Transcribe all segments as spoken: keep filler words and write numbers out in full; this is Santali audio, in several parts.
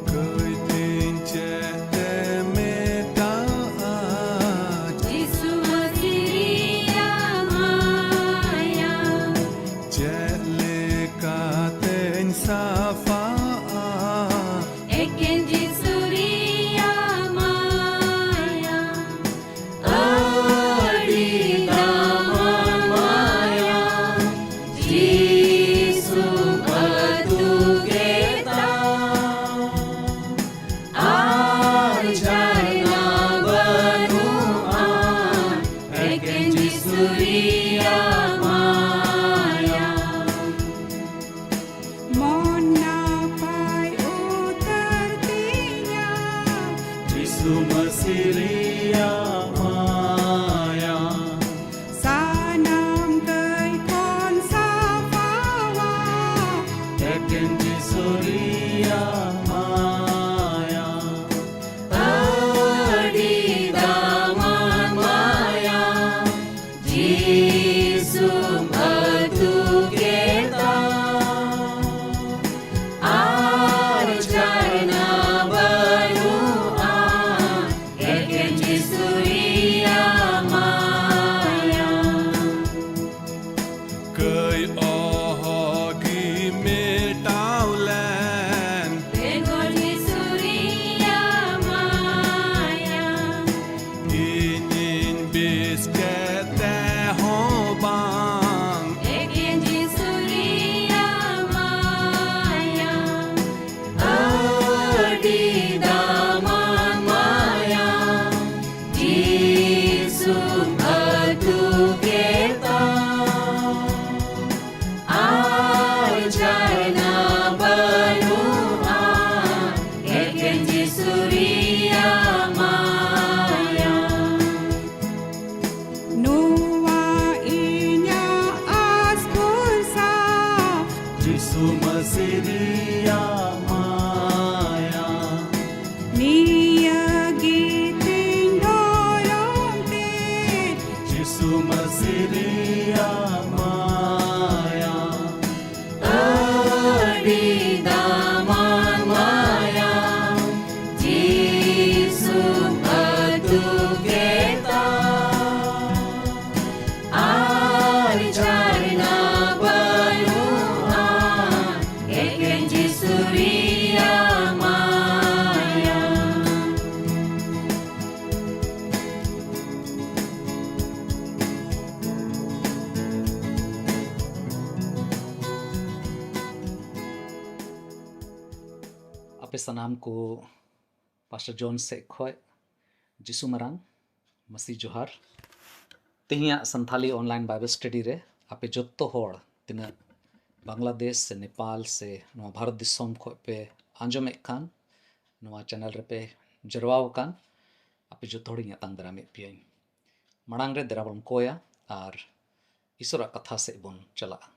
ᱠᱟᱹᱭ ᱛᱤᱧ ᱪᱮᱫ ᱛᱮ ᱢᱮᱴᱟᱜᱼᱟ? ᱡᱤᱥᱩ ᱢᱟᱹᱥᱤ ᱨᱮᱭᱟᱜ ᱢᱟᱭᱟ᱾ ᱪᱮᱫ ᱞᱮᱠᱟᱛᱮᱧ ᱥᱟᱯᱷᱟᱜᱼᱟ? ᱮᱠᱮᱱ ᱡᱤᱥᱩ ᱨᱮᱭᱟᱜ ᱢᱟᱭᱟ᱾ ᱟᱹᱰᱤ ᱫᱟᱢᱟᱱ ᱢᱟᱭᱟ, ᱡᱤᱥᱩ ᱟᱹᱛᱩ ᱠᱮᱫᱟ᱾ ᱟᱨ ᱡᱷᱟᱨᱱᱟ ᱵᱟᱹᱱᱩᱜᱼᱟ, ᱮᱠᱮᱱ ᱡᱤᱥᱩ ᱨᱮᱭᱟᱜ ᱢᱟᱭᱟ᱾ ᱢᱚᱱ ᱱᱟᱯᱟᱭ ᱩᱛᱟᱹᱨ ᱛᱤᱧᱟ᱾ ᱡᱤᱥᱩ ᱢᱟᱹᱥᱤ ᱨᱮᱭᱟᱜ ᱢᱟᱭᱟ᱾ ᱥᱟᱱᱟᱢ ᱠᱟᱹᱭ ᱠᱷᱚᱱ ᱥᱟᱯᱷᱟᱣᱟ᱾ ᱮᱠᱮᱱ ᱡᱤᱥᱩ ᱨᱮᱭᱟᱜ ᱢᱟᱭᱟ᱾ ᱟᱹᱰᱤ ᱫᱟᱢᱟᱱ ᱢᱟᱭᱟ᱾ ᱡᱤᱥᱩᱢ ᱟᱹᱛᱩ ᱠᱮᱫᱟ᱾ ᱟᱨ ᱡᱷᱟᱨᱱᱟ ᱵᱟᱹᱱᱩᱜᱼᱟ, ᱮᱠᱮᱱ ᱡᱤᱥᱩ ᱨᱮᱭᱟᱜ ᱢᱟᱭᱟ᱾ ᱠᱟᱹᱭ ᱚᱦᱚᱜᱤ ᱢᱮᱴᱟᱣ ᱞᱮᱱ᱾ ᱟᱯᱮ ᱥᱟᱱᱟᱢ ᱠᱚ ᱯᱟᱥᱴᱟᱨ ᱡᱚᱱ ᱥᱮᱫ ᱠᱷᱚᱡ ᱡᱤᱥᱩ ᱢᱟᱨᱟᱝ ᱢᱟᱹᱥᱤ ᱡᱚᱦᱟᱨ᱾ ᱛᱮᱦᱮᱧᱟᱜ ᱥᱟᱱᱛᱷᱟᱞᱤ online Bible study ᱨᱮ ᱟᱯᱮ ᱡᱚᱛᱚ ᱦᱚᱲ, ᱛᱤᱱᱟᱹᱜ ᱵᱟᱝᱞᱟᱫᱮᱥ ᱥᱮ ᱱᱮᱯᱟᱞ ᱥᱮ ᱱᱚᱣᱟ ᱵᱷᱟᱨᱚᱛ ᱫᱤᱥᱚᱢ ᱠᱷᱚᱡ ᱯᱮ ᱟᱸᱡᱚᱢᱮᱫ ᱠᱟᱱ, ᱱᱚᱣᱟ channel ᱨᱮᱯᱮ ᱡᱟᱨᱣᱟ ᱟᱠᱟᱱ, ᱟᱯᱮ ᱡᱚᱛᱚ ᱦᱚᱲᱤᱧ ᱟᱛᱟᱝ ᱫᱟᱨᱟᱢᱮᱫ ᱯᱮᱭᱟᱹᱧ᱾ ᱢᱟᱲᱟᱝ ᱨᱮ ᱫᱮᱨᱟ ᱵᱚᱱ ᱠᱚᱭᱟ ᱟᱨ ᱤᱥᱚᱨᱟᱜ ᱠᱟᱛᱷᱟ ᱥᱮᱫ ᱵᱚᱱ ᱪᱟᱞᱟᱜᱼᱟ᱾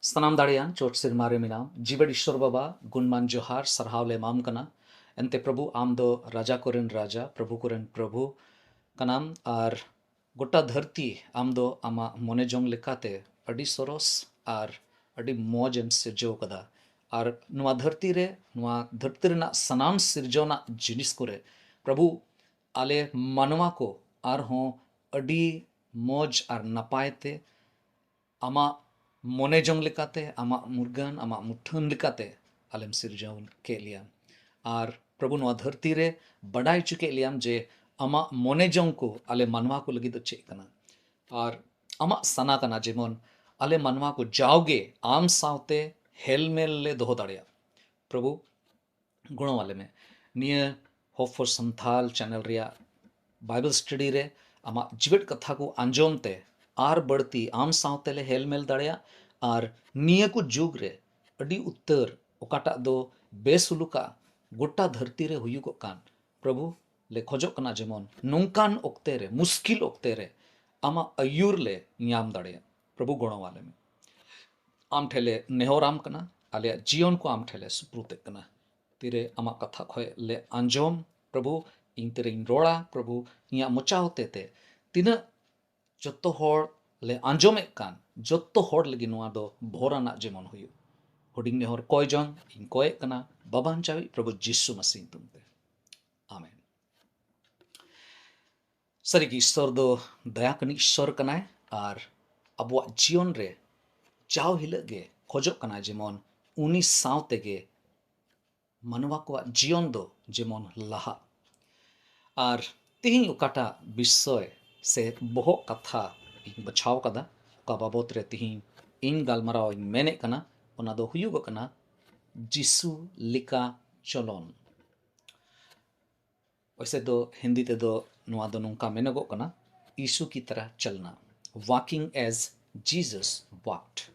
ᱥᱟᱱᱟᱢ ᱫᱟᱲᱮᱭᱟᱱ ᱪᱚᱴ ᱥᱮᱨᱢᱟ ᱨᱮ ᱢᱮᱱᱟᱢ, ᱡᱤᱣᱮᱫ ᱤᱥᱚᱨ ᱵᱟᱵᱟ, ᱜᱩᱱᱢᱟᱱ ᱡᱚᱦᱟᱨ, ᱥᱟᱨᱦᱟᱣ ᱞᱮ ᱮᱢᱟᱢ ᱠᱟᱱᱟ᱾ ᱮᱱᱛᱮ ᱯᱨᱚᱵᱷᱩ, ᱟᱢ ᱫᱚ ᱨᱟᱡᱟ ᱠᱚᱨᱮᱱ ᱨᱟᱡᱟ, ᱯᱨᱚᱵᱷᱩ ᱠᱚᱨᱮᱱ ᱯᱨᱚᱵᱷᱩ ᱠᱟᱱᱟᱢ, ᱟᱨ ᱜᱚᱴᱟ ᱫᱷᱟᱹᱨᱛᱤ ᱟᱢ ᱫᱚ ᱟᱢᱟᱜ ᱢᱚᱱᱮ ᱡᱚᱝ ᱞᱮᱠᱟᱛᱮ ᱟᱹᱰᱤ ᱥᱚᱨᱚᱥ ᱟᱨ ᱟᱹᱰᱤ ᱢᱚᱡᱽ ᱮᱢ ᱥᱤᱨᱡᱟᱹᱣ ᱠᱟᱫᱟ᱾ ᱟᱨ ᱱᱚᱣᱟ ᱫᱷᱟᱹᱨᱛᱤ ᱨᱮ, ᱱᱚᱣᱟ ᱫᱷᱟᱹᱨᱛᱤ ᱨᱮᱱᱟᱜ ᱥᱟᱱᱟᱢ ᱥᱤᱨᱡᱚᱱᱟᱜ ᱡᱤᱱᱤᱥ ᱠᱚᱨᱮ, ᱯᱨᱚᱵᱷᱩ, ᱟᱞᱮ ᱢᱟᱱᱣᱟ ᱠᱚ ᱟᱨᱦᱚᱸ ᱟᱹᱰᱤ ᱢᱚᱡᱽ ᱟᱨ ᱱᱟᱯᱟᱭ ᱛᱮ ᱟᱢᱟᱜ ᱢᱚᱱᱮ ᱡᱚᱝ ᱞᱮᱠᱟᱛᱮ, ᱟᱢᱟᱜ ᱢᱩᱨᱜᱟᱹᱱ, ᱟᱢᱟᱜ ᱢᱩᱴᱷᱟᱹᱱ ᱞᱮᱠᱟᱛᱮ ᱟᱞᱮᱢ ᱥᱤᱨᱡᱟᱹᱣ ᱠᱮᱫ ᱞᱮᱭᱟ᱾ ᱟᱨ ᱯᱨᱚᱵᱷᱩ, ᱱᱚᱣᱟ ᱫᱷᱟᱹᱨᱛᱤ ᱨᱮ ᱵᱟᱰᱟᱭ ᱦᱚᱪᱚ ᱠᱮᱫ ᱞᱮᱭᱟᱢ ᱡᱮ ᱟᱢᱟᱜ ᱢᱚᱱᱮ ᱡᱚᱝ ᱠᱚ ᱟᱞᱮ ᱢᱟᱱᱣᱟ ᱠᱚ ᱞᱟᱹᱜᱤᱫ ᱫᱚ ᱪᱮᱫ ᱠᱟᱱᱟ᱾ ᱟᱨ ᱟᱢᱟᱜ ᱥᱟᱱᱟ ᱠᱟᱱᱟ ᱡᱮᱢᱚᱱ ᱟᱞᱮ ᱢᱟᱱᱣᱟ ᱠᱚ ᱡᱟᱣᱜᱮ ᱟᱢ ᱥᱟᱶᱛᱮ ᱦᱮᱞᱢᱮᱞ ᱞᱮ ᱫᱚᱦᱚ ᱫᱟᱲᱮᱭᱟᱜ᱾ ᱯᱨᱚᱵᱷᱩ, ᱜᱚᱲᱚ ᱟᱞᱮ ᱢᱮ᱾ ᱱᱤᱭᱟᱹ Hope for Santhal channel ᱨᱮᱭᱟᱜ Bible study ᱨᱮ ᱟᱢᱟᱜ ᱡᱤᱣᱮᱫ ᱠᱟᱛᱷᱟ ᱠᱚ ᱟᱸᱡᱚᱢ ᱛᱮ ᱟᱨ ᱵᱟᱹᱲᱛᱤ ᱟᱢ ᱥᱟᱶᱛᱮ ᱞᱮ ᱦᱮᱞᱢᱮᱞ ᱫᱟᱲᱮᱭᱟᱜ, ᱟᱨ ᱱᱤᱭᱟᱹ ᱠᱚ ᱡᱩᱜᱽ ᱨᱮ ᱟᱹᱰᱤ ᱩᱛᱟᱹᱨ ᱚᱠᱟᱴᱟᱜ ᱫᱚ ᱵᱮᱥᱩᱞᱩᱠᱟᱜ ᱜᱚᱴᱟ ᱫᱷᱟᱹᱨᱛᱤ ᱨᱮ ᱦᱩᱭᱩᱜᱚᱜ ᱠᱟᱱ, ᱯᱨᱚᱵᱷᱩ, ᱞᱮ ᱠᱷᱚᱡᱚᱜ ᱠᱟᱱᱟ ᱡᱮᱢᱚᱱ ᱱᱚᱝᱠᱟᱱ ᱚᱠᱛᱮ ᱨᱮ, ᱢᱩᱥᱠᱤᱞ ᱚᱠᱛᱮ ᱨᱮ ᱟᱢᱟᱜ ᱟᱹᱭᱩᱨ ᱞᱮ ᱧᱟᱢ ᱫᱟᱲᱮᱭᱟᱜ᱾ ᱯᱨᱚᱵᱷᱩ, ᱜᱚᱲᱚ ᱟᱞᱮ ᱢᱮ᱾ ᱟᱢ ᱴᱷᱮᱱ ᱞᱮ ᱱᱮᱦᱚᱨᱟᱢ ᱠᱟᱱᱟ, ᱟᱞᱮᱭᱟᱜ ᱡᱤᱭᱚᱱ ᱠᱚ ᱟᱢ ᱴᱷᱮᱱ ᱞᱮ ᱥᱩᱯᱨᱩᱛᱮᱫ ᱠᱟᱱᱟ᱾ ᱛᱤᱨᱮ ᱟᱢᱟᱜ ᱠᱟᱛᱷᱟ ᱠᱷᱚᱡ ᱞᱮ ᱟᱸᱡᱚᱢ, ᱯᱨᱚᱵᱷᱩ, ᱤᱧ ᱛᱤᱨᱮᱧ ᱨᱚᱲᱟ, ᱯᱨᱚᱵᱷᱩ, ᱤᱧᱟᱹᱜ ᱢᱚᱪᱟ ᱦᱚᱛᱮ ᱛᱮ ᱛᱤᱱᱟᱹᱜ ᱡᱚᱛᱚ ᱦᱚᱲ ᱞᱮ ᱟᱸᱡᱚᱢᱮᱫ ᱠᱟᱱ, ᱡᱚᱛᱚ ᱦᱚᱲ ᱞᱟᱹᱜᱤᱫ ᱱᱚᱣᱟ ᱫᱚ ᱵᱷᱚᱨᱟᱱᱟᱜ ᱡᱮᱢᱚᱱ ᱦᱩᱭᱩᱜ᱾ ᱦᱩᱰᱤᱧ ᱱᱮᱦᱚᱨ ᱠᱚᱭ ᱡᱚᱝ ᱤᱧ ᱠᱚᱭᱮᱫ ᱠᱟᱱᱟ, ᱵᱟᱵᱟᱧᱪᱟᱣᱤᱡ ᱯᱨᱚᱵᱷᱩ ᱡᱤᱥᱩ ᱢᱟᱥᱤ ᱧᱩᱛᱩᱢ ᱛᱮ, ᱟᱢᱮᱱ᱾ ᱥᱟᱹᱨᱤᱜᱮ ᱤᱥᱥᱚᱨ ᱫᱚ ᱫᱟᱭᱟ ᱠᱟᱱᱤᱡ ᱤᱥᱥᱚᱨ ᱠᱟᱱᱟᱭ, ᱟᱨ ᱟᱵᱚᱣᱟᱜ ᱡᱤᱭᱚᱱ ᱨᱮ ᱡᱟᱣ ᱦᱤᱞᱳᱜ ᱜᱮ ᱠᱷᱚᱡᱚᱜ ᱠᱟᱱᱟᱭ ᱡᱮᱢᱚᱱ ᱩᱱᱤ ᱥᱟᱶ ᱛᱮᱜᱮ ᱢᱟᱱᱣᱟ ᱠᱚᱣᱟᱜ ᱡᱤᱭᱚᱱ ᱫᱚ ᱡᱮᱢᱚᱱ ᱞᱟᱦᱟᱜ᱾ ᱟᱨ ᱛᱤᱦᱤᱧ ᱚᱠᱟᱴᱟᱜ ᱵᱤᱥᱚᱭ ᱥᱮ ᱵᱚᱦᱚᱜ ᱠᱟᱛᱷᱟ ᱤᱧ ᱵᱟᱪᱷᱟᱣ ᱠᱟᱫᱟ, ᱚᱠᱟ ᱵᱟᱵᱚᱛ ᱨᱮ ᱛᱤᱦᱤᱧ ᱤᱧ ᱜᱟᱞᱢᱟᱨᱟᱣ ᱤᱧ ᱢᱮᱱᱮᱫ ᱠᱟᱱᱟ, ᱚᱱᱟ ᱫᱚ ᱦᱩᱭᱩᱜᱚᱜ ᱠᱟᱱᱟ ᱡᱤᱥᱩ ᱞᱮᱠᱟ ᱪᱚᱞᱚᱱ᱾ ᱚᱭᱥᱮ ᱫᱚ ᱦᱤᱱᱫᱤ ᱛᱮᱫᱚ ᱱᱚᱣᱟ ᱫᱚ ᱱᱚᱝᱠᱟ ᱢᱮᱱᱚᱜᱚᱜ ᱠᱟᱱᱟ, ᱭᱤᱥᱩ ᱠᱤ ᱛᱟᱨᱟ ᱪᱟᱞᱱᱟ, walking as Jesus walked᱾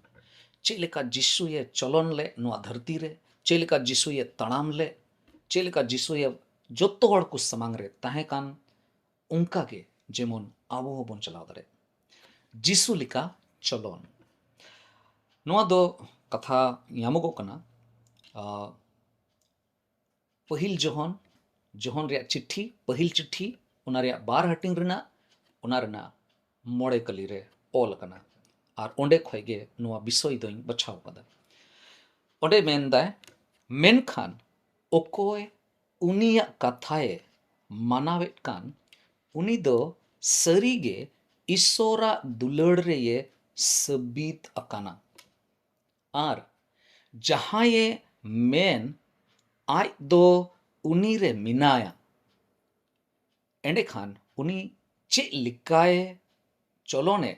ᱪᱮᱫ ᱞᱮᱠᱟ ᱡᱤᱥᱩᱭᱮ ᱪᱚᱞᱚᱱ ᱞᱮᱫ ᱱᱚᱣᱟ ᱫᱷᱟᱹᱨᱛᱤ ᱨᱮ, ᱪᱮᱫ ᱞᱮᱠᱟ ᱡᱤᱥᱩᱭᱮ ᱛᱟᱲᱟᱢ ᱞᱮᱫ, ᱪᱮᱫ ᱞᱮᱠᱟ ᱡᱤᱥᱩᱭᱮ ᱡᱚᱛᱚ ᱦᱚᱲ ᱠᱚ ᱥᱟᱢᱟᱝ ᱨᱮ ᱛᱟᱦᱮᱸ ᱠᱟᱱ, ᱚᱱᱠᱟ ᱜᱮ ᱡᱮᱢᱚᱱ ᱟᱵᱚ ᱦᱚᱸᱵᱚᱱ ᱪᱟᱞᱟᱣ ᱫᱟᱲᱮᱭᱟᱜ᱾ ᱡᱤᱥᱩ ᱞᱮᱠᱟ ᱪᱚᱞᱚᱱ᱾ ᱱᱚᱣᱟ ᱫᱚ ᱠᱟᱛᱷᱟ ᱧᱟᱢᱚᱜᱚᱜ ᱠᱟᱱᱟ, ᱟᱸ, ᱯᱟᱹᱦᱤᱞ ᱡᱚᱦᱚᱱ, ᱡᱚᱦᱚᱱ ᱨᱮᱭᱟᱜ ᱪᱤᱴᱷᱤ, ᱯᱟᱹᱦᱤᱞ ᱪᱤᱴᱷᱤ, ᱚᱱᱟ ᱨᱮᱭᱟᱜ ᱵᱟᱨ ᱦᱟᱹᱴᱤᱧ ᱨᱮᱱᱟᱜ, ᱚᱱᱟ ᱨᱮᱱᱟᱜ ᱢᱚᱬᱮ ᱠᱟᱹᱞᱤ ᱨᱮ ᱚᱞ ᱟᱠᱟᱱᱟ᱾ ᱟᱨ ᱚᱸᱰᱮ ᱠᱷᱚᱡ ᱜᱮ ᱱᱚᱣᱟ ᱵᱤᱥᱚᱭ ᱫᱚᱧ ᱵᱟᱪᱷᱟᱣ ᱟᱠᱟᱫᱟ᱾ ᱚᱸᱰᱮ ᱢᱮᱱᱫᱟᱭ, ᱢᱮᱱᱠᱷᱟᱱ ᱚᱠᱚᱭ ᱩᱱᱤᱭᱟᱜ ᱠᱟᱛᱷᱟᱭ ᱢᱟᱱᱟᱣᱮᱫ ᱠᱟᱱ, ᱩᱱᱤ ᱫᱚ ᱥᱟᱹᱨᱤᱜᱮ ᱤᱥᱚᱨᱟᱜ ᱫᱩᱞᱟᱹᱲ ᱨᱮᱭᱮ ᱥᱟᱹᱵᱤᱛ ᱟᱠᱟᱱᱟ᱾ ᱟᱨ ᱡᱟᱦᱟᱸᱭᱮ ᱢᱮᱱ ᱟᱡ ᱫᱚ ᱩᱱᱤ ᱨᱮ ᱢᱮᱱᱟᱭᱟ, ᱮᱸᱰᱮᱠᱷᱟᱱ ᱩᱱᱤ ᱪᱮᱫ ᱞᱮᱠᱟᱭ ᱪᱚᱞᱚᱱᱮᱫ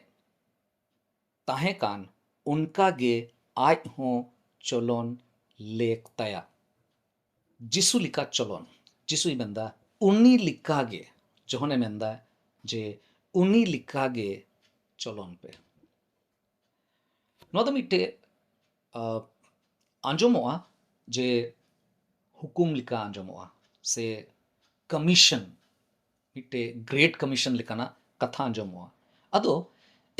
ᱛᱟᱦᱮᱸ ᱠᱟᱱ, ᱚᱱᱠᱟ ᱜᱮ ᱟᱡ ᱦᱚᱸ ᱪᱚᱞᱚᱱ ᱞᱮᱠ ᱛᱟᱭᱟ᱾ ᱡᱤᱥᱩ ᱞᱮᱠᱟ ᱪᱚᱞᱚᱱ᱾ ᱡᱤᱥᱩᱭ ᱢᱮᱱᱫᱟ, ᱩᱱᱤ ᱞᱮᱠᱟ ᱜᱮ, ᱡᱚᱦᱚᱱᱮ ᱢᱮᱱᱫᱟ ᱡᱮ ᱩᱱᱤ ᱞᱮᱠᱟ ᱜᱮ ᱪᱚᱞᱚᱱ ᱯᱮ᱾ ᱱᱚᱣᱟ ᱫᱚ ᱢᱤᱫᱴᱮᱡ, ᱟ, ᱟᱸᱡᱚᱢᱚᱜᱼᱟ ᱡᱮ ᱦᱩᱠᱩᱢ ᱞᱮᱠᱟ ᱟᱸᱡᱚᱢᱚᱜᱼᱟ, ᱥᱮ ᱠᱚᱢᱤᱥᱚᱱ, ᱢᱤᱫᱴᱮᱡ ᱜᱨᱮᱴ ᱠᱚᱢᱤᱥᱚᱱ ᱞᱮᱠᱟᱱᱟᱜ ᱠᱟᱛᱷᱟ ᱟᱸᱡᱚᱢᱚᱜᱼᱟ᱾ ᱟᱫᱚ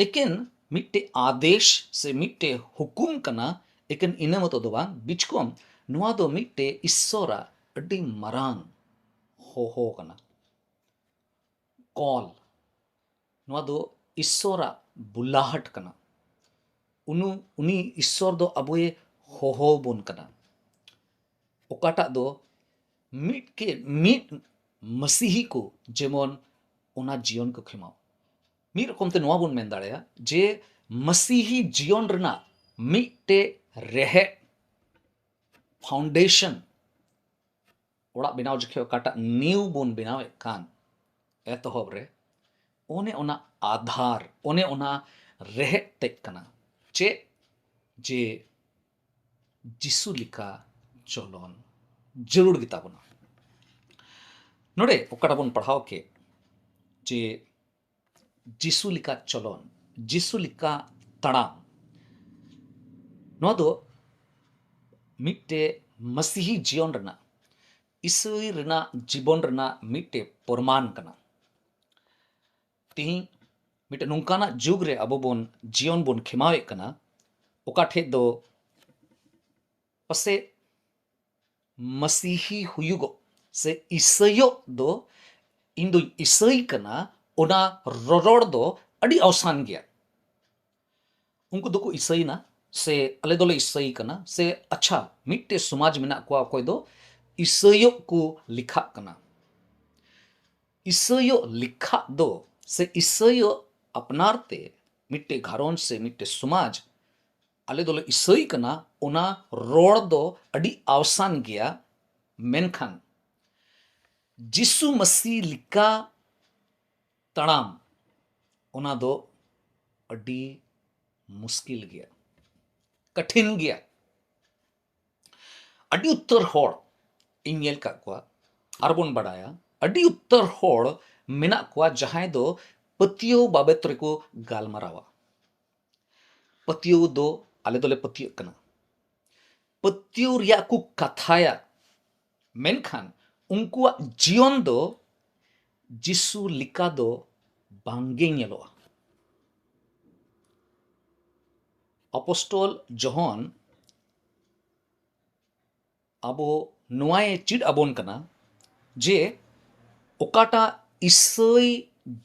ᱮᱠᱮᱱ ᱢᱤᱫᱴᱮᱡ ᱟᱫᱮᱥ ᱥᱮ ᱢᱤᱫᱴᱮᱡ ᱦᱩᱠᱩᱢ ᱠᱟᱱᱟ, ᱮᱠᱮᱱ ᱤᱱᱟᱹ ᱢᱚᱛᱚ ᱫᱚ ᱵᱟᱝ, ᱵᱤᱪᱠᱚᱢ ᱱᱚᱣᱟ ᱫᱚ ᱢᱤᱫᱴᱮᱡ ᱤᱥᱥᱚᱨᱟᱜ ᱟᱹᱰᱤ ᱢᱟᱨᱟᱝ ᱦᱚᱦᱚ ᱠᱟᱱᱟ, ᱠᱚᱞ᱾ ᱱᱚᱣᱟ ᱫᱚ ᱤᱥᱥᱚᱨᱟᱜ ᱵᱩᱞᱟᱦᱟᱴ ᱠᱟᱱᱟ᱾ ᱩᱱᱩ-, ᱩᱱᱤ ᱤᱥᱥᱚᱨ ᱫᱚ ᱟᱵᱚᱭᱮ ᱦᱚᱦᱚ ᱵᱚᱱ ᱠᱟᱱᱟ, ᱚᱠᱟᱴᱟᱜ ᱫᱚ ᱢᱤᱫ ᱠᱮ-, ᱢᱤᱫ ᱢᱟᱹᱥᱤᱦᱤ ᱠᱚ ᱡᱮᱢᱚᱱ ᱚᱱᱟ ᱡᱤᱭᱚᱱ ᱠᱚ ᱠᱷᱮᱢᱟᱣ᱾ ᱢᱤᱫ ᱨᱚᱠᱚᱢ ᱛᱮ ᱱᱚᱣᱟ ᱵᱚᱱ ᱢᱮᱱ ᱫᱟᱲᱮᱭᱟᱜᱼᱟ ᱡᱮ ᱢᱟᱹᱥᱤᱦᱤ ᱡᱤᱭᱚᱱ ᱨᱮᱱᱟᱜ ᱢᱤᱫᱴᱮᱡ ᱨᱮᱦᱮᱫ, foundation, ᱚᱲᱟᱜ ᱵᱮᱱᱟᱣ ᱡᱚᱠᱷᱮᱡ ᱚᱠᱟᱴᱟᱜ ᱱᱤᱣ ᱵᱚᱱ ᱵᱮᱱᱟᱣᱮᱫ ᱠᱟᱱ ᱮᱛᱚᱦᱚᱵ ᱨᱮ, ᱚᱱᱮ ᱚᱱᱟ ᱟᱫᱷᱟᱨ, ᱚᱱᱮ ᱚᱱᱟ ᱨᱮᱦᱮᱫ ᱛᱮᱫ ᱠᱟᱱᱟ᱾ ᱪᱮᱫ? ᱡᱮ ᱡᱤᱥᱩ ᱞᱮᱠᱟ ᱪᱚᱞᱚᱱ ᱡᱟᱹᱨᱩᱲ ᱜᱮᱛᱟ ᱵᱚᱱᱟ᱾ ᱱᱚᱰᱮ ᱚᱠᱟᱴᱟᱜ ᱵᱚᱱ ᱯᱟᱲᱦᱟᱣ ᱠᱮᱫ, ᱡᱮ ᱡᱤᱥᱩ ᱞᱮᱠᱟ ᱪᱚᱞᱚᱱ, ᱡᱤᱥᱩ ᱞᱮᱠᱟ ᱛᱟᱲᱟᱢ, ᱱᱚᱣᱟ ᱫᱚ ᱢᱤᱫᱴᱮᱡ ᱢᱟᱥᱤᱦᱤ ᱡᱤᱭᱚᱱ ᱨᱮᱱᱟᱜ, ᱤᱥᱟᱹᱭ ᱨᱮᱱᱟᱜ ᱡᱤᱵᱚᱱ ᱨᱮᱱᱟᱜ ᱢᱤᱫᱴᱮᱡ ᱯᱨᱚᱢᱟᱱ ᱠᱟᱱᱟ᱾ ᱛᱤᱦᱤᱧ ᱢᱤᱫᱴᱮᱡ ᱱᱚᱝᱠᱟᱱᱟᱜ ᱡᱩᱜᱽ ᱨᱮ ᱟᱵᱚ ᱵᱚᱱ ᱡᱤᱭᱚᱱ ᱵᱚᱱ ᱠᱷᱮᱢᱟᱣᱮᱫ ᱠᱟᱱᱟ, ᱚᱠᱟ ᱴᱷᱮᱡ ᱫᱚ ᱯᱟᱥᱮᱡ ᱢᱟᱥᱤᱦᱤ ᱦᱩᱭᱩᱜᱚᱜ ᱥᱮ ᱤᱥᱟᱹᱭᱚᱜ ᱫᱚ, ᱤᱧ ᱫᱚᱧ ᱤᱥᱟᱹᱭ ᱠᱟᱱᱟ, ᱚᱱᱟ ᱨᱚᱨᱚᱲ ᱫᱚ ᱟᱹᱰᱤ ᱟᱣᱥᱟᱱ ᱜᱮᱭᱟ᱾ ᱩᱱᱠᱩ ᱫᱚᱠᱚ ᱤᱥᱟᱹᱭᱮᱱᱟ, ᱥᱮ ᱟᱞᱮ ᱫᱚᱞᱮ ᱤᱥᱟᱹᱭ ᱠᱟᱱᱟ, ᱥᱮ ᱟᱪᱪᱷᱟ, ᱢᱤᱫᱴᱮᱡ ᱥᱚᱢᱟᱡᱽ ᱢᱮᱱᱟᱜ ᱠᱚᱣᱟ ᱚᱠᱚᱭ ᱫᱚ ᱤᱥᱟᱹᱭᱚᱜ ᱠᱚ ᱞᱮᱠᱷᱟᱜ ᱠᱟᱱᱟ᱾ ᱤᱥᱟᱹᱭᱚᱜ ᱞᱮᱠᱷᱟᱜ ᱫᱚ, ᱥᱮ ᱤᱥᱟᱹᱭᱚᱜ ᱟᱯᱱᱟᱨ ᱛᱮ ᱢᱤᱫᱴᱮᱡ ᱜᱷᱟᱨᱚᱸᱡᱽ ᱥᱮ ᱢᱤᱫᱴᱮᱡ ᱥᱚᱢᱟᱡᱽ, ᱟᱞᱮ ᱫᱚᱞᱮ ᱤᱥᱟᱹᱭ ᱠᱟᱱᱟ, ᱚᱱᱟ ᱨᱚᱲ ᱫᱚ ᱟᱹᱰᱤ ᱟᱣᱥᱟᱱ ᱜᱮᱭᱟ᱾ ᱢᱮᱱᱠᱷᱟᱱ ᱡᱤᱥᱩ ᱢᱟᱹᱥᱤ ᱞᱮᱠᱟ ᱛᱟᱲᱟᱢ, ᱚᱱᱟ ᱫᱚ ᱟᱹᱰᱤ ᱢᱩᱥᱠᱤᱞ ᱜᱮᱭᱟ, ᱠᱚᱴᱷᱤᱱ ᱜᱮᱭᱟ᱾ ᱟᱹᱰᱤ ᱩᱛᱟᱹᱨ ᱦᱚᱲ ᱤᱧ ᱧᱮᱞ ᱠᱟᱜ ᱠᱚᱣᱟ, ᱟᱨᱵᱚᱱ ᱵᱟᱰᱟᱭᱟ, ᱟᱹᱰᱤ ᱩᱛᱟᱹᱨ ᱦᱚᱲ ᱢᱮᱱᱟᱜ ᱠᱚᱣᱟ ᱡᱟᱦᱟᱸᱭ ᱫᱚ ᱯᱟᱹᱛᱭᱟᱹᱣ ᱵᱟᱵᱚᱛ ᱨᱮᱠᱚ ᱜᱟᱞᱢᱟᱨᱟᱣᱟ᱾ ᱯᱟᱹᱛᱭᱟᱹᱣ ᱫᱚ ᱟᱞᱮ ᱫᱚᱞᱮ ᱯᱟᱹᱛᱭᱟᱹᱜ ᱠᱟᱱᱟ᱾ ᱯᱟᱹᱛᱭᱟᱹᱣ ᱨᱮᱭᱟᱜ ᱠᱚ ᱠᱟᱛᱷᱟᱭᱟ, ᱢᱮᱱᱠᱷᱟᱱ ᱩᱱᱠᱩᱣᱟᱜ ᱡᱤᱭᱚᱱ ᱫᱚ ᱡᱤᱥᱩ ᱞᱮᱠᱟ ᱫᱚ ᱵᱟᱝᱜᱮ ᱧᱮᱞᱚᱜᱼᱟ᱾ ᱟᱯᱚᱥᱴᱚᱞ ᱡᱚᱦᱚᱱ ᱟᱵᱚ ᱱᱚᱣᱟᱭ ᱪᱮᱫ ᱟᱵᱚᱱ ᱠᱟᱱᱟ ᱡᱮ ᱚᱠᱟᱴᱟᱜ ᱤᱥᱟᱹᱭ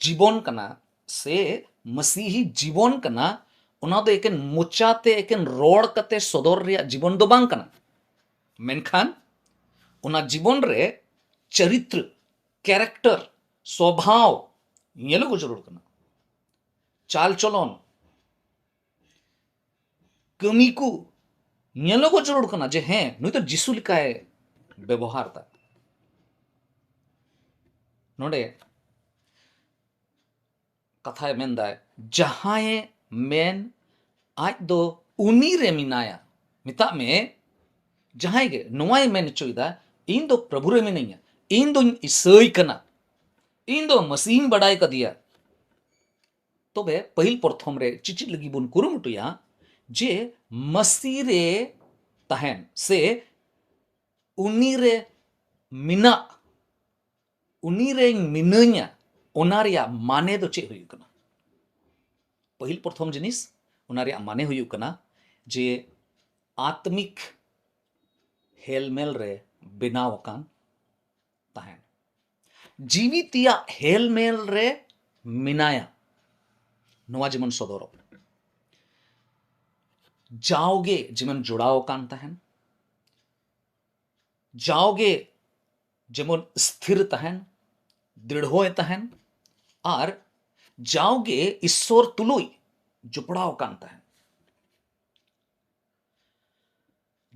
ᱡᱤᱵᱚᱱ ᱠᱟᱱᱟ ᱥᱮ ᱢᱟᱥᱤᱦᱤ ᱡᱤᱵᱚᱱ ᱠᱟᱱᱟ, ᱚᱱᱟ ᱫᱚ ᱮᱠᱮᱱ ᱢᱚᱪᱟᱛᱮ, ᱮᱠᱮᱱ ᱨᱚᱲ ᱠᱟᱛᱮ ᱥᱚᱫᱚᱨ ᱨᱮᱭᱟᱜ ᱡᱤᱵᱚᱱ ᱫᱚ ᱵᱟᱝ ᱠᱟᱱᱟ᱾ ᱢᱮᱱᱠᱷᱟᱱ ᱚᱱᱟ ᱡᱤᱵᱚᱱ ᱨᱮ ᱪᱚᱨᱤᱛᱨᱚ, ᱠᱮᱨᱮᱠᱴᱟᱨ, ᱥᱚᱵᱷᱟᱣ ᱧᱮᱞᱚᱜ ᱡᱟᱹᱨᱩᱲ ᱠᱟᱱᱟ᱾ ᱪᱟᱞ ᱪᱚᱞᱚᱱ, ᱠᱟᱹᱢᱤ ᱠᱚ ᱧᱮᱞᱚᱜᱚᱜ ᱡᱟᱹᱨᱩᱲ ᱠᱟᱱᱟ ᱡᱮ ᱦᱮᱸ, ᱱᱩᱭ ᱫᱚ ᱡᱤᱥᱩ ᱞᱮᱠᱟᱭ ᱵᱮᱵᱚᱦᱟᱨ ᱫᱟ᱾ ᱱᱚᱰᱮ ᱠᱟᱛᱷᱟᱭ ᱢᱮᱱᱫᱟᱭ, ᱡᱟᱦᱟᱸᱭᱮ ᱢᱮᱱ ᱟᱡ ᱫᱚ ᱩᱱᱤ ᱨᱮ ᱢᱮᱱᱟᱭᱟ, ᱢᱮᱛᱟᱜ ᱢᱮ, ᱡᱟᱦᱟᱸᱭ ᱜᱮ ᱱᱚᱣᱟᱭ ᱢᱮᱱ ᱦᱚᱪᱚᱭᱮᱫᱟ, "ᱤᱧ ᱫᱚ ᱯᱨᱚᱵᱷᱩ ᱨᱮ ᱢᱤᱱᱟᱹᱧᱟ, ᱤᱧ ᱫᱚᱧ ᱤᱥᱟᱹᱭ ᱠᱟᱱᱟ, ᱤᱧ ᱫᱚ ᱢᱟᱹᱥᱤᱧ ᱵᱟᱰᱟᱭ ᱠᱟᱫᱮᱭᱟ", ᱛᱚᱵᱮ ᱯᱟᱹᱦᱤᱞ ᱯᱨᱚᱛᱷᱚᱢ ᱨᱮ ᱪᱮᱪᱮᱫ ᱞᱟᱹᱜᱤᱫ ᱵᱚᱱ ᱠᱩᱨᱩᱢᱩᱴᱩᱭᱟ ᱡᱮ ᱢᱟᱹᱥᱤ ᱨᱮ ᱛᱟᱦᱮᱱ ᱥᱮ ᱩᱱᱤ ᱨᱮ ᱢᱮᱱᱟᱜ, ᱩᱱᱤ ᱨᱮᱧ ᱢᱤᱱᱟᱹᱧᱟ, ᱚᱱᱟ ᱨᱮᱭᱟᱜ ᱢᱟᱱᱮ ᱫᱚ ᱪᱮᱫ ᱦᱩᱭᱩᱜ ᱠᱟᱱᱟ? ᱯᱟᱹᱦᱤᱞ ᱯᱨᱚᱛᱷᱚᱢ ᱡᱤᱱᱤᱥ, ᱚᱱᱟ ᱨᱮᱭᱟᱜ ᱢᱟᱱᱮ ᱦᱩᱭᱩᱜ ᱠᱟᱱᱟ ᱡᱮ ᱟᱛᱢᱤᱠ ᱦᱮᱞᱢᱮᱞ ᱨᱮ ᱵᱮᱱᱟᱣ ᱟᱠᱟᱱ ᱛᱟᱦᱮᱱ, ᱡᱤᱣᱤ ᱛᱮᱭᱟᱜ ᱦᱮᱞᱢᱮᱞ ᱨᱮ ᱢᱮᱱᱟᱭᱟ, ᱱᱚᱣᱟ ᱡᱮᱢᱚᱱ ᱥᱚᱫᱚᱨᱚᱜ᱾ ᱡᱟᱣᱜᱮ ᱡᱮᱢᱚᱱ ᱡᱚᱲᱟᱣ ᱟᱠᱟᱱ ᱛᱟᱦᱮᱱ, ᱡᱟᱣᱜᱮ ᱡᱮᱢᱚᱱ ᱥᱛᱷᱤᱨ ᱛᱟᱦᱮᱱ, ᱫᱨᱤᱲᱦᱚᱭ ᱛᱟᱦᱮᱱ, ᱟᱨ ᱡᱟᱣᱜᱮ ᱤᱥᱥᱚᱨ ᱛᱩᱞᱩᱡ ᱡᱚᱯᱲᱟᱣ ᱟᱠᱟᱱ ᱛᱟᱦᱮᱱ᱾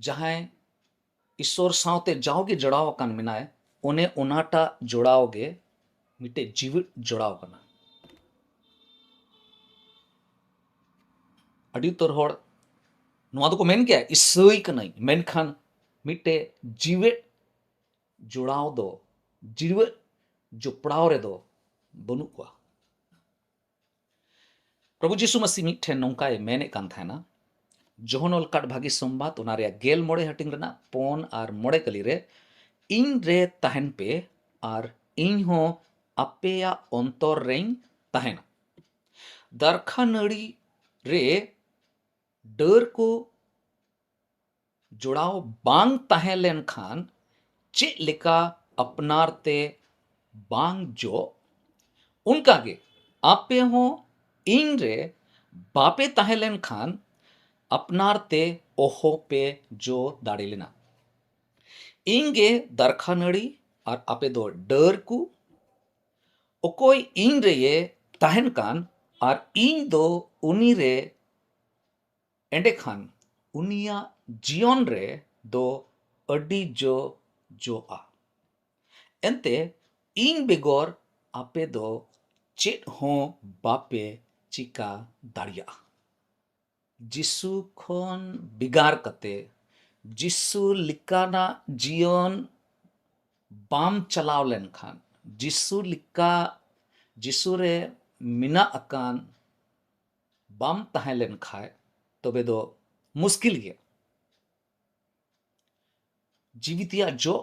ᱡᱟᱦᱟᱸᱭ ᱤᱥᱥᱚᱨ ᱥᱟᱶᱛᱮ ᱡᱟᱣᱜᱮ ᱡᱚᱲᱟᱣ ᱟᱠᱟᱱ ᱢᱮᱱᱟᱭ, ᱚᱱᱮ ᱚᱱᱟᱴᱟᱜ ᱡᱚᱲᱟᱣ ᱜᱮ ᱢᱤᱫᱴᱮᱡ ᱡᱤᱣᱤᱫ ᱡᱚᱲᱟᱣ ᱠᱟᱱᱟ᱾ ᱟᱹᱰᱤ ᱩᱛᱟᱹᱨ ᱦᱚᱲ ᱱᱚᱣᱟ ᱫᱚᱠᱚ ᱢᱮᱱ ᱜᱮᱭᱟ, "ᱤᱥᱟᱹᱭ ᱠᱟᱹᱱᱟᱹᱧ", ᱢᱮᱱᱠᱷᱟᱱ ᱢᱤᱫᱴᱮᱡ ᱡᱤᱣᱮᱫ ᱡᱚᱲᱟᱣ ᱫᱚ, ᱡᱤᱣᱮᱫ ᱡᱚᱯᱲᱟᱣ ᱨᱮᱫᱚ ᱵᱟᱹᱱᱩᱜ ᱠᱚᱣᱟ᱾ ᱯᱨᱚᱵᱷᱩ ᱡᱤᱥᱩ ᱢᱟᱹᱥᱤ ᱢᱤᱫ ᱴᱷᱮᱱ ᱱᱚᱝᱠᱟᱭ ᱢᱮᱱᱮᱫ ᱠᱟᱱ ᱛᱟᱦᱮᱱᱟ, ᱡᱚᱦᱚᱱ ᱚᱞ ᱠᱟᱨᱰ ᱵᱷᱟᱹᱜᱤ ᱥᱚᱢᱵᱟᱫ, ᱚᱱᱟ ᱨᱮᱭᱟᱜ ᱜᱮᱞ ᱢᱚᱬᱮ ᱦᱟᱹᱴᱤᱧ ᱨᱮᱱᱟᱜ ᱯᱩᱱ ᱟᱨ ᱢᱚᱬᱮ ᱠᱟᱹᱞᱤ ᱨᱮ, "ᱤᱧ ᱨᱮ ᱛᱟᱦᱮᱱ ᱯᱮ ᱟᱨ ᱤᱧ ᱦᱚᱸ ᱟᱯᱮᱭᱟᱜ ᱚᱱᱛᱚᱨ ᱨᱮᱧ ᱛᱟᱦᱮᱱᱟ᱾ ᱫᱟᱨᱠᱷᱟ ᱱᱟᱹᱲᱤ ᱨᱮ ᱰᱟᱹᱨ ᱠᱚ ᱡᱚᱲᱟᱣ ᱵᱟᱝ ᱛᱟᱦᱮᱸ ᱞᱮᱱᱠᱷᱟᱱ ᱪᱮᱫ ᱞᱮᱠᱟ ᱟᱯᱱᱟᱨ ᱛᱮ ᱵᱟᱝ ᱡᱚᱜ, ᱚᱱᱠᱟᱜᱮ ᱟᱯᱮ ᱦᱚᱸ ᱤᱧ ᱨᱮ ᱵᱟᱯᱮ ᱛᱟᱦᱮᱸ ᱞᱮᱱᱠᱷᱟᱱ ᱟᱯᱱᱟᱨ ᱛᱮ ᱚᱦᱚ ᱯᱮ ᱡᱚ ᱫᱟᱲᱮ ᱞᱮᱱᱟ᱾ ᱤᱧ ᱜᱮ ᱫᱟᱨᱠᱷᱟ ᱱᱟᱹᱲᱤ ᱟᱨ ᱟᱯᱮ ᱫᱚ ᱰᱟᱹᱨ ᱠᱚ᱾ ᱚᱠᱚᱭ ᱤᱧ ᱨᱮᱭᱮ ᱛᱟᱦᱮᱱ ᱠᱟᱱ ᱟᱨ ᱤᱧ ᱫᱚ ᱩᱱᱤ ᱨᱮ, ᱮᱸᱰᱮᱠᱷᱟᱱ ᱩᱱᱤᱭᱟᱜ ᱡᱤᱭᱚᱱ ᱨᱮ ᱫᱚ ᱟᱹᱰᱤ ᱡᱚ ᱡᱚᱜᱼᱟ᱾ ᱮᱱᱛᱮ ᱤᱧ ᱵᱮᱜᱚᱨ ᱟᱯᱮ ᱫᱚ ᱪᱮᱫ ᱦᱚᱸ ᱵᱟᱯᱮ ᱪᱤᱠᱟ ᱫᱟᱲᱮᱭᱟᱜᱼᱟ᱾" ᱡᱤᱥᱩ ᱠᱷᱚᱱ ᱵᱷᱮᱜᱟᱨ ᱠᱟᱛᱮ, ᱡᱤᱥᱩ ᱞᱮᱠᱟᱱᱟᱜ ᱡᱤᱭᱚᱱ ᱵᱟᱢ ᱪᱟᱞᱟᱣ ᱞᱮᱱᱠᱷᱟᱱ, ᱡᱤᱥᱩ ᱞᱮᱠᱟ, ᱡᱤᱥᱩ ᱨᱮ ᱢᱮᱱᱟᱜ ᱟᱠᱟᱱ ᱵᱟᱢ ᱛᱟᱦᱮᱸ ᱞᱮᱱ ᱠᱷᱟᱡ, ᱛᱚᱵᱮ ᱫᱚ ᱢᱩᱥᱠᱤᱞ ᱜᱮᱭᱟ᱾ ᱡᱤᱣᱤ ᱛᱮᱭᱟᱜ ᱡᱚ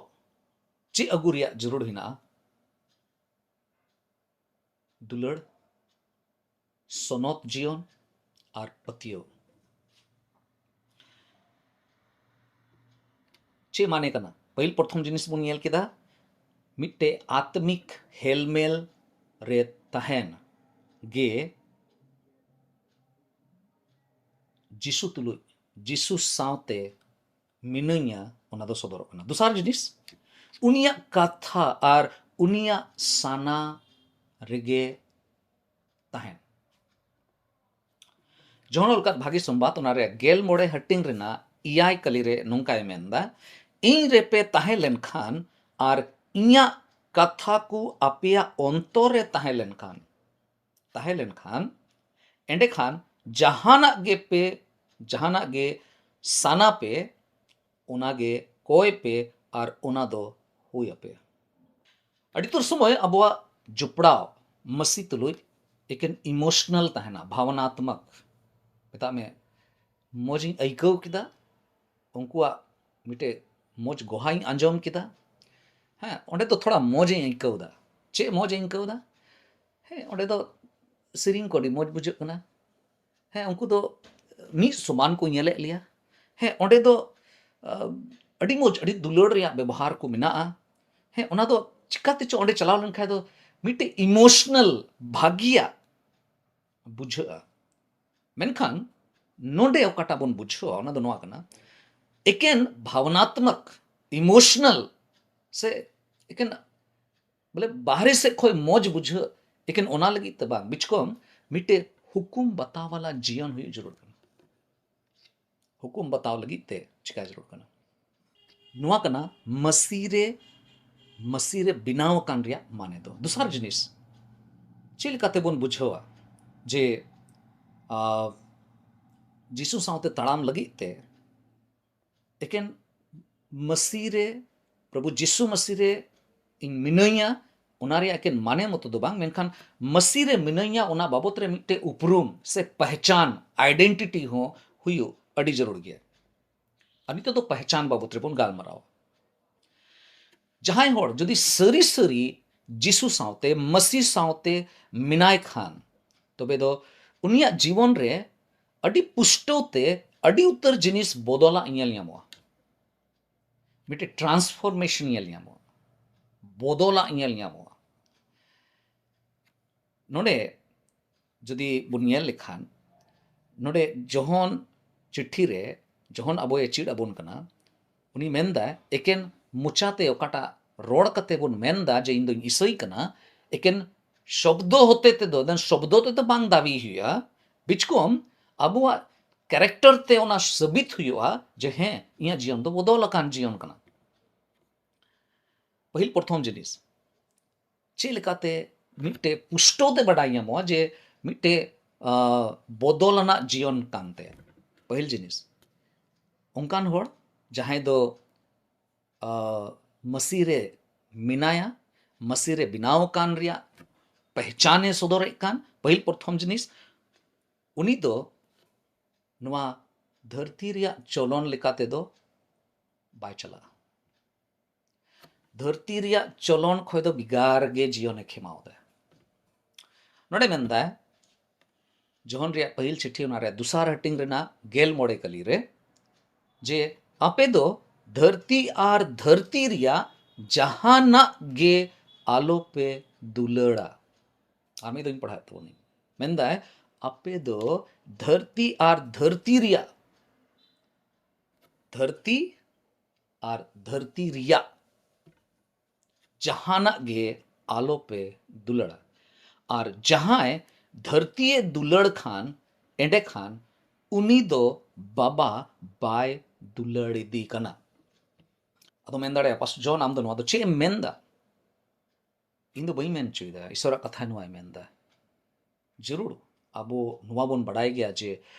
ᱪᱮᱫ ᱟᱹᱜᱩ ᱨᱮᱭᱟᱜ ᱡᱟᱹᱨᱩᱲ ᱦᱮᱱᱟᱜᱼᱟ? ᱫᱩᱞᱟᱹᱲ, ᱥᱚᱱᱚᱛ ᱡᱤᱭᱚᱱ ᱟᱨ ᱯᱟᱹᱛᱭᱟᱹᱣ᱾ ᱪᱮᱫ ᱢᱟᱱᱮ ᱠᱟᱱᱟ? ᱯᱟᱹᱦᱤᱞ ᱯᱨᱚᱛᱷᱚᱢ ᱡᱤᱱᱤᱥ ᱵᱚᱱ ᱧᱮᱞ ᱠᱮᱫᱟ, ᱢᱤᱫᱴᱮᱡ ᱟᱛᱢᱤᱠ ᱦᱮᱞᱢᱮᱞ ᱨᱮ ᱛᱟᱦᱮᱱ ᱜᱮ ᱡᱤᱥᱩ ᱛᱩᱞᱩᱡ, ᱡᱤᱥᱩ ᱥᱟᱶᱛᱮ ᱢᱤᱱᱟᱹᱧᱟ, ᱚᱱᱟ ᱫᱚ ᱥᱚᱫᱚᱨᱚᱜ ᱠᱟᱱᱟ᱾ ᱫᱚᱥᱟᱨ ᱡᱤᱱᱤᱥ, ᱩᱱᱤᱭᱟᱜ ᱠᱟᱛᱷᱟ ᱟᱨ ᱩᱱᱤᱭᱟᱜ ᱥᱟᱱᱟ ᱨᱮᱜᱮ ᱛᱟᱦᱮᱱ᱾ ᱡᱚᱦᱚᱱ ᱚᱞ ᱠᱟᱫ ᱵᱷᱟᱹᱜᱤ ᱥᱚᱢᱵᱟᱫ, ᱚᱱᱟ ᱨᱮ ᱜᱮᱞ ᱢᱚᱬᱮ ᱦᱟᱹᱴᱤᱧ ᱨᱮᱱᱟᱜ ᱮᱭᱟᱭ ᱠᱟᱹᱞᱤ ᱨᱮ ᱱᱚᱝᱠᱟᱭ ᱢᱮᱱᱫᱟ, "ᱤᱧ ᱨᱮᱯᱮ ᱛᱟᱦᱮᱸ ᱞᱮᱱᱠᱷᱟᱱ ᱟᱨ ᱤᱧᱟᱹᱜ ᱠᱟᱛᱷᱟ ᱠᱚ ᱟᱯᱮᱭᱟᱜ ᱚᱱᱛᱚᱨ ᱨᱮ ᱛᱟᱦᱮᱸ ᱞᱮᱱᱠᱷᱟᱱ, ᱛᱟᱦᱮᱸ ᱞᱮᱱᱠᱷᱟᱱ, ᱮᱸᱰᱮᱠᱷᱟᱱ ᱡᱟᱦᱟᱱᱟᱜ ᱜᱮᱯᱮ, ᱡᱟᱦᱟᱱᱟᱜ ᱜᱮ ᱥᱟᱱᱟ ᱯᱮ, ᱚᱱᱟᱜᱮ ᱠᱚᱭ ᱯᱮ ᱟᱨ ᱚᱱᱟ ᱫᱚ ᱦᱩᱭ ᱟᱯᱮᱭᱟ᱾" ᱟᱹᱰᱤ ᱩᱛᱟᱹᱨ ᱥᱚᱢᱚᱭ ᱟᱵᱚᱣᱟᱜ ᱡᱚᱯᱲᱟᱣ ᱢᱟᱹᱥᱤ ᱛᱩᱞᱩᱡ ᱮᱠᱮᱱ ᱤᱢᱳᱥᱚᱱᱟᱞ ᱛᱟᱦᱮᱱᱟ, ᱵᱷᱟᱵᱽᱱᱟᱛᱢᱚᱠ᱾ ᱢᱮᱛᱟᱜ ᱢᱮ, ᱢᱚᱡᱽ ᱤᱧ ᱟᱹᱭᱠᱟᱹᱣ ᱠᱮᱫᱟ, ᱩᱱᱠᱩᱣᱟᱜ ᱢᱤᱫᱴᱮᱡ ᱢᱚᱡᱽ ᱜᱚᱦᱟᱧ ᱟᱸᱡᱚᱢ ᱠᱮᱫᱟ, ᱦᱮᱸ, ᱚᱸᱰᱮ ᱫᱚ ᱛᱷᱚᱲᱟ ᱢᱚᱡᱽ ᱤᱧ ᱟᱹᱭᱠᱟᱹᱣ ᱮᱫᱟ᱾ ᱪᱮᱫ ᱢᱚᱡᱽ ᱤᱧ ᱟᱹᱭᱠᱟᱹᱣ ᱮᱫᱟ? ᱦᱮᱸ, ᱚᱸᱰᱮ ᱫᱚ ᱥᱮᱨᱮᱧ ᱠᱚ ᱟᱹᱰᱤ ᱢᱚᱡᱽ ᱵᱩᱡᱷᱟᱹᱜ ᱠᱟᱱᱟ᱾ ᱦᱮᱸ, ᱩᱱᱠᱩ ᱫᱚ ᱢᱤᱫ ᱥᱚᱢᱟᱱ ᱠᱚ ᱧᱮᱞᱮᱫ ᱞᱮᱭᱟ᱾ ᱦᱮᱸ, ᱚᱸᱰᱮ ᱫᱚ, ᱟᱹᱰᱤ ᱢᱚᱡᱽ, ᱟᱹᱰᱤ ᱫᱩᱞᱟᱹᱲ ᱨᱮᱭᱟᱜ ᱵᱮᱵᱚᱦᱟᱨ ᱠᱚ ᱢᱮᱱᱟᱜᱼᱟ᱾ ᱦᱮᱸ, ᱚᱱᱟ ᱫᱚ ᱪᱤᱠᱟᱹ ᱛᱮᱪᱚ ᱚᱸᱰᱮ ᱪᱟᱞᱟᱣ ᱞᱮᱱᱠᱷᱟᱱ ᱫᱚ ᱢᱤᱫᱴᱮᱡ ᱤᱢᱳᱥᱚᱱᱟᱞ ᱵᱷᱟᱹᱜᱤᱭᱟᱜ ᱵᱩᱡᱷᱟᱹᱜᱼᱟ᱾ ᱢᱮᱱᱠᱷᱟᱱ ᱱᱚᱰᱮ ᱚᱠᱟᱴᱟᱜ ᱵᱚᱱ ᱵᱩᱡᱷᱟᱹᱣᱟ, ᱚᱱᱟ ᱫᱚ ᱱᱚᱣᱟ ᱠᱟᱱᱟ, ᱮᱠᱮᱱ ᱵᱷᱟᱵᱽᱱᱟᱛᱢᱚᱠ, ᱤᱢᱳᱥᱚᱱᱟᱞ ᱥᱮ ᱮᱠᱮᱱ, ᱵᱚᱞᱮ, ᱵᱟᱦᱨᱮ ᱥᱮᱫ ᱠᱷᱚᱱ ᱢᱚᱡᱽ ᱵᱩᱡᱷᱟᱹᱜ, ᱮᱠᱮᱱ ᱚᱱᱟ ᱞᱟᱹᱜᱤᱫ ᱛᱮ ᱵᱟᱝ, ᱵᱤᱪᱠᱚᱢ ᱢᱤᱫᱴᱮᱡ ᱦᱩᱠᱩᱢ ᱵᱟᱛᱟᱣ ᱵᱟᱞᱟ ᱡᱤᱭᱚᱱ ᱦᱩᱭᱩᱜ ᱡᱟᱹᱨᱩᱲ ᱠᱟᱱᱟ᱾ ᱦᱩᱠᱩᱢ ᱵᱟᱛᱟᱣ ᱞᱟᱹᱜᱤᱫ ᱛᱮ ᱪᱤᱠᱟ ᱡᱟᱹᱨᱩᱲ ᱠᱟᱱᱟ? ᱱᱚᱣᱟ ᱠᱟᱱᱟ ᱢᱟᱹᱥᱤ ᱨᱮ, ᱢᱟᱹᱥᱤ ᱨᱮ ᱵᱮᱱᱟᱣ ᱟᱠᱟᱱ ᱨᱮᱭᱟᱜ ᱢᱟᱱᱮ ᱫᱚ᱾ ᱫᱚᱥᱟᱨ ᱡᱤᱱᱤᱥ, ᱪᱮᱫ ᱞᱮᱠᱟᱛᱮ ᱵᱚᱱ ᱵᱩᱡᱷᱟᱹᱣᱟ ᱡᱮ, ᱟᱸ, ᱡᱤᱥᱩ ᱥᱟᱶᱛᱮ ᱛᱟᱲᱟᱢ ᱞᱟᱹᱜᱤᱫ ᱛᱮ ᱮᱠᱮᱱ ᱢᱟᱹᱥᱤ ᱨᱮ, ᱯᱨᱚᱵᱷᱩ ᱡᱤᱥᱩ ᱢᱟᱹᱥᱤ ᱨᱮ ᱤᱧ ᱢᱤᱱᱟᱹᱧᱟ, ᱚᱱᱟ ᱨᱮᱭᱟᱜ ᱮᱠᱮᱱ ᱢᱟᱱᱮ ᱢᱚᱛᱚ ᱫᱚ ᱵᱟᱝ, ᱢᱮᱱᱠᱷᱟᱱ ᱢᱟᱹᱥᱤ ᱨᱮ ᱢᱤᱱᱟᱹᱧᱟ ᱚᱱᱟ ᱵᱟᱵᱚᱛ ᱨᱮ ᱢᱤᱫᱴᱮᱡ ᱩᱯᱨᱩᱢ ᱥᱮ ᱯᱮᱦᱪᱟᱱ, ᱟᱭᱰᱮᱱᱴᱤᱴᱤ ᱦᱚᱸ ᱦᱩᱭᱩᱜ ᱟᱹᱰᱤ ᱡᱟᱹᱨᱩᱲ ᱜᱮᱭᱟ᱾ ᱟᱨ ᱱᱤᱛᱚᱜ ᱫᱚ ᱯᱮᱦᱪᱟᱱ ᱵᱟᱵᱚᱛ ᱨᱮᱵᱚᱱ ᱜᱟᱞᱢᱟᱨᱟᱣᱟ᱾ ᱡᱟᱦᱟᱸᱭ ᱦᱚᱲ ᱡᱩᱫᱤ ᱥᱟᱹᱨᱤ ᱥᱟᱹᱨᱤ ᱡᱤᱥᱩ ᱥᱟᱶᱛᱮ, ᱢᱟᱹᱥᱤ ᱥᱟᱶᱛᱮ ᱢᱮᱱᱟᱭ ᱠᱷᱟᱱ, ᱛᱚᱵᱮ ᱫᱚ ᱩᱱᱤᱭᱟᱜ ᱡᱤᱵᱚᱱ ᱨᱮ ᱟᱹᱰᱤ ᱯᱩᱥᱴᱟᱹᱣ ᱛᱮ ᱟᱹᱰᱤ ᱩᱛᱟᱹᱨ ᱡᱤᱱᱤᱥ ᱵᱚᱫᱚᱞᱟᱜ ᱧᱮᱞ ᱧᱟᱢᱚᱜᱼᱟ᱾ ᱢᱤᱫᱴᱮᱡ ᱴᱨᱟᱱᱥᱯᱷᱚᱨᱢᱮᱥᱚᱱ ᱧᱮᱞ ᱧᱟᱢᱚᱜᱼᱟ, ᱵᱚᱫᱚᱞᱟᱜ ᱧᱮᱞ ᱧᱟᱢᱚᱜᱼᱟ᱾ ᱱᱚᱰᱮ ᱡᱩᱫᱤ ᱵᱚᱱ ᱧᱮᱞ ᱞᱮᱠᱷᱟᱱ, ᱱᱚᱰᱮ ᱡᱚᱦᱚᱱ ᱪᱤᱴᱷᱤ ᱨᱮ ᱡᱚᱦᱚᱱ ᱟᱵᱚᱭ ᱪᱮᱫ ᱟᱵᱚᱱ ᱠᱟᱱᱟ, ᱩᱱᱤ ᱢᱮᱱᱫᱟᱭ ᱮᱠᱮᱱ ᱢᱚᱪᱟᱛᱮ ᱚᱠᱟᱴᱟᱜ ᱨᱚᱲ ᱠᱟᱛᱮ ᱵᱚᱱ ᱢᱮᱱᱫᱟ ᱡᱮ ᱤᱧ ᱫᱚᱧ ᱤᱥᱟᱹᱭ ᱠᱟᱱᱟ, ᱮᱠᱮᱱ ᱥᱚᱵᱫᱚ ᱦᱚᱛᱮ ᱛᱮᱫᱚ, ᱫᱮᱱ ᱥᱚᱵᱫᱚ ᱛᱮᱫᱚ ᱵᱟᱝ ᱫᱟᱵᱤ ᱦᱩᱭᱩᱜᱼᱟ, ᱵᱤᱪᱠᱚᱢ ᱟᱵᱚᱣᱟᱜ ᱠᱮᱨᱮᱠᱴᱟᱨ ᱛᱮ ᱚᱱᱟ ᱥᱟᱹᱵᱤᱛ ᱦᱩᱭᱩᱜᱼᱟ ᱡᱮ ᱦᱮᱸ, ᱤᱧᱟᱹᱜ ᱡᱤᱭᱚᱱ ᱫᱚ ᱵᱚᱫᱚᱞ ᱟᱠᱟᱱ ᱡᱤᱭᱚᱱ ᱠᱟᱱᱟ᱾ ᱯᱟᱹᱦᱤᱞ ᱯᱨᱚᱛᱷᱚᱢ ᱡᱤᱱᱤᱥ, ᱪᱮᱫ ᱞᱮᱠᱟᱛᱮ ᱢᱤᱫᱴᱮᱡ ᱯᱩᱥᱴᱟᱹᱣ ᱛᱮ ᱵᱟᱰᱟᱭ ᱧᱟᱢᱚᱜᱼᱟ ᱡᱮ ᱢᱤᱫᱴᱮᱡ, ᱟᱸ, ᱵᱚᱫᱚᱞ ᱟᱱᱟᱜ ᱡᱤᱭᱚᱱ ᱠᱟᱱ ᱛᱟᱭᱟ? ᱯᱟᱹᱦᱤᱞ ᱡᱤᱱᱤᱥ, ᱚᱱᱠᱟᱱ ᱦᱚᱲ ᱡᱟᱦᱟᱸᱭ ᱫᱚ, ᱟᱸ, ᱢᱟᱹᱥᱤ ᱨᱮ ᱢᱮᱱᱟᱭᱟ, ᱢᱟᱹᱥᱤ ᱨᱮ ᱵᱮᱱᱟᱣ ᱟᱠᱟᱱ ᱨᱮᱭᱟᱜ ᱯᱮᱦᱪᱟᱱᱮ ᱥᱚᱫᱚᱨᱮᱫ ᱠᱟᱱ, ᱯᱟᱹᱦᱤᱞ ᱯᱨᱚᱛᱷᱚᱢ ᱡᱤᱱᱤᱥ, ᱩᱱᱤ ᱫᱚ ᱱᱚᱣᱟ ᱫᱷᱟᱹᱨᱛᱤ ᱨᱮᱭᱟᱜ ᱪᱚᱞᱚᱱ ᱞᱮᱠᱟ ᱛᱮᱫᱚ ᱵᱟᱭ ᱪᱟᱞᱟᱜᱼᱟ᱾ ᱫᱷᱟᱹᱨᱛᱤ ᱨᱮᱭᱟᱜ ᱪᱚᱞᱚᱱ ᱠᱷᱚᱱ ᱫᱚ ᱵᱷᱮᱜᱟᱨ ᱜᱮ ᱡᱤᱭᱚᱱᱮ ᱠᱷᱮᱢᱟᱣ ᱮᱫᱟ᱾ ᱱᱚᱰᱮ ᱢᱮᱱᱫᱟᱭ, ᱡᱚᱦᱚᱱ ᱨᱮᱭᱟᱜ ᱯᱟᱹᱦᱤᱞ ᱪᱤᱴᱷᱤ, ᱚᱱᱟ ᱨᱮᱭᱟᱜ ᱫᱚᱥᱟᱨ ᱦᱟᱹᱴᱤᱧ ᱨᱮᱱᱟᱜ ᱜᱮᱞ ᱢᱚᱬᱮ ᱠᱟᱹᱞᱤ ᱨᱮ, ᱡᱮ ᱟᱯᱮ ᱫᱚ ᱫᱷᱟᱹᱨᱛᱤ ᱟᱨ ᱫᱷᱟᱹᱨᱛᱤ ᱨᱮᱭᱟᱜ ᱡᱟᱦᱟᱱᱟᱜ ᱜᱮ ᱟᱞᱚᱯᱮ ᱫᱩᱞᱟᱹᱲᱟ᱾ ᱟᱨ ᱢᱤᱫ ᱫᱚᱧ ᱯᱟᱲᱦᱟᱣᱮᱫ ᱛᱟᱵᱚᱱᱟᱹᱧ᱾ ᱢᱮᱱᱫᱟᱭ, ᱟᱯᱮ ᱫᱚ ᱫᱷᱟᱹᱨᱛᱤ ᱟᱨ ᱫᱷᱟᱹᱨᱛᱤ ᱨᱮᱭᱟᱜ, ᱫᱷᱟᱹᱨᱛᱤ ᱟᱨ ᱫᱷᱟᱹᱨᱛᱤ ᱨᱮᱭᱟᱜ ᱡᱟᱦᱟᱱᱟᱜ ᱜᱮ ᱟᱞᱚᱯᱮ ᱫᱩᱞᱟᱹᱲᱟ᱾ ᱟᱨ ᱡᱟᱦᱟᱸᱭ ᱫᱷᱟᱹᱨᱛᱤᱭᱮ ᱫᱩᱞᱟᱹᱲ ᱠᱷᱟᱱ, ᱮᱸᱰᱮᱠᱷᱟᱱ ᱩᱱᱤ ᱫᱚ ᱵᱟᱵᱟ ᱵᱟᱭ ᱫᱩᱞᱟᱹᱲᱤᱫᱤ ᱠᱟᱱᱟ᱾ ᱟᱫᱚ ᱢᱮᱱ ᱫᱟᱲᱮᱭᱟᱜᱼᱟ, ᱯᱟᱥᱴᱚᱨ ᱡᱚᱱ, ᱟᱢ ᱫᱚ ᱱᱚᱣᱟ ᱫᱚ ᱪᱮᱫ ᱮᱢ ᱢᱮᱱᱫᱟ? ᱤᱧ ᱫᱚ ᱵᱟᱹᱧ ᱢᱮᱱ ᱦᱚᱪᱚᱭᱮᱫᱟ, ᱤᱥᱚᱨᱟᱜ ᱠᱟᱛᱷᱟ ᱱᱚᱣᱟᱭ ᱢᱮᱱᱫᱟ᱾ ᱡᱟᱹᱨᱩᱲ ᱟᱵᱚ ᱱᱚᱣᱟ ᱵᱚᱱ ᱵᱟᱲᱟᱭ ᱜᱮᱭᱟ ᱡᱮ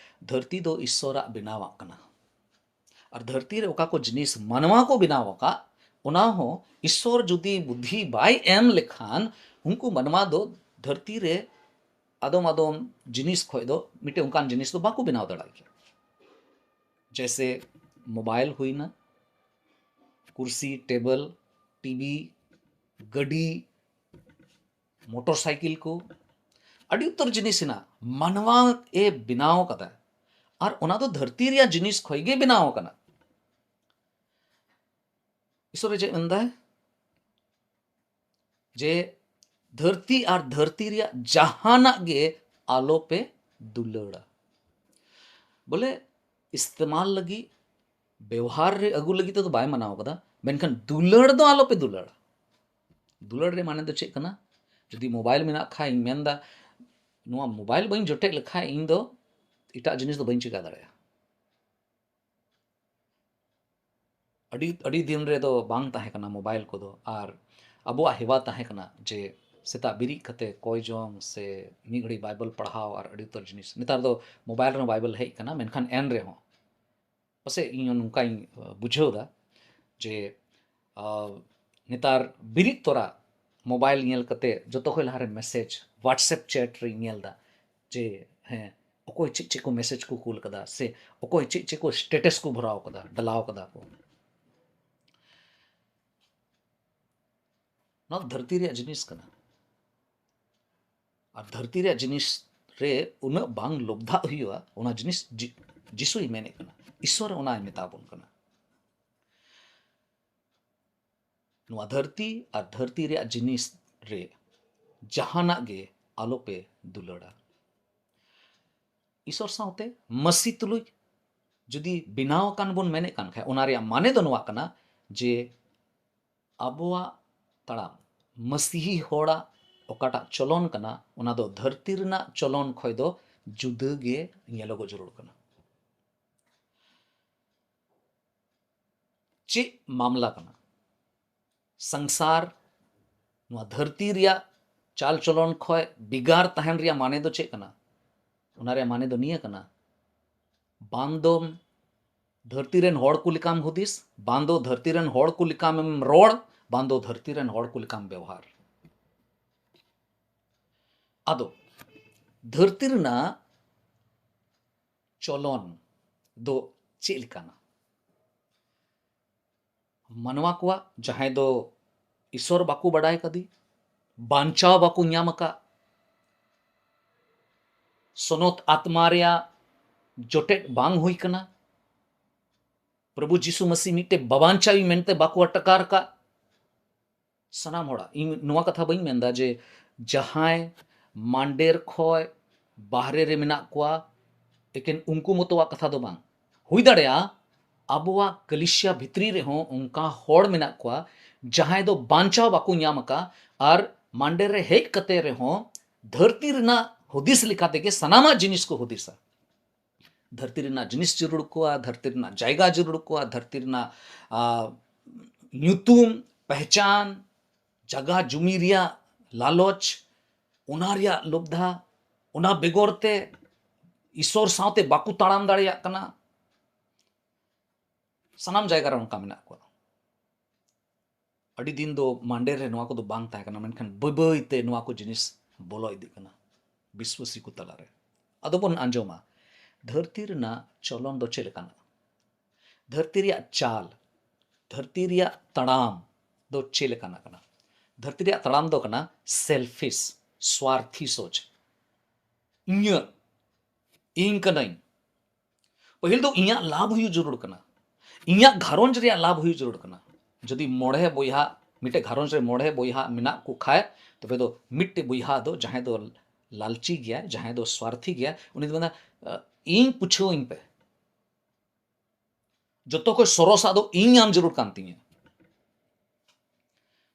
ᱫᱷᱟᱹᱨᱛᱤ ᱫᱚ ᱤᱥᱥᱚᱨᱟᱜ ᱵᱮᱱᱟᱣᱟᱜ ᱠᱟᱱᱟ᱾ ᱟᱨ ᱫᱷᱟᱹᱨᱛᱤ ᱨᱮ ᱚᱠᱟ ᱠᱚ ᱡᱤᱱᱤᱥ ᱢᱟᱱᱣᱟ ᱠᱚ ᱵᱮᱱᱟᱣ ᱟᱠᱟᱫ, ᱚᱱᱟ ᱦᱚᱸ ᱤᱥᱥᱚᱨ ᱡᱩᱫᱤ ᱵᱩᱫᱽᱫᱷᱤ ᱵᱟᱭ ᱮᱢ ᱞᱮᱠᱷᱟᱱ, ᱩᱱᱠᱩ ᱢᱟᱱᱣᱟ ᱫᱚ ᱫᱷᱟᱹᱨᱛᱤ ᱨᱮ ᱟᱫᱚᱢ ᱟᱫᱚᱢ ᱡᱤᱱᱤᱥ ᱠᱷᱚᱡ ᱫᱚ ᱢᱤᱫᱴᱮᱱ ᱚᱱᱠᱟᱱ ᱡᱤᱱᱤᱥ ᱫᱚ ᱵᱟᱠᱚ ᱵᱮᱱᱟᱣ ᱫᱟᱲᱮᱭᱟᱜ ᱜᱮᱭᱟ᱾ ᱡᱮᱭᱥᱮ ᱢᱳᱵᱟᱭᱤᱞ ᱦᱩᱭᱱᱟ, ᱠᱩᱨᱥᱤ, ᱴᱮᱵᱚᱞ, ᱴᱤᱵᱷᱤ, ᱜᱟᱹᱰᱤ, ᱢᱚᱴᱚᱨ ᱥᱟᱭᱠᱮᱞ ᱠᱚ, ᱟᱹᱰᱤ ᱩᱛᱟᱹᱨ ᱡᱤᱱᱤᱥ ᱦᱮᱱᱟᱜ, ᱢᱟᱱᱣᱟ ᱮ ᱵᱮᱱᱟᱣ ᱠᱟᱫᱟ᱾ ᱟᱨ ᱚᱱᱟ ᱫᱚ ᱫᱷᱟᱹᱨᱛᱤ ᱨᱮᱭᱟᱜ ᱡᱤᱱᱤᱥ ᱠᱷᱚᱡ ᱜᱮ ᱵᱮᱱᱟᱣ ᱟᱠᱟᱱᱟ᱾ ᱤᱥᱚᱨᱮ ᱪᱮᱫ ᱢᱮᱱᱫᱟᱭ? ᱡᱮ ᱫᱷᱟᱹᱨᱛᱤ ᱟᱨ ᱫᱷᱟᱹᱨᱛᱤ ᱨᱮᱭᱟᱜ ᱡᱟᱦᱟᱱᱟᱜ ᱜᱮ ᱟᱞᱚᱯᱮ ᱫᱩᱞᱟᱹᱲᱟ᱾ ᱵᱚᱞᱮ, ᱤᱥᱛᱮᱢᱟᱞ ᱞᱟᱹᱜᱤᱫ, ᱵᱮᱣᱦᱟᱨ ᱨᱮ ᱟᱹᱜᱩ ᱞᱟᱹᱜᱤᱫ ᱛᱮᱫᱚ ᱵᱟᱭ ᱢᱟᱱᱟᱣ ᱠᱟᱫᱟ, ᱢᱮᱱᱠᱷᱟᱱ ᱫᱩᱞᱟᱹᱲ ᱫᱚ ᱟᱞᱚᱯᱮ ᱫᱩᱞᱟᱹᱲᱟ᱾ ᱫᱩᱞᱟᱹᱲ ᱨᱮ ᱢᱟᱱᱮ ᱫᱚ ᱪᱮᱫ ᱠᱟᱱᱟ? ᱡᱩᱫᱤ ᱢᱳᱵᱟᱭᱤᱞ ᱢᱮᱱᱟᱜ ᱠᱷᱟᱡ, ᱤᱧ ᱢᱮᱱᱫᱟ, ᱱᱚᱣᱟ ᱢᱳᱵᱟᱭᱤᱞ ᱵᱟᱹᱧ ᱡᱚᱴᱮᱫ ᱞᱮᱠᱷᱟᱡ, ᱤᱧ ᱫᱚ ᱮᱴᱟᱜ ᱡᱤᱱᱤᱥ ᱫᱚ ᱵᱟᱹᱧ ᱪᱤᱠᱟ ᱫᱟᱲᱮᱭᱟᱜᱼᱟ᱾ ᱟᱹᱰᱤ, ᱟᱹᱰᱤ ᱫᱤᱱ ᱨᱮᱫᱚ ᱵᱟᱝ ᱛᱟᱦᱮᱸ ᱠᱟᱱᱟ ᱢᱳᱵᱟᱭᱤᱞ ᱠᱚᱫᱚ, ᱟᱨ ᱟᱵᱚᱣᱟᱜ ᱦᱮᱣᱟ ᱛᱟᱦᱮᱸ ᱠᱟᱱᱟ ᱡᱮ ᱥᱮᱛᱟᱜ ᱵᱮᱨᱮᱫ ᱠᱟᱛᱮ ᱠᱚᱭ ᱡᱚᱝ ᱥᱮ ᱢᱤᱫ ᱜᱷᱟᱹᱲᱤᱡ ᱵᱟᱭᱵᱮᱞ ᱯᱟᱲᱦᱟᱣ ᱟᱨ ᱟᱹᱰᱤ ᱩᱛᱟᱹᱨ ᱡᱤᱱᱤᱥ᱾ ᱱᱮᱛᱟᱨ ᱫᱚ ᱢᱳᱵᱟᱭᱤᱞ ᱨᱮᱦᱚᱸ ᱵᱟᱭᱵᱮᱞ ᱦᱮᱡ ᱠᱟᱱᱟ, ᱢᱮᱱᱠᱷᱟᱱ ᱮᱱ ᱨᱮᱦᱚᱸ ᱯᱟᱥᱮᱡ ᱤᱧ ᱦᱚᱸ ᱱᱚᱝᱠᱟᱧ, ᱟ, ᱵᱩᱡᱷᱟᱹᱣ ᱫᱟ ᱡᱮ, ᱟ, ᱱᱮᱛᱟᱨ ᱵᱮᱨᱮᱫ ᱛᱚᱨᱟ ᱢᱳᱵᱟᱭᱤᱞ ᱧᱮᱞ ᱠᱟᱛᱮ ᱡᱚᱛᱚ ᱠᱷᱚᱱ ᱞᱟᱦᱟᱨᱮ ᱢᱮᱥᱮᱡᱽ, WhatsApp ᱪᱮᱴ ᱨᱮᱧ ᱧᱮᱞ ᱫᱟ ᱡᱮ, ᱦᱮᱸ, ᱚᱠᱚᱭ ᱪᱮᱫ ᱪᱮᱫ ᱠᱚ ᱢᱮᱥᱮᱡᱽ ᱠᱚ ᱠᱩᱞ ᱠᱟᱫᱟ ᱥᱮ ᱚᱠᱚᱭ ᱪᱮᱫ ᱪᱮᱫ ᱠᱚ ᱥᱴᱮᱴᱟᱥ ᱠᱚ ᱵᱷᱚᱨᱟᱣ ᱠᱟᱫᱟ, ᱰᱟᱞᱟᱣ ᱠᱟᱫᱟ ᱠᱚ᱾ ᱱᱚᱣᱟ ᱫᱚ ᱫᱷᱟᱹᱨᱛᱤ ᱨᱮᱭᱟᱜ ᱡᱤᱱᱤᱥ ᱠᱟᱱᱟ᱾ ᱟᱨ ᱫᱷᱟᱹᱨᱛᱤ ᱨᱮᱭᱟᱜ ᱡᱤᱱᱤᱥ ᱨᱮ ᱩᱱᱟᱹᱜ ᱵᱟᱝ ᱞᱳᱵᱷᱫᱷᱟᱜ ᱦᱩᱭᱩᱜᱼᱟ, ᱚᱱᱟ ᱡᱤᱱᱤᱥ ᱡᱤ-, ᱡᱤᱥᱩᱭ ᱢᱮᱱᱮᱫ ᱠᱟᱱᱟ, ᱤᱥᱥᱚᱨ ᱚᱱᱟᱭ ᱢᱮᱛᱟ ᱵᱚᱱ ᱠᱟᱱᱟ᱾ ᱱᱚᱣᱟ ᱫᱷᱟᱹᱨᱛᱤ ᱟᱨ ᱫᱷᱟᱹᱨᱛᱤ ᱨᱮᱭᱟᱜ ᱡᱤᱱᱤᱥ ᱨᱮ ᱡᱟᱦᱟᱱᱟᱜ ᱜᱮ ᱟᱞᱚᱯᱮ ᱫᱩᱞᱟᱹᱲᱟ᱾ ᱤᱥᱚᱨ ᱥᱟᱶᱛᱮ ᱢᱟᱹᱥᱤ ᱛᱩᱞᱩᱡ ᱡᱩᱫᱤ ᱵᱮᱱᱟᱣ ᱟᱠᱟᱱ ᱵᱚᱱ ᱢᱮᱱᱮᱫ ᱠᱟᱱ ᱠᱷᱟᱡ, ᱚᱱᱟ ᱨᱮᱭᱟᱜ ᱢᱟᱱᱮ ᱫᱚ ᱱᱚᱣᱟ ᱠᱟᱱᱟ ᱡᱮ ᱟᱵᱚᱣᱟᱜ ᱛᱟᱲᱟᱢ, ᱢᱟᱹᱥᱤᱦᱤ ᱦᱚᱲᱟᱜ ᱚᱠᱟᱴᱟᱜ ᱪᱚᱞᱚᱱ ᱠᱟᱱᱟ, ᱚᱱᱟ ᱫᱚ ᱫᱷᱟᱹᱨᱛᱤ ᱨᱮᱱᱟᱜ ᱪᱚᱞᱚᱱ ᱠᱷᱚᱡ ᱫᱚ ᱡᱩᱫᱟᱹ ᱜᱮ ᱧᱮᱞᱚᱜᱚᱜ ᱡᱟᱹᱨᱩᱲ ᱠᱟᱱᱟ᱾ ᱪᱮᱫ ᱢᱟᱢᱞᱟ ᱠᱟᱱᱟ? ᱥᱚᱝᱥᱟᱨ, ᱱᱚᱣᱟ ᱫᱷᱟᱹᱨᱛᱤ ᱨᱮᱭᱟᱜ ᱪᱟᱞ ᱪᱚᱞᱚᱱ ᱠᱷᱚᱡ ᱵᱷᱮᱜᱟᱨ ᱛᱟᱦᱮᱱ ᱨᱮᱭᱟᱜ ᱢᱟᱱᱮ ᱫᱚ ᱪᱮᱫ ᱠᱟᱱᱟ? ᱚᱱᱟ ᱨᱮᱭᱟᱜ ᱢᱟᱱᱮ ᱫᱚ ᱱᱤᱭᱟᱹ ᱠᱟᱱᱟ, ᱵᱟᱝ ᱫᱚ ᱫᱷᱟᱹᱨᱛᱤ ᱨᱮᱱ ᱦᱚᱲ ᱠᱚ ᱞᱮᱠᱟᱢ ᱦᱩᱫᱤᱥ, ᱵᱟᱝ ᱫᱚ ᱫᱷᱟᱹᱨᱛᱤ ᱨᱮᱱ ᱦᱚᱲ ᱠᱚ ᱞᱮᱠᱟᱢ ᱨᱚᱲ, ᱵᱟᱝ ᱫᱚ ᱫᱷᱟᱹᱨᱛᱤ ᱨᱮᱱ ᱦᱚᱲ ᱠᱚ ᱞᱮᱠᱟᱢ ᱵᱮᱣᱦᱟᱨ᱾ ᱟᱫᱚ ᱫᱷᱟᱹᱨᱛᱤ ᱨᱮᱱᱟᱜ ᱪᱚᱞᱚᱱ ᱫᱚ ᱪᱮᱫ ᱞᱮᱠᱟᱱᱟ? ᱢᱟᱱᱣᱟ ᱠᱚᱣᱟᱜ, ᱡᱟᱦᱟᱸᱭ ᱫᱚ ᱤᱥᱚᱨ ᱵᱟᱠᱚ ᱵᱟᱰᱟᱭ ᱠᱟᱫᱮ, ᱵᱟᱧᱪᱟᱣ ᱵᱟᱠᱚ ᱧᱟᱢ ᱟᱠᱟᱫ, ᱥᱚᱱᱚᱛ ᱟᱛᱢᱟ ᱨᱮᱭᱟᱜ ᱡᱚᱴᱮᱫ ᱵᱟᱝ ᱦᱩᱭ ᱠᱟᱱᱟ, ᱯᱨᱚᱵᱷᱩ ᱡᱤᱥᱩ ᱢᱟᱹᱥᱤ ᱢᱤᱫᱴᱮᱡ ᱵᱟᱵᱟᱧᱪᱟᱣᱤ ᱢᱮᱱᱛᱮ ᱵᱟᱠᱚ ᱟᱴᱠᱟᱨ ᱟᱠᱟᱫ, ᱥᱟᱱᱟᱢ ᱦᱚᱲᱟᱜ᱾ ᱤᱧ ᱱᱚᱣᱟ ᱠᱟᱛᱷᱟ ᱵᱟᱹᱧ ᱢᱮᱱᱫᱟ ᱡᱮ ᱡᱟᱦᱟᱸᱭ ᱢᱟᱱᱰᱮᱨ ᱠᱷᱚᱡ ᱵᱟᱦᱨᱮ ᱨᱮ ᱢᱮᱱᱟᱜ ᱠᱚᱣᱟ, ᱮᱠᱮᱱ ᱩᱱᱠᱩ ᱢᱚᱛᱚᱣᱟᱜ ᱠᱟᱛᱷᱟ ᱫᱚ ᱵᱟᱝ᱾ ᱦᱩᱭ ᱫᱟᱲᱮᱭᱟᱜᱼᱟ ᱟᱵᱚᱣᱟᱜ ᱠᱟᱞᱤᱥᱤᱭᱟ ᱵᱷᱤᱛᱨᱤ ᱨᱮᱦᱚᱸ ᱚᱱᱠᱟ ᱦᱚᱲ ᱢᱮᱱᱟᱜ ᱠᱚᱣᱟ ᱡᱟᱦᱟᱸᱭ ᱫᱚ ᱵᱟᱧᱪᱟᱣ ᱵᱟᱠᱚ ᱧᱟᱢ ᱟᱠᱟᱫ, ᱟᱨ ᱢᱟᱱᱰᱮᱨ ᱨᱮ ᱦᱮᱡ ᱠᱟᱛᱮ ᱨᱮᱦᱚᱸ ᱫᱷᱟᱹᱨᱛᱤ ᱨᱮᱱᱟᱜ ᱦᱩᱫᱤᱥ ᱞᱮᱠᱟ ᱛᱮᱜᱮ ᱥᱟᱱᱟᱢᱟᱜ ᱡᱤᱱᱤᱥ ᱠᱚ ᱦᱩᱫᱤᱥᱟ᱾ ᱫᱷᱟᱹᱨᱛᱤ ᱨᱮᱱᱟᱜ ᱡᱤᱱᱤᱥ ᱡᱟᱹᱨᱩᱲ ᱠᱚᱣᱟ, ᱫᱷᱟᱹᱨᱛᱤ ᱨᱮᱱᱟᱜ ᱡᱟᱭᱜᱟ ᱡᱟᱹᱨᱩᱲ ᱠᱚᱣᱟ, ᱫᱷᱟᱹᱨᱛᱤ ᱨᱮᱱᱟᱜ, ᱟ, ᱧᱩᱛᱩᱢ, ᱯᱮᱦᱪᱟᱱ, ᱡᱟᱭᱜᱟ ᱡᱩᱢᱤ ᱨᱮᱭᱟᱜ ᱞᱟᱞᱚᱪ, ᱚᱱᱟ ᱨᱮᱭᱟᱜ ᱞᱚᱵᱽᱫᱷᱟ, ᱚᱱᱟ ᱵᱮᱜᱚᱨ ᱛᱮ ᱤᱥᱚᱨ ᱥᱟᱶᱛᱮ ᱵᱟᱠᱚ ᱛᱟᱲᱟᱢ ᱫᱟᱲᱮᱭᱟᱜ ᱠᱟᱱᱟ᱾ ᱥᱟᱱᱟᱢ ᱡᱟᱭᱜᱟ ᱨᱮ ᱚᱱᱠᱟ ᱢᱮᱱᱟᱜ ᱠᱚᱣᱟ᱾ ᱟᱹᱰᱤ ᱫᱤᱱ ᱫᱚ ᱢᱟᱱᱰᱮᱨ ᱨᱮ ᱱᱚᱣᱟ ᱠᱚᱫᱚ ᱵᱟᱝ ᱛᱟᱦᱮᱸ ᱠᱟᱱᱟ, ᱢᱮᱱᱠᱷᱟᱱ ᱵᱟᱹᱭ ᱵᱟᱹᱭ ᱛᱮ ᱱᱚᱣᱟ ᱠᱚ ᱡᱤᱱᱤᱥ ᱵᱚᱞᱚ ᱤᱫᱤᱜ ᱠᱟᱱᱟ ᱵᱤᱥᱣᱟᱹᱥᱤ ᱠᱚ ᱛᱟᱞᱟᱨᱮ᱾ ᱟᱫᱚ ᱵᱚᱱ ᱟᱸᱡᱚᱢᱟ, ᱫᱷᱟᱹᱨᱛᱤ ᱨᱮᱱᱟᱜ ᱪᱚᱞᱚᱱ ᱫᱚ ᱪᱮᱫ ᱞᱮᱠᱟᱱᱟ? ᱫᱷᱟᱹᱨᱛᱤ ᱨᱮᱭᱟᱜ ᱪᱟᱞ, ᱫᱷᱟᱹᱨᱛᱤ ᱨᱮᱭᱟᱜ ᱛᱟᱲᱟᱢ ᱫᱚ ᱪᱮᱫ ᱞᱮᱠᱟᱱᱟᱜ ᱠᱟᱱᱟ? ᱫᱷᱟᱹᱨᱛᱤ ᱨᱮᱭᱟᱜ ᱛᱟᱲᱟᱢ ᱫᱚ ᱠᱟᱱᱟ ᱥᱮᱞᱯᱷᱤᱥ, ᱥᱣᱟᱨᱛᱷᱤ ᱥᱳᱪ᱾ ᱤᱧᱟᱹᱜ, ᱤᱧ ᱠᱟᱹᱱᱟᱹᱧ᱾ ᱯᱟᱹᱦᱤᱞ ᱫᱚ ᱤᱧᱟᱹᱜ ᱞᱟᱵᱷ ᱦᱩᱭᱩᱜ ᱡᱟᱹᱨᱩᱲ ᱠᱟᱱᱟ᱾ ᱤᱧᱟᱹᱜ ᱜᱷᱟᱨᱚᱸᱡᱽ ᱨᱮᱭᱟᱜ ᱞᱟᱵᱷ ᱦᱩᱭᱩᱜ ᱡᱟᱹᱨᱩᱲ ᱠᱟᱱᱟ᱾ ᱡᱩᱫᱤ ᱢᱚᱬᱮ ᱵᱚᱭᱦᱟ, ᱢᱤᱫᱴᱮᱡ ᱜᱷᱟᱨᱚᱸᱡᱽ ᱨᱮ ᱢᱚᱬᱮ ᱵᱚᱭᱦᱟ ᱢᱮᱱᱟᱜ ᱠᱚ ᱠᱷᱟᱡ, ᱛᱚᱵᱮ ᱫᱚ ᱢᱤᱫᱴᱮᱡ ᱵᱚᱭᱦᱟ ᱫᱚ, ᱡᱟᱦᱟᱸᱭ ᱫᱚ ᱞᱟᱞᱪᱤ ᱜᱮᱭᱟ, ᱡᱟᱦᱟᱸᱭ ᱫᱚ ᱥᱣᱟᱨᱛᱷᱤ ᱜᱮᱭᱟ, ᱩᱱᱤ ᱫᱚ ᱢᱮᱱᱟ, "ᱤᱧ ᱯᱩᱪᱷᱟᱹᱣᱟᱹᱧ ᱯᱮ, ᱡᱚᱛᱚ ᱠᱷᱚᱡ ᱥᱚᱨᱚᱥᱟᱜ ᱫᱚ ᱤᱧ ᱧᱟᱢ ᱡᱟᱹᱨᱩᱲ ᱠᱟᱱ ᱛᱤᱧᱟᱹ᱾"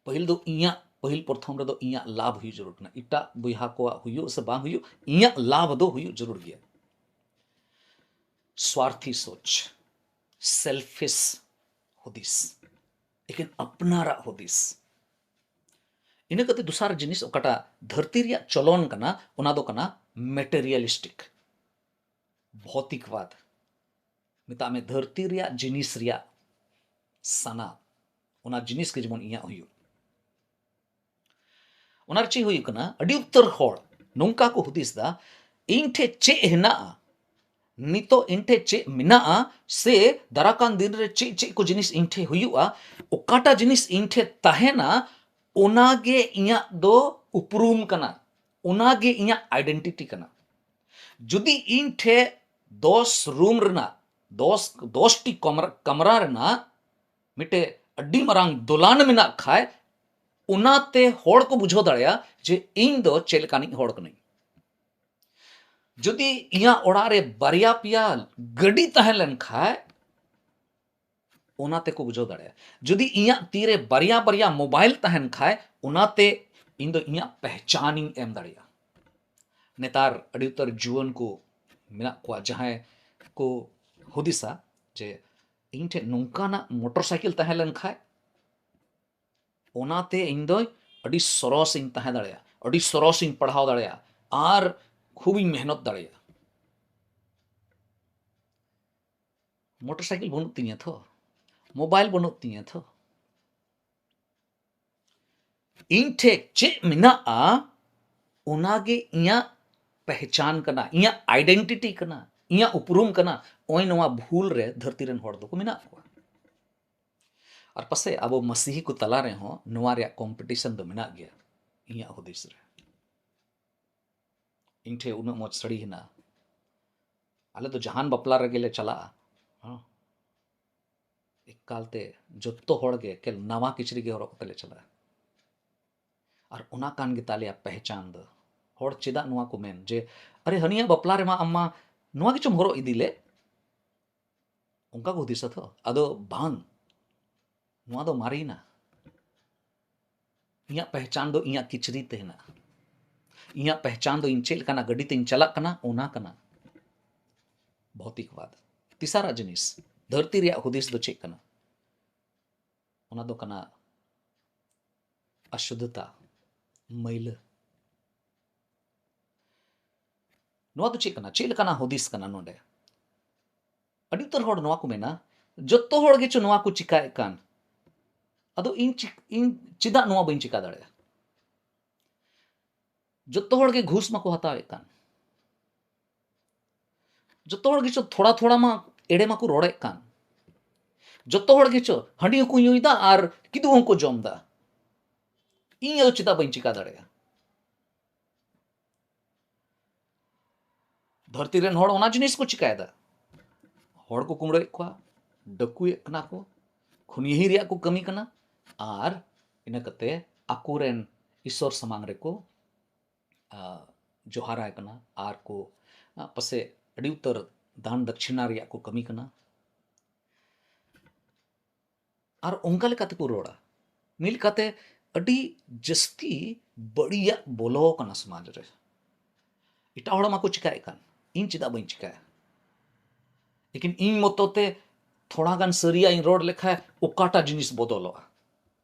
ᱯᱟᱹᱦᱤᱞ ᱫᱚ ᱤᱧᱟᱹᱜ, ᱯᱟᱹᱦᱤᱞ ᱯᱨᱚᱛᱷᱚᱢ ᱨᱮᱫᱚ ᱤᱧᱟᱹᱜ ᱞᱟᱵᱷ ᱦᱩᱭᱩᱜ ᱡᱟᱹᱨᱩᱲ ᱠᱟᱱᱟ᱾ ᱮᱴᱟᱜ ᱵᱚᱭᱦᱟ ᱠᱚᱣᱟᱜ ᱦᱩᱭᱩᱜ ᱥᱮ ᱵᱟᱝ ᱦᱩᱭᱩᱜ, ᱤᱧᱟᱹᱜ ᱞᱟᱵᱷ ᱫᱚ ᱦᱩᱭᱩᱜ ᱡᱟᱹᱨᱩᱲ ᱜᱮᱭᱟ᱾ ᱥᱣᱟᱨᱛᱷᱤ ᱥᱳᱪ, ᱥᱮᱞᱯᱷᱤᱥ ᱦᱩᱫᱤᱥ, ᱮᱠᱮᱱ ᱟᱯᱱᱟᱨᱟᱜ ᱦᱩᱫᱤᱥ᱾ ᱤᱱᱟᱹ ᱠᱟᱛᱮ ᱫᱚᱥᱟᱨ ᱡᱤᱱᱤᱥ ᱚᱠᱟᱴᱟᱜ ᱫᱷᱟᱹᱨᱛᱤ ᱨᱮᱭᱟᱜ ᱪᱚᱞᱚᱱ ᱠᱟᱱᱟ, ᱚᱱᱟ ᱫᱚ ᱠᱟᱱᱟ ᱢᱮᱴᱮᱨᱤᱭᱟᱞᱤᱥᱴᱤᱠ, ᱵᱷᱚᱛᱤᱠᱵᱟᱫ᱾ ᱢᱮᱛᱟᱜ ᱢᱮ ᱫᱷᱟᱹᱨᱛᱤ ᱨᱮᱭᱟᱜ ᱡᱤᱱᱤᱥ ᱨᱮᱭᱟᱜ ᱥᱟᱱᱟ, ᱚᱱᱟ ᱡᱤᱱᱤᱥ ᱜᱮ ᱡᱮᱢᱚᱱ ᱤᱧᱟᱹᱜ ᱦᱩᱭᱩᱜ᱾ ᱚᱱᱟ ᱨᱮ ᱪᱮᱫ ᱦᱩᱭᱩᱜ ᱠᱟᱱᱟ, ᱟᱹᱰᱤ ᱩᱛᱟᱹᱨ ᱦᱚᱲ ᱱᱚᱝᱠᱟ ᱠᱚ ᱦᱩᱫᱤᱥ ᱫᱟ, ᱤᱧ ᱴᱷᱮᱡ ᱪᱮᱫ ᱦᱮᱱᱟᱜᱼᱟ, ᱱᱤᱛᱚᱜ ᱤᱧ ᱴᱷᱮᱡ ᱪᱮᱫ ᱢᱮᱱᱟᱜᱼᱟ, ᱥᱮ ᱫᱟᱨᱟᱠᱟᱱ ᱫᱤᱱ ᱨᱮ ᱪᱮᱫ ᱪᱮᱫ ᱠᱚ ᱡᱤᱱᱤᱥ ᱤᱧ ᱴᱷᱮᱡ ᱦᱩᱭᱩᱜᱼᱟ, ᱚᱠᱟᱴᱟᱜ ᱡᱤᱱᱤᱥ ᱤᱧ ᱴᱷᱮᱡ ᱛᱟᱦᱮᱱᱟ, ᱚᱱᱟᱜᱮ ᱤᱧᱟᱹᱜ ᱫᱚ ᱩᱯᱨᱩᱢ ᱠᱟᱱᱟ, ᱚᱱᱟᱜᱮ ᱤᱧᱟᱹᱜ ᱟᱭᱰᱮᱱᱴᱤᱴᱤ ᱠᱟᱱᱟ᱾ ᱡᱩᱫᱤ ᱤᱧ ᱴᱷᱮᱡ ᱫᱚᱥ ᱨᱩᱢ ᱨᱮᱱᱟᱜ, ᱫᱚᱥ, ᱫᱚᱥ ᱴᱤ ᱠᱚᱢᱨᱟ, ᱠᱟᱢᱨᱟ ᱨᱮᱱᱟᱜ ᱢᱤᱫᱴᱮᱡ ᱟᱹᱰᱤ ᱢᱟᱨᱟᱝ ᱫᱚᱞᱟᱱ ᱢᱮᱱᱟᱜ ᱠᱷᱟᱡ, ᱚᱱᱟᱛᱮ ᱦᱚᱲ ᱠᱚ ᱵᱩᱡᱷᱟᱹᱣ ᱫᱟᱲᱮᱭᱟᱜᱼᱟ ᱡᱮ ᱤᱧ ᱫᱚ ᱪᱮᱫ ᱞᱮᱠᱟᱱᱤᱡ ᱦᱚᱲ ᱠᱟᱹᱱᱟᱹᱧ᱾ ᱡᱩᱫᱤ ᱤᱧᱟᱹᱜ ᱚᱲᱟᱜ ᱨᱮ ᱵᱟᱨᱭᱟ ᱯᱮᱭᱟ ᱜᱟᱹᱰᱤ ᱛᱟᱦᱮᱸ ᱞᱮᱱ ᱠᱷᱟᱡ, ᱚᱱᱟ ᱛᱮᱠᱚ ᱵᱩᱡᱷᱟᱹᱣ ᱫᱟᱲᱮᱭᱟᱜᱼᱟ᱾ ᱡᱩᱫᱤ ᱤᱧᱟᱹᱜ ᱛᱤᱨᱮ ᱵᱟᱨᱭᱟ ᱵᱟᱨᱭᱟ ᱢᱳᱵᱟᱭᱤᱞ ᱛᱟᱦᱮᱱ ᱠᱷᱟᱡ, ᱚᱱᱟᱛᱮ ᱤᱧ ᱫᱚ ᱤᱧᱟᱹᱜ ᱯᱮᱦᱪᱟᱱᱤᱧ ᱮᱢ ᱫᱟᱲᱮᱭᱟᱜᱼᱟ᱾ ᱱᱮᱛᱟᱨ ᱟᱹᱰᱤ ᱩᱛᱟᱹᱨ ᱡᱩᱣᱟᱹᱱ ᱠᱚ ᱢᱮᱱᱟᱜ ᱠᱚᱣᱟ, ᱡᱟᱦᱟᱸᱭ ᱠᱚ ᱦᱩᱫᱤᱥᱟ ᱡᱮ ᱤᱧ ᱴᱷᱮᱱ ᱱᱚᱝᱠᱟᱱᱟᱜ ᱢᱚᱴᱚᱨ ᱥᱟᱭᱠᱮᱞ ᱛᱟᱦᱮᱸ ᱞᱮᱱ ᱠᱷᱟᱡ, ᱚᱱᱟᱛᱮ ᱤᱧ ᱫᱚ ᱟᱹᱰᱤ ᱥᱚᱨᱚᱥ ᱤᱧ ᱛᱟᱦᱮᱸ ᱫᱟᱲᱮᱭᱟᱜᱼᱟ, ᱟᱹᱰᱤ ᱥᱚᱨᱚᱥ ᱤᱧ ᱯᱟᱲᱦᱟᱣ ᱫᱟᱲᱮᱭᱟᱜᱼᱟ, ᱟᱨ ᱠᱷᱩᱵ ᱤᱧ ᱢᱮᱦᱱᱚᱛ ᱫᱟᱲᱮᱭᱟᱜᱼᱟ᱾ ᱢᱚᱴᱚᱨ ᱥᱟᱭᱠᱮᱞ ᱵᱟᱹᱱᱩᱜ ᱛᱤᱧᱟᱹ ᱛᱷᱚ, ᱢᱳᱵᱟᱭᱤᱞ ᱵᱟᱹᱱᱩᱜ ᱛᱤᱧᱟᱹ ᱛᱷᱚ, ᱤᱧ ᱴᱷᱮᱡ ᱪᱮᱫ ᱢᱮᱱᱟᱜᱼᱟ, ᱚᱱᱟᱜᱮ ᱤᱧᱟᱹᱜ ᱯᱮᱦᱪᱟᱱ ᱠᱟᱱᱟ, ᱤᱧᱟᱹᱜ ᱟᱭᱰᱮᱱᱴᱤᱴᱤ ᱠᱟᱱᱟ, ᱤᱧᱟᱹᱜ ᱩᱯᱨᱩᱢ ᱠᱟᱱᱟ᱾ ᱱᱚᱜᱼᱚᱭ ᱱᱚᱣᱟ ᱵᱷᱩᱞ ᱨᱮ ᱫᱷᱟᱹᱨᱛᱤ ᱨᱮᱱ ᱦᱚᱲ ᱫᱚᱠᱚ ᱢᱮᱱᱟᱜ ᱠᱚᱣᱟ᱾ ᱟᱨ ᱯᱟᱥᱮᱡ ᱟᱵᱚ ᱢᱟᱥᱤᱦᱤ ᱠᱚ ᱛᱟᱞᱟ ᱨᱮᱦᱚᱸ ᱱᱚᱣᱟ ᱨᱮᱭᱟᱜ ᱠᱚᱢᱯᱤᱴᱤᱥᱚᱱ ᱫᱚ ᱢᱮᱱᱟᱜ ᱜᱮᱭᱟ, ᱤᱧᱟᱹᱜ ᱦᱩᱫᱤᱥ ᱨᱮ᱾ ᱤᱧ ᱴᱷᱮᱡ ᱩᱱᱟᱹᱜ ᱢᱚᱡᱽ ᱥᱟᱹᱲᱤ ᱦᱮᱱᱟᱜᱼᱟ, ᱟᱞᱮ ᱫᱚ ᱡᱟᱦᱟᱱ ᱵᱟᱯᱞᱟ ᱨᱮᱜᱮ ᱞᱮ ᱪᱟᱞᱟᱜᱼᱟ, ᱦᱮᱸ, ᱮᱠᱟᱞᱛᱮ ᱡᱚᱛᱚ ᱦᱚᱲ ᱜᱮ ᱮᱠᱮᱱ ᱱᱟᱣᱟ ᱠᱤᱪᱨᱤᱡ ᱜᱮ ᱦᱚᱨᱚᱜ ᱠᱟᱛᱮ ᱞᱮ ᱪᱟᱞᱟᱜᱼᱟ᱾ ᱟᱨ ᱚᱱᱟ ᱠᱟᱱ ᱜᱮᱛᱟᱞᱮᱭᱟ ᱯᱮᱦᱪᱟᱱ ᱫᱚ᱾ ᱦᱚᱲ ᱪᱮᱫᱟᱜ ᱱᱚᱣᱟ ᱠᱚ ᱢᱮᱱ ᱡᱮ, "ᱟᱨᱮ, ᱦᱟᱹᱱᱤᱭᱟᱜ ᱵᱟᱯᱞᱟ ᱨᱮᱢᱟ ᱟᱢ ᱢᱟ ᱱᱚᱣᱟ ᱜᱮᱪᱚᱢ ᱦᱚᱨᱚᱜ ᱤᱫᱤ ᱞᱮᱫ?" ᱚᱱᱠᱟ ᱠᱚ ᱦᱩᱫᱤᱥᱟ ᱛᱚ᱾ ᱟᱫᱚ ᱵᱟᱝ, ᱱᱚᱣᱟ ᱫᱚ ᱢᱟᱨᱮᱭᱮᱱᱟ᱾ ᱤᱧᱟᱹᱜ ᱯᱮᱦᱪᱟᱱ ᱫᱚ ᱤᱧᱟᱹᱜ ᱠᱤᱪᱨᱤᱡ ᱛᱮ ᱦᱮᱱᱟᱜᱼᱟ᱾ ᱤᱧᱟᱹᱜ ᱯᱮᱦᱪᱟᱱ ᱫᱚ ᱤᱧ ᱪᱮᱫ ᱞᱮᱠᱟᱱᱟᱜ ᱜᱟᱹᱰᱤ ᱛᱤᱧ ᱪᱟᱞᱟᱜ ᱠᱟᱱᱟ, ᱚᱱᱟ ᱠᱟᱱᱟ᱾ ᱵᱷᱚᱛᱤᱠᱵᱟᱫ᱾ ᱛᱤᱥᱟᱨᱟᱜ ᱡᱤᱱᱤᱥ, ᱫᱷᱟᱹᱨᱛᱤ ᱨᱮᱭᱟᱜ ᱦᱩᱫᱤᱥ ᱫᱚ ᱪᱮᱫ ᱠᱟᱱᱟ? ᱚᱱᱟ ᱫᱚ ᱠᱟᱱᱟ ᱚᱥᱩᱫᱷᱚᱛᱟ, ᱢᱟᱹᱭᱞᱟᱹ᱾ ᱱᱚᱣᱟ ᱫᱚ ᱪᱮᱫ ᱠᱟᱱᱟ? ᱪᱮᱫ ᱞᱮᱠᱟᱱᱟᱜ ᱦᱩᱫᱤᱥ ᱠᱟᱱᱟ ᱱᱚᱰᱮ? ᱟᱹᱰᱤ ᱩᱛᱟᱹᱨ ᱦᱚᱲ ᱱᱚᱣᱟ ᱠᱚ ᱢᱮᱱᱟ, ᱡᱚᱛᱚ ᱦᱚᱲ ᱜᱮᱪᱚ ᱱᱚᱣᱟ ᱠᱚ ᱪᱤᱠᱟᱭᱮᱫ ᱠᱟᱱ, ᱟᱫᱚ ᱤᱧ ᱪᱤᱠ-, ᱤᱧ ᱪᱮᱫᱟᱜ ᱱᱚᱣᱟ ᱵᱟᱹᱧ ᱪᱤᱠᱟ ᱫᱟᱲᱮᱭᱟᱜᱼᱟ? ᱡᱚᱛᱚ ᱦᱚᱲ ᱜᱮ ᱜᱷᱩᱥ ᱢᱟᱠᱚ ᱦᱟᱛᱟᱣᱮᱫ ᱠᱟᱱ, ᱡᱚᱛᱚ ᱦᱚᱲ ᱜᱮᱪᱚ ᱛᱷᱚᱲᱟ ᱛᱷᱚᱲᱟ ᱢᱟ ᱮᱲᱮ ᱢᱟᱠᱚ ᱨᱚᱲᱮᱫ ᱠᱟᱱ, ᱡᱚᱛᱚ ᱦᱚᱲ ᱜᱮᱪᱚ ᱦᱟᱺᱰᱤ ᱦᱚᱸᱠᱚ ᱧᱩᱭᱮᱫᱟ ᱟᱨ ᱠᱤᱫᱩᱵ ᱦᱚᱸᱠᱚ ᱡᱚᱢᱫᱟ᱾ ᱤᱧ ᱟᱫᱚ ᱪᱮᱫᱟᱜ ᱵᱟᱹᱧ ᱪᱤᱠᱟ ᱫᱟᱲᱮᱭᱟᱜᱼᱟ? ᱫᱷᱟᱹᱨᱛᱤ ᱨᱮᱱ ᱦᱚᱲ ᱚᱱᱟ ᱡᱤᱱᱤᱥ ᱠᱚ ᱪᱤᱠᱟᱭᱮᱫᱟ᱾ ᱦᱚᱲ ᱠᱚ ᱠᱩᱢᱲᱟᱹᱭᱮᱫ ᱠᱚᱣᱟ, ᱰᱟᱹᱠᱩᱭᱮᱫ ᱠᱟᱱᱟ ᱠᱚ, ᱠᱷᱩᱱᱭᱟᱹᱦᱤ ᱨᱮᱭᱟᱜ ᱠᱚ ᱠᱟᱹᱢᱤ ᱠᱟᱱᱟ, ᱟᱨ ᱤᱱᱟᱹ ᱠᱟᱛᱮ ᱟᱠᱚᱨᱮᱱ ᱤᱥᱚᱨ ᱥᱟᱢᱟᱝ ᱨᱮᱠᱚ, ᱟ, ᱡᱚᱦᱟᱨᱟᱭ ᱠᱟᱱᱟ, ᱟᱨ ᱠᱚ, ᱟ, ᱯᱟᱥᱮ ᱟᱹᱰᱤ ᱩᱛᱟᱹᱨ ᱫᱟᱱ ᱫᱟᱠᱷᱤᱱᱟ ᱨᱮᱭᱟᱜ ᱠᱚ ᱠᱟᱹᱢᱤ ᱠᱟᱱᱟ᱾ ᱟᱨ ᱚᱱᱠᱟ ᱞᱮᱠᱟ ᱛᱮᱠᱚ ᱨᱚᱲᱟ᱾ ᱢᱤᱫ ᱞᱮᱠᱟᱛᱮ ᱟᱹᱰᱤ ᱡᱟᱹᱥᱛᱤ ᱵᱟᱹᱲᱤᱡᱟᱜ ᱵᱚᱞᱚ ᱟᱠᱟᱱᱟ ᱥᱚᱢᱟᱡᱽ ᱨᱮ᱾ ᱮᱴᱟᱜ ᱦᱚᱲ ᱢᱟᱠᱚ ᱪᱤᱠᱟᱭᱮᱫ ᱠᱟᱱ, ᱤᱧ ᱪᱮᱫᱟᱜ ᱵᱟᱹᱧ ᱪᱤᱠᱟᱭᱟ? ᱞᱮᱠᱤᱱ ᱤᱧ ᱢᱚᱛᱚ ᱛᱮ ᱛᱷᱚᱲᱟ ᱜᱟᱱ ᱥᱟᱹᱨᱤᱭᱟᱜ ᱤᱧ ᱨᱚᱲ ᱞᱮᱠᱷᱟᱡ ᱚᱠᱟᱴᱟᱜ ᱡᱤᱱᱤᱥ ᱵᱚᱫᱚᱞᱚᱜᱼᱟ?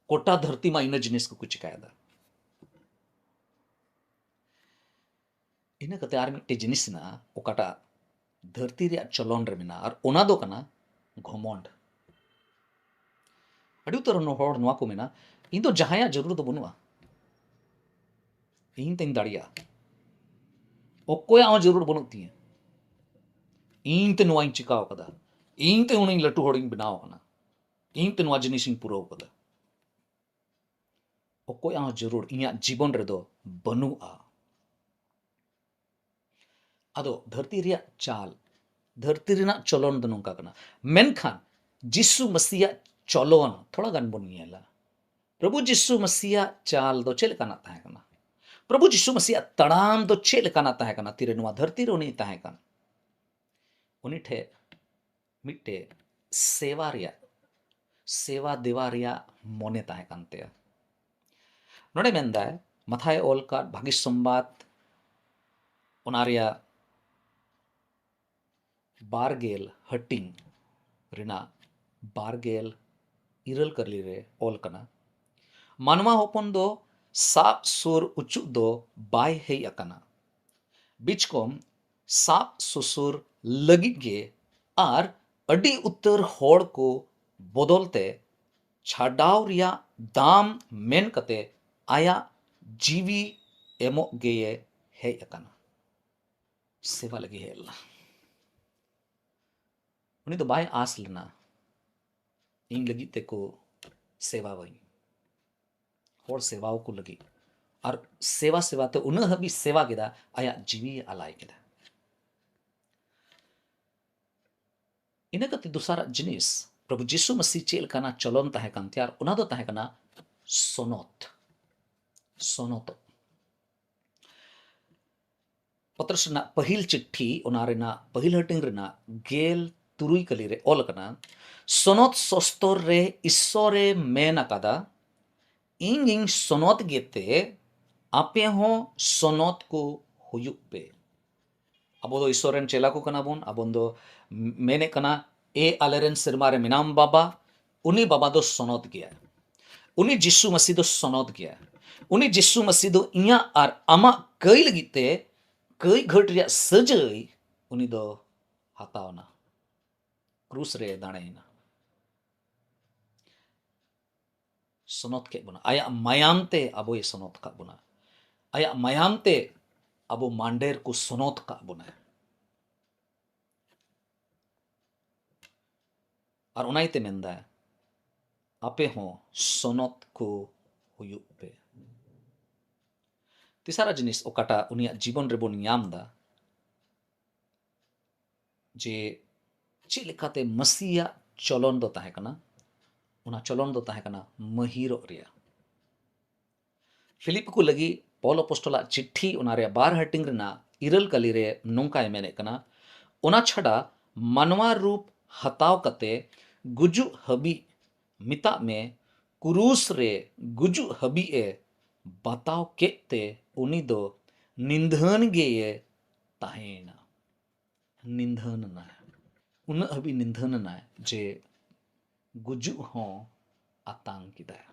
ᱜᱚᱴᱟ ᱫᱷᱟᱹᱨᱛᱤ ᱢᱟ ᱤᱱᱟᱹ ᱡᱤᱱᱤᱥ ᱠᱚᱠᱚ ᱪᱤᱠᱟᱭᱮᱫᱟ᱾ ᱤᱱᱟᱹ ᱠᱟᱛᱮ ᱟᱨ ᱢᱤᱫᱴᱮᱡ ᱡᱤᱱᱤᱥ ᱦᱮᱱᱟᱜᱼᱟ, ᱚᱠᱟᱴᱟᱜ ᱫᱷᱟᱹᱨᱛᱤ ᱨᱮᱭᱟᱜ ᱪᱚᱞᱚᱱ ᱨᱮ ᱢᱮᱱᱟᱜᱼᱟ, ᱟᱨ ᱚᱱᱟ ᱫᱚ ᱠᱟᱱᱟ ᱜᱷᱚᱢᱚᱱᱰ᱾ ᱟᱹᱰᱤ ᱩᱛᱟᱹᱨ ᱦᱚᱲ ᱱᱚᱣᱟ ᱠᱚ ᱢᱮᱱᱟ, "ᱤᱧ ᱫᱚ ᱡᱟᱦᱟᱸᱭᱟᱜ ᱡᱟᱹᱨᱩᱲ ᱫᱚ ᱵᱟᱹᱱᱩᱜᱼᱟ, ᱤᱧ ᱛᱮᱧ ᱫᱟᱲᱮᱭᱟᱜᱼᱟ, ᱚᱠᱚᱭᱟᱜ ᱦᱚᱸ ᱡᱟᱹᱨᱩᱲ ᱵᱟᱹᱱᱩᱜ ᱛᱤᱧᱟᱹ, ᱤᱧ ᱛᱮ ᱱᱚᱣᱟᱧ ᱪᱤᱠᱟᱹᱣ ᱠᱟᱫᱟ, ᱤᱧ ᱛᱮ ᱩᱱᱤᱧ ᱞᱟᱹᱴᱩ ᱦᱚᱲᱤᱧ ᱵᱮᱱᱟᱣ ᱟᱠᱟᱱᱟ, ᱤᱧ ᱛᱮ ᱱᱚᱣᱟ ᱡᱤᱱᱤᱥᱤᱧ ᱯᱩᱨᱟᱹᱣ ᱠᱟᱫᱟ, ᱚᱠᱚᱭᱟᱜ ᱦᱚᱸ ᱡᱟᱹᱨᱩᱲ ᱤᱧᱟᱹᱜ ᱡᱤᱵᱚᱱ ᱨᱮᱫᱚ ᱵᱟᱹᱱᱩᱜᱼᱟ᱾" ᱟᱫᱚ ᱫᱷᱟᱹᱨᱛᱤ ᱨᱮᱭᱟᱜ ᱪᱟᱞ, ᱫᱷᱟᱹᱨᱛᱤ ᱨᱮᱱᱟᱜ ᱪᱚᱞᱚᱱ ᱫᱚ ᱱᱚᱝᱠᱟ ᱠᱟᱱᱟ, ᱢᱮᱱᱠᱷᱟᱱ ᱡᱤᱥᱩ ᱢᱟᱹᱥᱤᱭᱟᱜ ᱪᱚᱞᱚᱱ ᱛᱷᱚᱲᱟ ᱜᱟᱱ ᱵᱚᱱ ᱧᱮᱞᱟ᱾ ᱯᱨᱚᱵᱷᱩ ᱡᱤᱥᱩ ᱢᱟᱹᱥᱤᱭᱟᱜ ᱪᱟᱞ ᱫᱚ ᱪᱮᱫ ᱞᱮᱠᱟᱱᱟᱜ ᱛᱟᱦᱮᱸ ᱠᱟᱱᱟ? ᱯᱨᱚᱵᱷᱩ ᱡᱤᱥᱩ ᱢᱟᱹᱥᱤᱭᱟᱜ ᱛᱟᱲᱟᱢ ᱫᱚ ᱪᱮᱫ ᱞᱮᱠᱟᱱᱟᱜ ᱛᱟᱦᱮᱸ ᱠᱟᱱᱟ? ᱛᱤᱨᱮ ᱱᱚᱣᱟ ᱫᱷᱟᱹᱨᱛᱤ ᱨᱮ ᱩᱱᱤᱭ ᱛᱟᱦᱮᱸ ᱠᱟᱱ, ᱩᱱᱤ ᱴᱷᱮᱡ ᱢᱤᱫᱴᱮᱡ ᱥᱮᱵᱟ ᱨᱮᱭᱟᱜ, ᱥᱮᱵᱟ ᱫᱮᱣᱟ ᱨᱮᱭᱟᱜ ᱢᱚᱱᱮ ᱛᱟᱦᱮᱸ ᱠᱟᱱ ᱛᱟᱭᱟ᱾ ᱱᱚᱰᱮ ᱢᱮᱱᱫᱟᱭ, ᱢᱟᱛᱷᱟᱭ ᱚᱞ ᱠᱟᱫ ᱵᱷᱟᱹᱜᱤ ᱥᱚᱢᱵᱟᱫ, ᱚᱱᱟ ᱨᱮᱭᱟᱜ ᱵᱟᱨ ᱜᱮᱞ ᱦᱟᱹᱴᱤᱧ ᱨᱮᱱᱟᱜ ᱵᱟᱨ ᱜᱮᱞ ᱤᱨᱟᱹᱞ ᱠᱟᱹᱨᱞᱤ ᱨᱮ ᱚᱞ ᱠᱟᱱᱟ, ᱢᱟᱱᱣᱟ ᱦᱚᱯᱚᱱ ᱫᱚ ᱥᱟᱵ ᱥᱩᱨ ᱚᱪᱚᱜ ᱫᱚ ᱵᱟᱭ ᱦᱮᱡ ᱟᱠᱟᱱᱟ᱾ ᱵᱤᱪᱠᱚᱢ ᱥᱟᱵ ᱥᱩᱥᱩᱨ ᱞᱟᱹᱜᱤᱫ ᱜᱮ ᱟᱨ ᱟᱹᱰᱤ ᱩᱛᱟᱹᱨ ᱦᱚᱲ ᱠᱚ ᱵᱚᱫᱚᱞ ᱛᱮ ᱪᱷᱟᱰᱟᱣ ᱨᱮᱭᱟᱜ ᱫᱟᱢ ᱢᱮᱱ ᱠᱟᱛᱮ ᱟᱭᱟᱜ ᱡᱤᱣᱤ ᱮᱢᱚᱜ ᱜᱮᱭᱮ ᱦᱮᱡ ᱟᱠᱟᱱᱟ᱾ ᱥᱮᱵᱟ ᱞᱟᱹᱜᱤᱫ ᱦᱮᱡ ᱞᱮᱱᱟ᱾ ᱩᱱᱤ ᱫᱚ ᱵᱟᱭ ᱟᱸᱥ ᱞᱮᱱᱟ ᱤᱧ ᱞᱟᱹᱜᱤᱫ ᱛᱮᱠᱚ ᱥᱮᱵᱟᱣᱟᱹᱧ, ᱦᱚᱲ ᱥᱮᱵᱟᱣ ᱠᱚ ᱞᱟᱹᱜᱤᱫ᱾ ᱟᱨ ᱥᱮᱵᱟ ᱥᱮᱵᱟ ᱛᱮ ᱩᱱᱟᱹᱜ ᱦᱟᱹᱵᱤᱡ ᱥᱮᱵᱟ ᱠᱮᱫᱟ, ᱟᱭᱟᱜ ᱡᱤᱣᱤ ᱟᱞᱟᱭ ᱠᱮᱫᱟ᱾ ᱤᱱᱟᱹ ᱠᱟᱛᱮ ᱫᱚᱥᱟᱨᱟᱜ ᱡᱤᱱᱤᱥ, ᱯᱨᱚᱵᱷᱩ ᱡᱤᱥᱩ ᱢᱟᱹᱥᱤ ᱪᱮᱫ ᱞᱮᱠᱟᱱᱟᱜ ᱪᱚᱞᱚᱱ ᱛᱟᱦᱮᱸ ᱠᱟᱱ ᱛᱟᱭᱟ, ᱟᱨ ᱚᱱᱟ ᱫᱚ ᱛᱟᱦᱮᱸ ᱠᱟᱱᱟ ᱥᱚᱱᱚᱛ᱾ ᱥᱚᱱᱚᱛᱚᱜ᱾ ᱯᱚᱛᱨᱚᱥ ᱨᱮᱱᱟᱜ ᱯᱟᱹᱦᱤᱞ ᱪᱤᱴᱷᱤ, ᱚᱱᱟ ᱨᱮᱱᱟᱜ ᱯᱟᱹᱦᱤᱞ ᱦᱟᱹᱴᱤᱧ ᱨᱮᱱᱟᱜ ᱜᱮᱞ ᱛᱩᱨᱩᱭ ᱠᱟᱹᱞᱤ ᱨᱮ ᱚᱞ ᱟᱠᱟᱱᱟ, ᱥᱚᱱᱚᱛ ᱥᱚᱥᱛᱚᱨ ᱨᱮ ᱤᱥᱥᱚᱨᱮ ᱢᱮᱱ ᱟᱠᱟᱫᱟ, ᱤᱧᱤᱧ ᱥᱚᱱᱚᱛ ᱜᱮᱛᱮ, ᱟᱯᱮ ᱦᱚᱸ ᱥᱚᱱᱚᱛ ᱠᱚ ᱦᱩᱭᱩᱜ ᱯᱮ᱾ ᱟᱵᱚ ᱫᱚ ᱤᱥᱥᱚᱨ ᱨᱮᱱ ᱪᱮᱞᱟ ᱠᱚ ᱠᱟᱱᱟ ᱵᱚᱱ᱾ ᱟᱵᱚ ᱫᱚ ᱢᱮᱱᱮᱫ ᱠᱟᱱᱟ, ᱮ ᱟᱞᱮ ᱨᱮᱱ ᱥᱮᱨᱢᱟ ᱨᱮ ᱢᱮᱱᱟᱢ ᱵᱟᱵᱟ, ᱩᱱᱤ ᱵᱟᱵᱟ ᱫᱚ ᱥᱚᱱᱚᱛ ᱜᱮᱭᱟ᱾ ᱩᱱᱤ ᱡᱤᱥᱩ ᱢᱟᱹᱥᱤ ᱫᱚ ᱥᱚᱱᱚᱛ ᱜᱮᱭᱟ᱾ ᱩᱱᱤ ᱡᱤᱥᱩ ᱢᱟᱹᱥᱤ ᱫᱚ ᱤᱧᱟᱹᱜ ᱟᱨ ᱟᱢᱟᱜ ᱠᱟᱹᱭ ᱞᱟᱹᱜᱤᱫ ᱛᱮ ᱠᱟᱹᱭ ᱜᱷᱟᱹᱴ ᱨᱮᱭᱟᱜ ᱥᱟᱹᱡᱟᱹᱭ ᱩᱱᱤ ᱫᱚ ᱦᱟᱛᱟᱣ ᱮᱱᱟ, ᱠᱨᱩᱥ ᱨᱮ ᱫᱟᱲᱮᱭᱮᱱᱟ᱾ ᱥᱚᱱᱚᱛ ᱠᱮᱫ ᱵᱚᱱᱟ᱾ ᱟᱭᱟᱜ ᱢᱟᱭᱟᱢ ᱛᱮ ᱟᱵᱚᱭ ᱥᱚᱱᱚᱛ ᱠᱟᱜ ᱵᱚᱱᱟ᱾ ᱟᱭᱟᱜ ᱢᱟᱭᱟᱢ ᱛᱮ ᱟᱵᱚ ᱢᱟᱱᱰᱮᱨ ᱠᱚ ᱥᱚᱱᱚᱛ ᱠᱟᱜ ᱵᱚᱱᱟ᱾ ᱟᱨ ᱚᱱᱟ ᱤᱭᱟᱹᱛᱮ ᱢᱮᱱᱫᱟ, ᱟᱯᱮ ᱦᱚᱸ ᱥᱚᱱᱚᱛ ᱠᱚ ᱦᱩᱭᱩᱜ ᱯᱮ᱾ ᱛᱮᱥᱟᱨᱟ ᱡᱤᱱᱤᱥ ᱚᱠᱟᱴᱟᱜ ᱩᱱᱤᱭᱟᱜ ᱡᱤᱵᱚᱱ ᱨᱮᱵᱚᱱ ᱧᱟᱢ ᱮᱫᱟ, ᱡᱮ ᱪᱮᱫ ᱞᱮᱠᱟᱛᱮ ᱢᱟᱹᱥᱤᱭᱟᱜ ᱪᱚᱞᱚᱱ ᱫᱚ ᱛᱟᱦᱮᱸ ᱠᱟᱱᱟ, ᱚᱱᱟ ᱪᱚᱞᱚᱱ ᱫᱚ ᱛᱟᱦᱮᱸ ᱠᱟᱱᱟ ᱢᱟᱹᱦᱤᱨᱚᱜ ᱨᱮᱭᱟᱜ᱾ ᱯᱷᱤᱞᱤᱯ ᱠᱚ ᱞᱟᱹᱜᱤᱫ ᱯᱚᱞ ᱟᱯᱚᱥᱴᱚᱞᱟᱜ ᱪᱤᱴᱷᱤ, ᱚᱱᱟ ᱨᱮᱭᱟᱜ ᱵᱟᱨ ᱦᱟᱹᱴᱤᱧ ᱨᱮᱱᱟᱜ ᱤᱨᱟᱹᱞ ᱠᱟᱹᱞᱤ ᱨᱮ ᱱᱚᱝᱠᱟᱭ ᱢᱮᱱᱮᱫ ᱠᱟᱱᱟ, ᱚᱱᱟ ᱪᱷᱟᱰᱟ ᱢᱟᱱᱣᱟ ᱨᱩᱯ ᱦᱟᱛᱟᱣ ᱠᱟᱛᱮ ᱜᱩᱡᱩᱜ ᱦᱟᱹᱵᱤᱡ, ᱢᱮᱛᱟᱜ ᱢᱮ, ᱠᱨᱩᱥ ᱨᱮ ᱜᱩᱡᱩᱜ ᱦᱟᱹᱵᱤᱡ ᱮ ᱵᱟᱛᱟᱣ ᱠᱮᱫ ᱛᱮ ᱩᱱᱤ ᱫᱚ ᱱᱤᱫᱷᱟᱹᱱ ᱜᱮᱭᱮ ᱛᱟᱦᱮᱸᱭᱮᱱᱟ᱾ ᱱᱤᱫᱷᱟᱹᱱ ᱮᱱᱟᱭ᱾ ᱩᱱᱟᱹᱜ ᱦᱟᱹᱵᱤᱡ ᱱᱤᱫᱷᱟᱹᱱ ᱮᱱᱟᱭ ᱡᱮ ᱜᱩᱡᱩᱜ ᱦᱚᱸ ᱟᱛᱟᱝ ᱠᱮᱫᱟᱭ᱾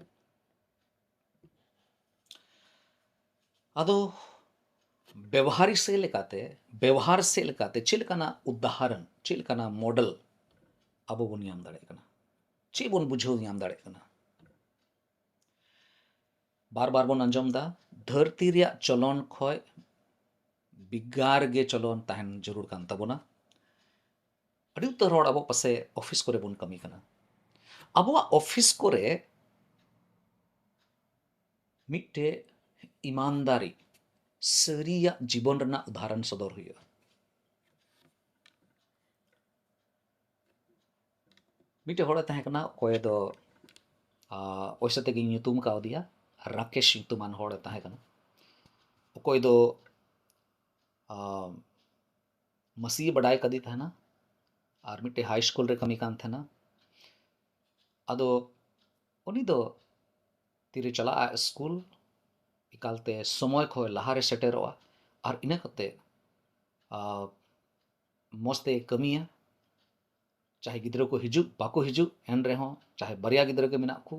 ᱟᱫᱚ ᱵᱮᱣᱦᱟᱨᱤ ᱥᱮᱫ ᱞᱮᱠᱟᱛᱮ, ᱵᱮᱣᱦᱟᱨ ᱥᱮᱫ ᱞᱮᱠᱟᱛᱮ ᱪᱮᱫ ᱞᱮᱠᱟᱱᱟᱜ ᱩᱫᱟᱦᱚᱨᱚᱱ, ᱪᱮᱫ ᱞᱮᱠᱟᱱᱟᱜ ᱢᱚᱰᱮᱞ ᱟᱵᱚ ᱵᱚᱱ ᱧᱟᱢ ᱫᱟᱲᱮᱭᱟᱜ ᱠᱟᱱᱟ? ᱪᱮᱫ ᱵᱚᱱ ᱵᱩᱡᱷᱟᱹᱣ ᱧᱟᱢ ᱫᱟᱲᱮᱭᱟᱜ ᱠᱟᱱᱟ? ᱵᱟᱨ ᱵᱟᱨ ᱵᱚᱱ ᱟᱸᱡᱚᱢ ᱮᱫᱟ, ᱫᱷᱟᱹᱨᱛᱤ ᱨᱮᱭᱟᱜ ᱪᱚᱞᱚᱱ ᱠᱷᱚᱱ ᱵᱷᱮᱜᱟᱨ ᱜᱮ ᱪᱚᱞᱚᱱ ᱛᱟᱦᱮᱱ ᱡᱟᱹᱨᱩᱲ ᱠᱟᱱ ᱛᱟᱵᱚᱱᱟ᱾ ᱟᱹᱰᱤ ᱩᱛᱟᱹᱨ ᱦᱚᱲ ᱟᱵᱚ ᱯᱟᱥᱮ ᱚᱯᱷᱤᱥ ᱠᱚᱨᱮ ᱵᱚᱱ ᱠᱟᱹᱢᱤ ᱠᱟᱱᱟ᱾ ᱟᱵᱚᱣᱟᱜ ᱚᱯᱷᱤᱥ ᱠᱚᱨᱮ ᱢᱤᱫᱴᱮᱡ ᱤᱢᱟᱱᱫᱟᱨᱤ, ᱥᱟᱹᱨᱤᱭᱟᱜ ᱡᱤᱵᱚᱱ ᱨᱮᱱᱟᱜ ᱩᱫᱟᱦᱚᱨᱚᱱ ᱥᱚᱫᱚᱨ ᱦᱩᱭᱩᱜᱼᱟ᱾ ᱢᱤᱫᱴᱮᱡ ᱦᱚᱲᱮ ᱛᱟᱦᱮᱸ ᱠᱟᱱᱟ, ᱚᱠᱚᱭ ᱫᱚ, ᱟ, ᱚᱭᱥᱮ ᱛᱮᱜᱮᱧ ᱧᱩᱛᱩᱢ ᱠᱟᱣᱫᱮᱭᱟ, ᱨᱟᱠᱮᱥ ᱧᱩᱛᱩᱢᱟᱱ ᱦᱚᱲᱮ ᱛᱟᱦᱮᱸ ᱠᱟᱱᱟ᱾ ᱚᱠᱚᱭ ᱫᱚ, ᱟ, ᱢᱟᱹᱥᱤᱭ ᱵᱟᱰᱟᱭ ᱠᱟᱫᱮ ᱛᱟᱦᱮᱱᱟ ᱟᱨ ᱢᱤᱫᱴᱮᱡ ᱦᱟᱭ ᱥᱠᱩᱞ ᱨᱮ ᱠᱟᱹᱢᱤ ᱠᱟᱱ ᱛᱟᱦᱮᱱᱟ᱾ ᱟᱫᱚ ᱩᱱᱤ ᱫᱚ ᱛᱤᱨᱮ ᱪᱟᱞᱟᱜᱼᱟ ᱥᱠᱩᱞ, ᱮᱠᱟᱞᱛᱮ ᱥᱚᱢᱚᱭ ᱠᱷᱚᱱ ᱞᱟᱦᱟᱨᱮ ᱥᱮᱴᱮᱨᱚᱜᱼᱟ ᱟᱨ ᱤᱱᱟᱹ ᱠᱟᱛᱮ, ᱟ, ᱢᱚᱡᱽ ᱛᱮ ᱠᱟᱹᱢᱤᱭᱟ᱾ ᱪᱟᱦᱮ ᱜᱤᱫᱽᱨᱟᱹ ᱠᱚ ᱦᱤᱡᱩᱜ ᱵᱟᱠᱚ ᱦᱤᱡᱩᱜ, ᱮᱱ ᱨᱮᱦᱚᱸ ᱪᱟᱦᱮ ᱵᱟᱨᱭᱟ ᱜᱤᱫᱽᱨᱟᱹ ᱜᱮ ᱢᱮᱱᱟᱜ ᱠᱚ,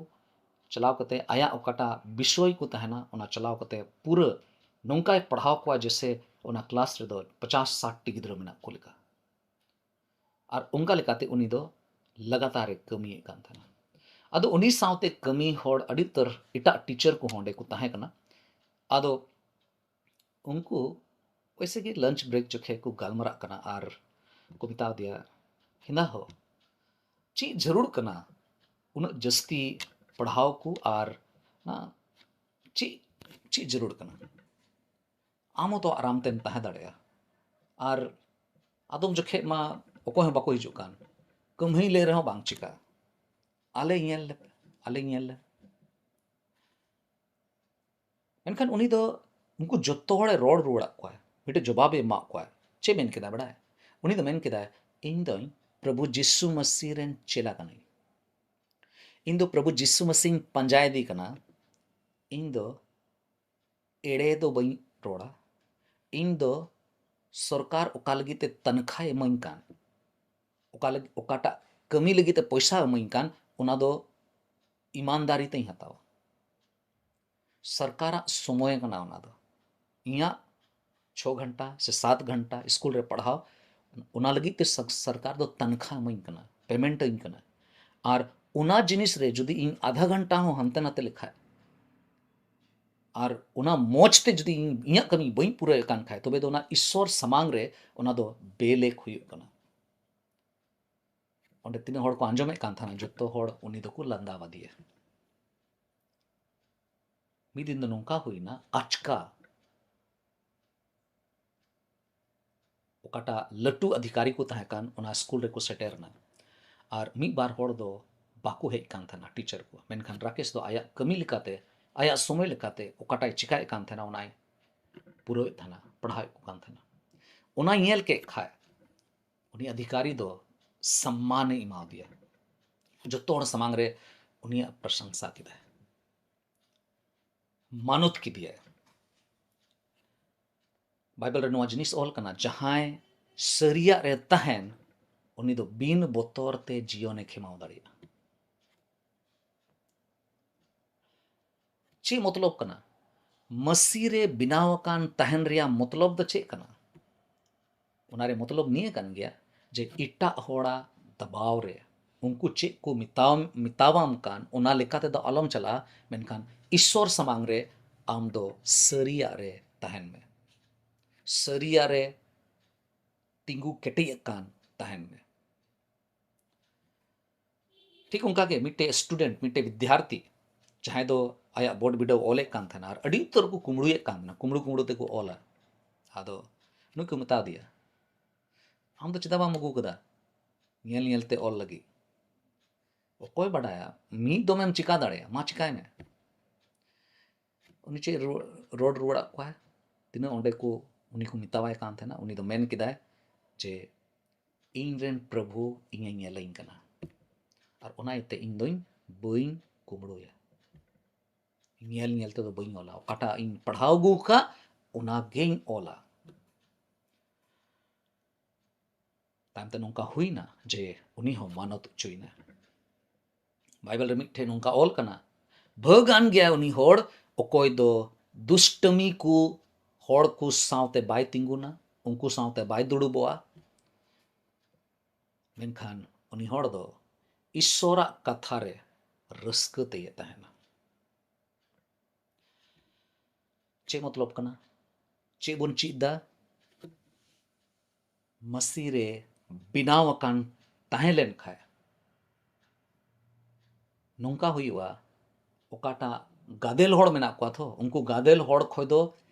ᱪᱟᱞᱟᱣ ᱠᱟᱛᱮ ᱟᱭᱟᱜ ᱚᱠᱟᱴᱟᱜ ᱵᱤᱥᱚᱭ ᱠᱚ ᱛᱟᱦᱮᱱᱟ, ᱚᱱᱟ ᱪᱟᱞᱟᱣ ᱠᱟᱛᱮ ᱯᱩᱨᱟᱹ ᱱᱚᱝᱠᱟᱭ ᱯᱟᱲᱦᱟᱣ ᱠᱚᱣᱟ ᱡᱮᱥᱮ ᱚᱱᱟ ᱠᱞᱟᱥ ᱨᱮᱫᱚ ᱯᱚᱪᱟᱥ ᱥᱟᱴ ᱴᱤ ᱜᱤᱫᱽᱨᱟᱹ ᱢᱮᱱᱟᱜ ᱠᱚ ᱞᱮᱠᱟ᱾ ᱟᱨ ᱚᱱᱠᱟ ᱞᱮᱠᱟᱛᱮ ᱩᱱᱤ ᱫᱚ ᱞᱟᱜᱟᱛᱟᱨ ᱮ ᱠᱟᱹᱢᱤᱭᱮᱫ ᱠᱟᱱ ᱛᱟᱦᱮᱱᱟ᱾ ᱟᱫᱚ ᱩᱱᱤ ᱥᱟᱶᱛᱮ ᱠᱟᱹᱢᱤ ᱦᱚᱲ ᱟᱹᱰᱤ ᱩᱛᱟᱹᱨ ᱮᱴᱟᱜ ᱴᱤᱪᱟᱨ ᱠᱚᱦᱚᱸ ᱚᱸᱰᱮ ᱠᱚ ᱛᱟᱦᱮᱸ ᱠᱟᱱᱟ᱾ ᱟᱫᱚ ᱩᱱᱠᱩ ᱚᱭᱥᱮ ᱜᱮ ᱞᱟᱧᱪ ᱵᱨᱮᱠ ᱡᱚᱠᱷᱮᱡ ᱠᱚ ᱜᱟᱞᱢᱟᱨᱟᱜ ᱠᱟᱱᱟ ᱟᱨ ᱠᱚ ᱢᱮᱛᱟ ᱫᱮᱭᱟ, "ᱦᱮᱸᱫᱟ ᱦᱳ, ᱪᱮᱫ ᱡᱟᱹᱨᱩᱲ ᱠᱟᱱᱟ ᱩᱱᱟᱹᱜ ᱡᱟᱹᱥᱛᱤ ᱯᱟᱲᱦᱟᱣ ᱠᱚ ᱟᱨ ᱚᱱᱟ ᱪᱮᱫ, ᱪᱮᱫ ᱡᱟᱹᱨᱩᱲ ᱠᱟᱱᱟ? ᱟᱢ ᱦᱚᱸᱛᱚ ᱟᱨᱟᱢ ᱛᱮᱢ ᱛᱟᱦᱮᱸ ᱫᱟᱲᱮᱭᱟᱜᱼᱟ᱾ ᱟᱨ ᱟᱫᱚᱢ ᱡᱚᱠᱷᱮᱡ ᱢᱟ ᱚᱠᱚᱭ ᱦᱚᱸ ᱵᱟᱠᱚ ᱦᱤᱡᱩᱜ ᱠᱟᱱ, ᱠᱟᱹᱢᱦᱟᱹᱭ ᱞᱟᱹᱭ ᱨᱮᱦᱚᱸ ᱵᱟᱝ ᱪᱤᱠᱟᱹᱜᱼᱟ, ᱟᱞᱮ ᱧᱮᱞ ᱞᱮᱯᱮ, ᱟᱞᱮ ᱧᱮᱞ ᱞᱮᱯᱮ᱾" ᱢᱮᱱᱠᱷᱟᱱ ᱩᱱᱤ ᱫᱚ ᱩᱱᱠᱩ ᱡᱚᱛᱚ ᱦᱚᱲᱮ ᱨᱚᱲ ᱨᱩᱣᱟᱹᱲᱟᱫ ᱠᱚᱣᱟ, ᱢᱤᱫᱴᱮᱡ ᱡᱚᱵᱟᱵᱮ ᱮᱢᱟᱫ ᱠᱚᱣᱟ᱾ ᱪᱮᱫ ᱢᱮᱱ ᱠᱮᱫᱟ ᱵᱟᱲᱟᱭ? ᱩᱱᱤ ᱫᱚ ᱢᱮᱱ ᱠᱮᱫᱟᱭ, "ᱤᱧ ᱫᱚᱧ ᱯᱨᱚᱵᱷᱩ ᱡᱤᱥᱩ ᱢᱟᱹᱥᱤ ᱨᱮᱱ ᱪᱮᱞᱟ ᱠᱟᱹᱱᱟᱹᱧ᱾ ᱤᱧ ᱫᱚ ᱯᱨᱚᱵᱷᱩ ᱡᱤᱥᱩ ᱢᱟᱹᱥᱤᱧ ᱯᱟᱸᱡᱟᱭᱮᱫᱮ ᱠᱟᱱᱟ᱾ ᱤᱧ ᱫᱚ ᱮᱲᱮ ᱫᱚ ᱵᱟᱹᱧ ᱨᱚᱲᱟ᱾ ᱤᱧ ᱫᱚ ᱥᱚᱨᱠᱟᱨ ᱚᱠᱟ ᱞᱟᱹᱜᱤᱫ ᱛᱮ ᱛᱟᱱᱠᱷᱟᱭ ᱤᱢᱟᱹᱧ ᱠᱟᱱ, ᱚᱠᱟ ᱞᱟᱹᱜᱤᱫ, ᱚᱠᱟᱴᱟᱜ ᱠᱟᱹᱢᱤ ᱞᱟᱹᱜᱤᱫ ᱛᱮ ᱯᱚᱭᱥᱟ ᱤᱢᱟᱹᱧ ᱠᱟᱱ, ᱚᱱᱟ ᱫᱚ ᱤᱢᱟᱱᱫᱟᱨᱤ ᱛᱮᱧ ᱦᱟᱛᱟᱣᱟ᱾ ᱥᱚᱨᱠᱟᱨᱟᱜ ᱥᱚᱢᱚᱭ ᱠᱟᱱᱟ ᱚᱱᱟ ᱫᱚ, ᱤᱧᱟᱹᱜ ᱪᱷᱚ ᱜᱷᱚᱱᱴᱟ ᱥᱮ ᱥᱟᱛ ᱜᱷᱚᱱᱴᱟ ᱥᱠᱩᱞ ᱨᱮ ᱯᱟᱲᱦᱟᱣ, ᱚᱱᱟ ᱞᱟᱹᱜᱤᱫ ᱛᱮ ᱥᱚᱨ-, ᱥᱚᱨᱠᱟᱨ ᱫᱚ ᱛᱟᱱᱠᱷᱟ ᱤᱢᱟᱹᱧ ᱠᱟᱱᱟ, ᱯᱮᱢᱮᱱᱴ ᱟᱹᱧ ᱠᱟᱱᱟ᱾ ᱟᱨ ᱚᱱᱟ ᱡᱤᱱᱤᱥ ᱨᱮ ᱡᱩᱫᱤ ᱤᱧ ᱟᱫᱷᱟ ᱜᱷᱚᱱᱴᱟ ᱦᱚᱸ ᱦᱟᱱᱛᱮ ᱱᱟᱛᱮ ᱞᱮᱠᱷᱟᱡ, ᱟᱨ ᱚᱱᱟ ᱢᱚᱡᱽ ᱛᱮ ᱡᱩᱫᱤ ᱤᱧ ᱤᱧᱟᱹᱜ ᱠᱟᱹᱢᱤ ᱵᱟᱹᱧ ᱯᱩᱨᱟᱹᱣᱮᱫ ᱠᱟᱱ ᱠᱷᱟᱡ, ᱛᱚᱵᱮ ᱫᱚ ᱚᱱᱟ ᱤᱥᱥᱚᱨ ᱥᱟᱢᱟᱝ ᱨᱮ ᱚᱱᱟ ᱫᱚ ᱵᱮᱞᱮᱠ ᱦᱩᱭᱩᱜ ᱠᱟᱱᱟ᱾ ᱚᱸᱰᱮ ᱛᱤᱱᱟᱹᱜ ᱦᱚᱲ ᱠᱚ ᱟᱸᱡᱚᱢᱮᱫ ᱠᱟᱱ ᱛᱟᱦᱮᱱᱟ, ᱡᱚᱛᱚ ᱦᱚᱲ ᱩᱱᱤ ᱫᱚᱠᱚ ᱞᱟᱸᱫᱟ ᱟᱫᱮᱭᱟ᱾ ᱢᱤᱫ ᱫᱤᱱ ᱫᱚ ᱱᱚᱝᱠᱟ ᱦᱩᱭᱱᱟ, ᱟᱪᱠᱟ ᱚᱠᱟᱴᱟᱜ ᱞᱟᱹᱴᱩ ᱚᱫᱷᱤᱠᱟᱨᱤ ᱠᱚ ᱛᱟᱦᱮᱸ ᱠᱟᱱ, ᱚᱱᱟ ᱥᱠᱩᱞ ᱨᱮᱠᱚ ᱥᱮᱴᱮᱨ ᱮᱱᱟ᱾ ᱟᱨ ᱢᱤᱫ ᱵᱟᱨ ᱦᱚᱲ ᱫᱚ ᱵᱟᱠᱚ ᱦᱮᱡ ᱠᱟᱱ ᱛᱟᱦᱮᱱᱟ, ᱴᱤᱪᱟᱨ ᱠᱚ᱾ ᱢᱮᱱᱠᱷᱟᱱ ᱨᱟᱠᱮᱥ ᱫᱚ ᱟᱭᱟᱜ ᱠᱟᱹᱢᱤ ᱞᱮᱠᱟᱛᱮ, ᱟᱭᱟᱜ ᱥᱚᱢᱚᱭ ᱞᱮᱠᱟᱛᱮ ᱚᱠᱟᱴᱟᱜ ᱮ ᱪᱮᱠᱟᱭᱮᱫ ᱠᱟᱱ ᱛᱟᱦᱮᱱᱟ, ᱚᱱᱟᱭ ᱯᱩᱨᱟᱹᱣᱮᱫ ᱛᱟᱦᱮᱱᱟ, ᱯᱟᱲᱦᱟᱣᱮᱫ ᱠᱚ ᱠᱟᱱ ᱛᱟᱦᱮᱱᱟ᱾ ᱚᱱᱟᱭ ᱧᱮᱞ ᱠᱮᱫ ᱠᱷᱟᱡ, ᱩᱱᱤ ᱚᱫᱷᱤᱠᱟᱨᱤ ᱫᱚ ᱥᱚᱢᱢᱟᱱᱮ ᱮᱢᱟᱣᱟᱫᱮᱭᱟ᱾ ᱡᱚᱛᱚ ᱦᱚᱲ ᱥᱟᱢᱟᱝ ᱨᱮ ᱩᱱᱤᱭᱟᱜ ᱯᱨᱚᱥᱚᱝᱥᱟ ᱠᱮᱫᱟᱭ, ᱢᱟᱱᱚᱛ ᱠᱮᱫᱮᱭᱟᱭ᱾ ᱵᱟᱭᱵᱮᱞ ᱨᱮ ᱱᱚᱣᱟ ᱡᱤᱱᱤᱥ ᱚᱞ ᱠᱟᱱᱟ, ᱡᱟᱦᱟᱸᱭ ᱥᱟᱹᱨᱤᱭᱟᱜ ᱨᱮ ᱛᱟᱦᱮᱱ, ᱩᱱᱤ ᱫᱚ ᱵᱤᱱ ᱵᱚᱛᱚᱨ ᱛᱮ ᱡᱤᱭᱚᱱᱮ ᱠᱷᱮᱢᱟᱣ ᱫᱟᱲᱮᱭᱟᱜᱼᱟ᱾ ᱪᱮᱫ ᱢᱚᱛᱞᱚᱵ ᱠᱟᱱᱟ? ᱢᱟᱹᱥᱤ ᱨᱮ ᱵᱮᱱᱟᱣ ᱟᱠᱟᱱ ᱛᱟᱦᱮᱱ ᱨᱮᱭᱟᱜ ᱢᱚᱛᱞᱚᱵ ᱫᱚ ᱪᱮᱫ ᱠᱟᱱᱟ? ᱚᱱᱟ ᱨᱮ ᱢᱚᱛᱞᱚᱵ ᱱᱤᱭᱟᱹ ᱠᱟᱱ ᱜᱮᱭᱟ ᱡᱮ ᱮᱴᱟᱜ ᱦᱚᱲᱟᱜ ᱫᱟᱵᱟᱣ ᱨᱮ ᱩᱱᱠᱩ ᱪᱮᱫ ᱠᱚ ᱢᱮᱛᱟᱣ-, ᱢᱮᱛᱟᱣᱟᱢ ᱠᱟᱱ, ᱚᱱᱟ ᱞᱮᱠᱟ ᱛᱮᱫᱚ ᱟᱞᱚᱢ ᱪᱟᱞᱟᱜᱼᱟ, ᱢᱮᱱᱠᱷᱟᱱ ᱤᱥᱥᱚᱨ ᱥᱟᱢᱟᱝ ᱨᱮ ᱟᱢ ᱫᱚ ᱥᱟᱹᱨᱤᱭᱟᱜ ᱨᱮ ᱛᱟᱦᱮᱱ ᱢᱮ᱾ ᱥᱟᱹᱨᱤᱭᱟᱜ ᱨᱮ ᱛᱤᱸᱜᱩ ᱠᱮᱴᱮᱡ ᱟᱠᱟᱱ ᱛᱟᱦᱮᱱ ᱢᱮ᱾ ᱴᱷᱤᱠ ᱚᱱᱠᱟ ᱜᱮ ᱢᱤᱫᱴᱮᱡ student, ᱢᱤᱫᱴᱮᱡ ᱵᱤᱫᱽᱭᱟᱨᱛᱷᱤ, ᱡᱟᱦᱟᱸᱭ ᱫᱚ ᱟᱭᱟᱜ ᱵᱳᱨᱰ ᱵᱤᱰᱟᱹᱣ ᱚᱞᱮᱫ ᱠᱟᱱ ᱛᱟᱦᱮᱱᱟ ᱟᱨ ᱟᱹᱰᱤ ᱩᱛᱟᱹᱨ ᱠᱚ ᱠᱩᱢᱵᱽᱲᱩᱭᱮᱫ ᱠᱟᱱ ᱛᱟᱦᱮᱱᱟ, ᱠᱩᱢᱵᱽᱲᱩ ᱠᱩᱢᱵᱽᱲᱩ ᱛᱮᱠᱚ ᱚᱞᱟ᱾ ᱟᱫᱚ ᱱᱩᱭ ᱠᱚ ᱢᱮᱛᱟ ᱫᱮᱭᱟ, "ᱟᱢ ᱫᱚ ᱪᱮᱫᱟᱜ ᱵᱟᱢ ᱟᱹᱜᱩ ᱠᱟᱫᱟ ᱧᱮᱞ ᱧᱮᱞ ᱛᱮ ᱚᱞ ᱞᱟᱹᱜᱤᱫ? ᱚᱠᱚᱭ ᱵᱟᱰᱟᱭᱟ, ᱢᱤᱫ ᱫᱚᱢᱮᱢ ᱪᱤᱠᱟ ᱫᱟᱲᱮᱭᱟᱜᱼᱟ, ᱢᱟ ᱪᱤᱠᱟᱭ ᱢᱮ᱾" ᱩᱱᱤ ᱪᱮᱫ ᱨᱩ-, ᱨᱚᱲ ᱨᱩᱣᱟᱹᱲᱟᱜ ᱠᱚᱣᱟᱭ, ᱛᱤᱱᱟᱹᱜ ᱚᱸᱰᱮ ᱠᱚ, ᱩᱱᱤ ᱠᱚ ᱢᱮᱛᱟᱣᱟᱭ ᱠᱟᱱ ᱛᱟᱦᱮᱱᱟ, ᱩᱱᱤ ᱫᱚ ᱢᱮᱱ ᱠᱮᱫᱟᱭ ᱡᱮ, "ᱤᱧ ᱨᱮᱱ ᱯᱨᱚᱵᱷᱩ ᱤᱧᱮ ᱧᱮᱞᱟᱹᱧ ᱠᱟᱱᱟ, ᱟᱨ ᱚᱱᱟ ᱤᱭᱟᱹᱛᱮ ᱤᱧ ᱫᱚᱧ ᱵᱟᱹᱧ ᱠᱩᱢᱵᱽᱲᱩᱭᱟ, ᱧᱮᱞ ᱧᱮᱞ ᱛᱮᱫᱚ ᱵᱟᱹᱧ ᱚᱞᱟ, ᱚᱠᱟᱴᱟᱜ ᱤᱧ ᱯᱟᱲᱦᱟᱣ ᱟᱹᱜᱩ ᱟᱠᱟᱫ ᱚᱱᱟ ᱜᱮᱧ ᱚᱞᱟ᱾" ᱛᱟᱭᱚᱢ ᱛᱮ ᱱᱚᱝᱠᱟ ᱦᱩᱭᱱᱟ ᱡᱮ ᱩᱱᱤ ᱦᱚᱸ ᱢᱟᱱᱚᱛ ᱦᱚᱪᱚᱭᱮᱱᱟ᱾ ᱵᱟᱭᱵᱮᱞ ᱨᱮ ᱢᱤᱫᱴᱷᱮᱱ ᱱᱚᱝᱠᱟ ᱚᱞ ᱠᱟᱱᱟ, "ᱵᱷᱟᱹᱜᱟᱱ ᱜᱮᱭᱟ ᱩᱱᱤ ᱦᱚᱲ ᱚᱠᱚᱭ ᱫᱚ ᱫᱩᱥᱴᱟᱹᱢᱤ ᱠᱚ ᱦᱚᱲ ᱠᱚ ᱥᱟᱶᱛᱮ ᱵᱟᱭ ᱛᱤᱸᱜᱩᱱᱟ, ᱩᱱᱠᱩ ᱥᱟᱶᱛᱮ ᱵᱟᱭ ᱫᱩᱲᱩᱵᱚᱜᱼᱟ, ᱢᱮᱱᱠᱷᱟᱱ ᱩᱱᱤ ᱦᱚᱲ ᱫᱚ ᱤᱥᱥᱚᱨᱟᱜ ᱠᱟᱛᱷᱟ ᱨᱮ ᱨᱟᱹᱥᱠᱟᱹ ᱛᱮᱭ ᱛᱟᱦᱮᱱᱟ᱾ ᱪᱮᱫ ᱢᱚᱛᱞᱚᱵ ᱠᱟᱱᱟ? ᱪᱮᱫ ᱵᱚᱱ ᱪᱮᱫ ᱫᱟ? ᱢᱟᱹᱥᱤ ᱨᱮ ᱵᱮᱱᱟᱣ ᱟᱠᱟᱱ ᱛᱟᱦᱮᱸ ᱞᱮᱱ ᱠᱷᱟᱡ, ᱱᱚᱝᱠᱟ ᱦᱩᱭᱩᱜᱼᱟ, ᱚᱠᱟᱴᱟᱜ ᱜᱟᱫᱮᱞ ᱦᱚᱲ ᱢᱮᱱᱟᱜ ᱠᱚᱣᱟ ᱛᱚ, ᱩᱱᱠᱩ ᱜᱟᱫᱮᱞ ᱦᱚᱲ ᱠᱷᱚᱡ ᱫᱚ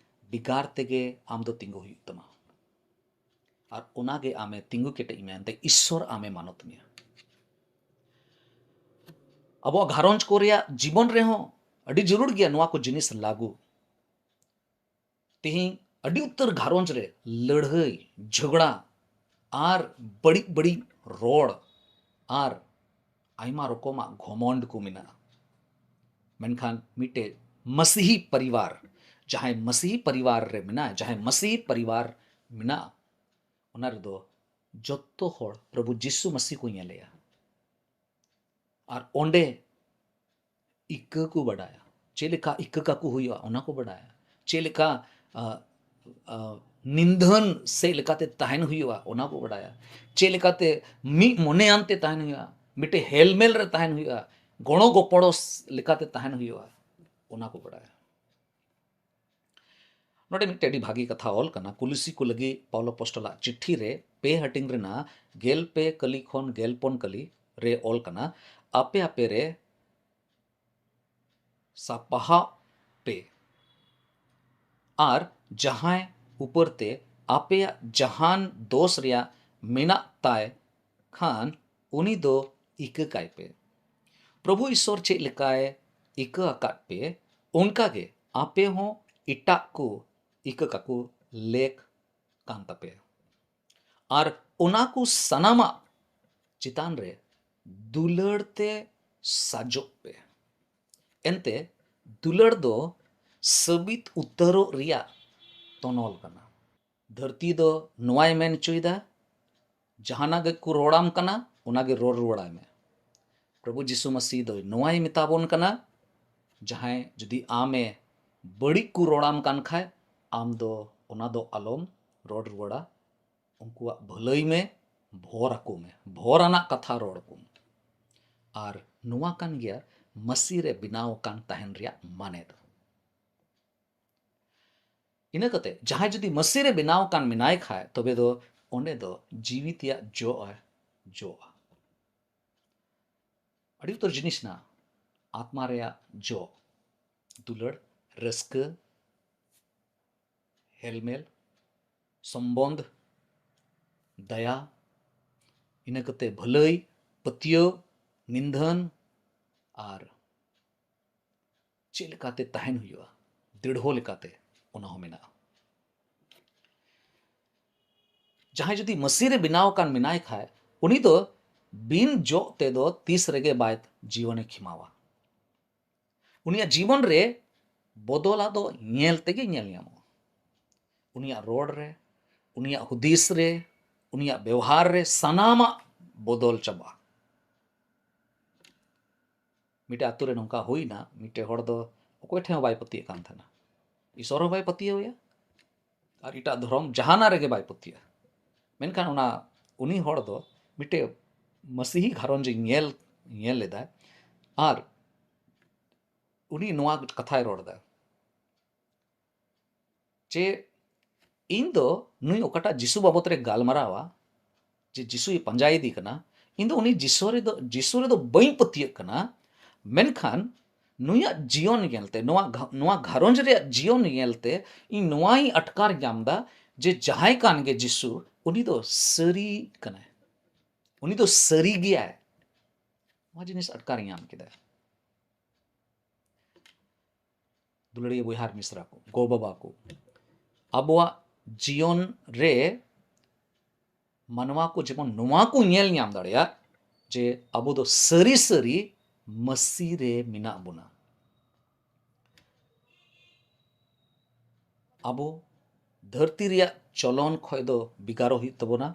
ᱵᱷᱮᱜᱟᱨ ᱛᱮᱜᱮ ᱟᱢ ᱫᱚ ᱛᱤᱸᱜᱩ ᱦᱩᱭᱩᱜ ᱛᱟᱢᱟ᱾ ᱟᱨ ᱚᱱᱟᱜᱮ ᱟᱢᱮ ᱛᱤᱸᱜᱩ ᱠᱮᱴᱮᱡ ᱢᱮᱭᱟ, ᱮᱱᱛᱮ ᱤᱥᱥᱚᱨ ᱟᱢᱮ ᱢᱟᱱᱚᱛ ᱢᱮᱭᱟ᱾ ᱟᱵᱚᱣᱟᱜ ᱜᱷᱟᱨᱚᱸᱡᱽ ᱠᱚ ᱨᱮᱭᱟᱜ ᱡᱤᱵᱚᱱ ᱨᱮᱦᱚᱸ ᱟᱹᱰᱤ ᱡᱟᱹᱨᱩᱲ ᱜᱮᱭᱟ ᱱᱚᱣᱟ ᱠᱚ ᱡᱤᱱᱤᱥ ᱞᱟᱹᱜᱩ᱾ ᱛᱮᱦᱮᱧ ᱟᱹᱰᱤ ᱩᱛᱟᱹᱨ ᱜᱷᱟᱨᱚᱸᱡᱽ ᱨᱮ ᱞᱟᱹᱲᱦᱟᱹᱭ, ᱡᱷᱚᱜᱽᱲᱟ ᱟᱨ ᱵᱟᱹᱲᱤᱡ ᱵᱟᱹᱲᱤᱡ ᱨᱚᱲ ᱟᱨ ᱟᱭᱢᱟ ᱨᱚᱠᱚᱢᱟᱜ ᱜᱷᱚᱢᱚᱸᱰ ᱠᱚ ᱢᱮᱱᱟᱜᱼᱟ᱾ ᱢᱮᱱᱠᱷᱟᱱ ᱢᱤᱫᱴᱮᱡ ᱢᱟᱥᱤᱦᱤ ᱯᱚᱨᱤᱵᱟᱨ, ᱡᱟᱦᱟᱸᱭ ᱢᱟᱥᱤᱦᱤ ᱯᱚᱨᱤᱵᱟᱨ ᱨᱮ ᱢᱮᱱᱟᱜᱼᱟ, ᱡᱟᱦᱟᱸᱭ ᱢᱟᱥᱤᱦᱤ ᱯᱚᱨᱤᱵᱟᱨ ᱢᱮᱱᱟᱜᱼᱟ, ᱚᱱᱟ ᱨᱮᱫᱚ ᱡᱚᱛᱚ ᱦᱚᱲ ᱯᱨᱚᱵᱷᱩ ᱡᱤᱥᱩ ᱢᱟᱥᱤ ᱠᱚ ᱧᱮᱞᱮᱭᱟ᱾ ᱟᱨ ᱚᱸᱰᱮ ᱤᱠᱟᱹ ᱠᱚ ᱵᱟᱰᱟᱭᱟ, ᱪᱮᱫ ᱞᱮᱠᱟ ᱤᱠᱟᱹ ᱠᱟᱠᱚ ᱦᱩᱭᱩᱜᱼᱟ, ᱚᱱᱟ ᱠᱚ ᱵᱟᱰᱟᱭᱟ, ᱪᱮᱫ ᱞᱮᱠᱟ, ᱟ, ᱟ, ᱱᱤᱫᱷᱟᱹᱱ ᱥᱮᱫ ᱞᱮᱠᱟᱛᱮ ᱛᱟᱦᱮᱱ ᱦᱩᱭᱩᱜᱼᱟ, ᱚᱱᱟ ᱠᱚ ᱵᱟᱰᱟᱭᱟ, ᱪᱮᱫ ᱞᱮᱠᱟᱛᱮ ᱢᱤᱫ ᱢᱚᱱᱮᱭᱟᱱ ᱛᱮ ᱛᱟᱦᱮᱱ ᱦᱩᱭᱩᱜᱼᱟ, ᱢᱤᱫᱴᱮᱡ ᱦᱮᱞᱢᱮᱞ ᱨᱮ ᱛᱟᱦᱮᱱ ᱦᱩᱭᱩᱜᱼᱟ, ᱜᱚᱲᱚ ᱜᱚᱯᱚᱲᱚ ᱞᱮᱠᱟᱛᱮ ᱛᱟᱦᱮᱱ ᱦᱩᱭᱩᱜᱼᱟ, ᱚᱱᱟ ᱠᱚ ᱵᱟᱰᱟᱭᱟ᱾ ᱱᱚᱰᱮ ᱢᱤᱫᱴᱮᱡ ᱟᱹᱰᱤ ᱵᱷᱟᱹᱜᱤ ᱠᱟᱛᱷᱟ ᱚᱞ ᱠᱟᱱᱟ, ᱠᱩᱞᱤᱥᱤ ᱠᱚ ᱞᱟᱹᱜᱤᱫ ᱯᱟᱣᱞᱚ ᱟᱯᱚᱥᱴᱚᱞᱟᱜ ᱪᱤᱴᱷᱤ ᱨᱮ ᱯᱮ ᱦᱟᱹᱴᱤᱧ ᱨᱮᱱᱟᱜ ᱜᱮᱞ ᱯᱮ ᱠᱟᱹᱞᱤ ᱠᱷᱚᱱ ᱜᱮᱞ ᱯᱩᱱ ᱠᱟᱹᱞᱤ ᱨᱮ ᱚᱞ ᱠᱟᱱᱟ, ᱟᱯᱮ ᱟᱯᱮ ᱨᱮ ᱥᱟᱯᱟᱦᱟᱜ ᱯᱮ, ᱟᱨ ᱡᱟᱦᱟᱸᱭ ᱩᱯᱟᱹᱨ ᱛᱮ ᱟᱯᱮᱭᱟᱜ ᱡᱟᱦᱟᱱ ᱫᱳᱥ ᱨᱮᱭᱟᱜ ᱢᱮᱱᱟᱜ ᱛᱟᱭ ᱠᱷᱟᱱ, ᱩᱱᱤ ᱫᱚ ᱤᱠᱟᱹ ᱠᱟᱭ ᱯᱮ᱾ ᱯᱨᱚᱵᱷᱩ ᱤᱥᱚᱨ ᱪᱮᱫ ᱞᱮᱠᱟᱭ ᱤᱠᱟᱹ ᱟᱠᱟᱫ ᱯᱮ, ᱚᱱᱠᱟ ᱜᱮ ᱟᱯᱮ ᱦᱚᱸ ᱮᱴᱟᱜ ᱠᱚ ᱤᱠᱟᱹ ᱠᱟᱠᱚ ᱞᱮᱠ ᱠᱟᱱ ᱛᱟᱯᱮᱭᱟ᱾ ᱟᱨ ᱚᱱᱟ ᱠᱚ ᱥᱟᱱᱟᱢᱟᱜ ᱪᱮᱛᱟᱱ ᱨᱮ ᱫᱩᱞᱟᱹᱲ ᱛᱮ ᱥᱟᱡᱚᱜ ᱯᱮ᱾ ᱮᱱᱛᱮ ᱫᱩᱞᱟᱹᱲ ᱫᱚ ᱥᱟᱹᱵᱤᱛ ᱩᱛᱟᱹᱨᱚᱜ ᱨᱮᱭᱟᱜ ᱛᱚᱱᱚᱞ ᱠᱟᱱᱟ᱾ ᱫᱷᱟᱹᱨᱛᱤ ᱫᱚ ᱱᱚᱣᱟᱭ ᱢᱮᱱ ᱦᱚᱪᱚᱭᱮᱫᱟ, ᱡᱟᱦᱟᱱᱟᱜ ᱜᱮᱠᱚ ᱨᱚᱲᱟᱢ ᱠᱟᱱᱟ, ᱚᱱᱟᱜᱮ ᱨᱚᱲ ᱨᱩᱣᱟᱹᱲᱟᱭ ᱢᱮ᱾ ᱯᱨᱚᱵᱷᱩ ᱡᱤᱥᱩ ᱢᱟᱹᱥᱤ ᱫᱚᱭ ᱱᱚᱣᱟᱭ ᱢᱮᱛᱟ ᱵᱚᱱ ᱠᱟᱱᱟ, ᱡᱟᱦᱟᱸᱭ ᱡᱩᱫᱤ ᱟᱢᱮ ᱵᱟᱹᱲᱤᱡ ᱠᱚ ᱨᱚᱲᱟᱢ ᱠᱟᱱ ᱠᱷᱟᱡ, ᱟᱢ ᱫᱚ ᱚᱱᱟ ᱫᱚ ᱟᱞᱚᱢ ᱨᱚᱲ ᱨᱩᱣᱟᱹᱲᱟ᱾ ᱩᱱᱠᱩᱣᱟᱜ ᱵᱷᱟᱹᱞᱟᱹᱭ ᱢᱮ, ᱵᱷᱚᱨ ᱟᱠᱚ ᱢᱮ, ᱵᱷᱚᱨ ᱟᱱᱟᱜ ᱠᱟᱛᱷᱟ ᱨᱚᱲ ᱠᱚᱢ᱾ ᱟᱨ ᱱᱚᱣᱟ ᱠᱟᱱ ᱜᱮᱭᱟ ᱢᱟᱹᱥᱤ ᱨᱮ ᱵᱮᱱᱟᱣ ᱟᱠᱟᱱ ᱛᱟᱦᱮᱱ ᱨᱮᱭᱟᱜ ᱢᱟᱱᱮ ᱫᱚ᱾ ᱤᱱᱟᱹ ᱠᱟᱛᱮ ᱡᱟᱦᱟᱸᱭ ᱡᱩᱫᱤ ᱢᱟᱹᱥᱤ ᱨᱮ ᱵᱮᱱᱟᱣ ᱟᱠᱟᱱ ᱢᱮᱱᱟᱭ ᱠᱷᱟᱡ, ᱛᱚᱵᱮ ᱫᱚ ᱚᱸᱰᱮ ᱫᱚ ᱡᱤᱣᱤ ᱛᱮᱭᱟᱜ ᱡᱚ ᱮ ᱡᱚᱜᱼᱟ᱾ ᱟᱹᱰᱤ ᱩᱛᱟᱹᱨ ᱡᱤᱱᱤᱥ ᱢᱮᱱᱟᱜᱼᱟ ᱟᱛᱢᱟ ᱨᱮᱭᱟᱜ ᱡᱚ, ᱫᱩᱞᱟᱹᱲ, ᱨᱟᱹᱥᱠᱟᱹ, ᱦᱮᱞᱢᱮᱞ, ᱥᱚᱢᱵᱚᱱᱫᱷ, ᱫᱟᱭᱟ, ᱤᱱᱟᱹ ᱠᱟᱛᱮ ᱵᱷᱟᱹᱞᱟᱹᱭ, ᱯᱟᱹᱛᱭᱟᱹᱣ, ᱱᱤᱱᱫᱷᱟᱹᱱ, ᱟᱨ ᱪᱮᱫ ᱞᱮᱠᱟᱛᱮ ᱛᱟᱦᱮᱱ ᱦᱩᱭᱩᱜᱼᱟ, ᱫᱤᱲᱦᱚ ᱞᱮᱠᱟᱛᱮ, ᱚᱱᱟ ᱦᱚᱸ ᱢᱮᱱᱟᱜᱼᱟ᱾ ᱡᱟᱦᱟᱸᱭ ᱡᱩᱫᱤ ᱢᱟᱹᱥᱤ ᱨᱮ ᱵᱮᱱᱟᱣ ᱟᱠᱟᱱ ᱢᱮᱱᱟᱭ ᱠᱷᱟᱡ, ᱩᱱᱤ ᱫᱚ ᱵᱤᱱ ᱡᱚᱜ ᱛᱮᱫᱚ ᱛᱤᱥ ᱨᱮᱜᱮ ᱵᱟᱭ ᱡᱤᱭᱚᱱᱮ ᱠᱷᱮᱢᱟᱣᱟ᱾ ᱩᱱᱤᱭᱟᱜ ᱡᱤᱵᱚᱱ ᱨᱮ ᱵᱚᱫᱚᱞᱟ ᱫᱚ ᱧᱮᱞ ᱛᱮᱜᱮ ᱧᱮᱞ ᱧᱟᱢᱚᱜᱼᱟ᱾ ᱩᱱᱤᱭᱟᱜ ᱨᱚᱲ ᱨᱮ, ᱩᱱᱤᱭᱟᱜ ᱦᱩᱫᱤᱥ ᱨᱮ, ᱩᱱᱤᱭᱟᱜ ᱵᱮᱣᱦᱟᱨ ᱨᱮ ᱥᱟᱱᱟᱢᱟᱜ ᱵᱚᱫᱚᱞ ᱪᱟᱵᱟᱜᱼᱟ᱾ ᱢᱤᱫᱴᱮᱡ ᱟᱛᱳ ᱨᱮ ᱱᱚᱝᱠᱟ ᱦᱩᱭᱱᱟ, ᱢᱤᱫᱴᱮᱡ ᱦᱚᱲ ᱫᱚ ᱚᱠᱚᱭ ᱴᱷᱮᱱ ᱦᱚᱸ ᱵᱟᱭ ᱯᱟᱹᱛᱭᱟᱹᱜ ᱠᱟᱱ ᱛᱟᱦᱮᱱᱟ, ᱤᱥᱚᱨ ᱦᱚᱸ ᱵᱟᱭ ᱯᱟᱹᱛᱭᱟᱹᱣ ᱮᱭᱟ ᱟᱨ ᱮᱴᱟᱜ ᱫᱷᱚᱨᱚᱢ ᱡᱟᱦᱟᱱᱟᱜ ᱨᱮᱜᱮ ᱵᱟᱭ ᱯᱟᱹᱛᱭᱟᱹᱜᱼᱟ᱾ ᱢᱮᱱᱠᱷᱟᱱ ᱚᱱᱟ ᱩᱱᱤ ᱦᱚᱲ ᱫᱚ ᱢᱤᱫᱴᱮᱡ ᱢᱟᱥᱤᱦᱤ ᱜᱷᱟᱨᱚᱸᱡᱽ ᱧᱮᱞ, ᱧᱮᱞ ᱞᱮᱫᱟᱭ ᱟᱨ ᱩᱱᱤ ᱱᱚᱣᱟ ᱠᱟᱛᱷᱟᱭ ᱨᱚᱲ ᱮᱫᱟ ᱡᱮ ᱤᱧ ᱫᱚ ᱱᱩᱭ ᱚᱠᱟᱴᱟᱜ ᱡᱤᱥᱩ ᱵᱟᱵᱚᱛ ᱨᱮ ᱜᱟᱞᱢᱟᱨᱟᱣᱟ, ᱡᱮ ᱡᱤᱥᱩᱭ ᱯᱟᱸᱡᱟᱭᱮᱫᱮ ᱠᱟᱱᱟ, ᱤᱧ ᱫᱚ ᱩᱱᱤ ᱡᱤᱥᱩ ᱨᱮᱫᱚ, ᱡᱤᱥᱩ ᱨᱮᱫᱚ ᱵᱟᱹᱧ ᱯᱟᱹᱛᱭᱟᱹᱜ ᱠᱟᱱᱟ᱾ ᱢᱮᱱᱠᱷᱟᱱ ᱱᱩᱭᱟᱜ ᱡᱤᱭᱚᱱ ᱧᱮᱞᱛᱮ, ᱱᱚᱣᱟ ᱜᱷᱟ-, ᱱᱚᱣᱟ ᱜᱷᱟᱨᱚᱸᱡᱽ ᱨᱮᱭᱟᱜ ᱡᱤᱭᱚᱱ ᱧᱮᱞᱛᱮ ᱤᱧ ᱱᱚᱣᱟᱧ ᱟᱴᱠᱟᱨ ᱧᱟᱢ ᱮᱫᱟ ᱡᱮ ᱡᱟᱦᱟᱸᱭ ᱠᱟᱱ ᱜᱮ ᱡᱤᱥᱩ, ᱩᱱᱤ ᱫᱚ ᱥᱟᱹᱨᱤ ᱠᱟᱱᱟᱭ, ᱩᱱᱤ ᱫᱚ ᱥᱟᱹᱨᱤ ᱜᱮᱭᱟᱭ᱾ ᱱᱚᱣᱟ ᱡᱤᱱᱤᱥ ᱟᱴᱠᱟᱨ ᱧᱟᱢ ᱠᱮᱫᱟ᱾ ᱫᱩᱞᱟᱹᱲᱤᱭᱟᱹ ᱵᱚᱭᱦᱟ ᱟᱨ ᱢᱤᱥᱨᱟ ᱠᱚ, ᱜᱚ ᱵᱟᱵᱟ ᱠᱚ, ᱟᱵᱚᱣᱟᱜ ᱡᱤᱭᱚᱱ ᱨᱮ ᱢᱟᱱᱣᱟ ᱠᱚ ᱡᱮᱢᱚᱱ ᱱᱚᱣᱟ ᱠᱚ ᱧᱮᱞ ᱧᱟᱢ ᱫᱟᱲᱮᱭᱟᱜ ᱡᱮ ᱟᱵᱚ ᱫᱚ ᱥᱟᱹᱨᱤ ᱥᱟᱹᱨᱤ ᱢᱟᱹᱥᱤ ᱨᱮ ᱢᱮᱱᱟᱜ ᱵᱚᱱᱟ᱾ ᱟᱵᱚ ᱫᱷᱟᱹᱨᱛᱤ ᱨᱮᱭᱟᱜ ᱪᱚᱞᱚᱱ ᱠᱷᱚᱡ ᱫᱚ ᱵᱷᱮᱜᱟᱨᱚᱜ ᱦᱩᱭᱩᱜ ᱛᱟᱵᱚᱱᱟ᱾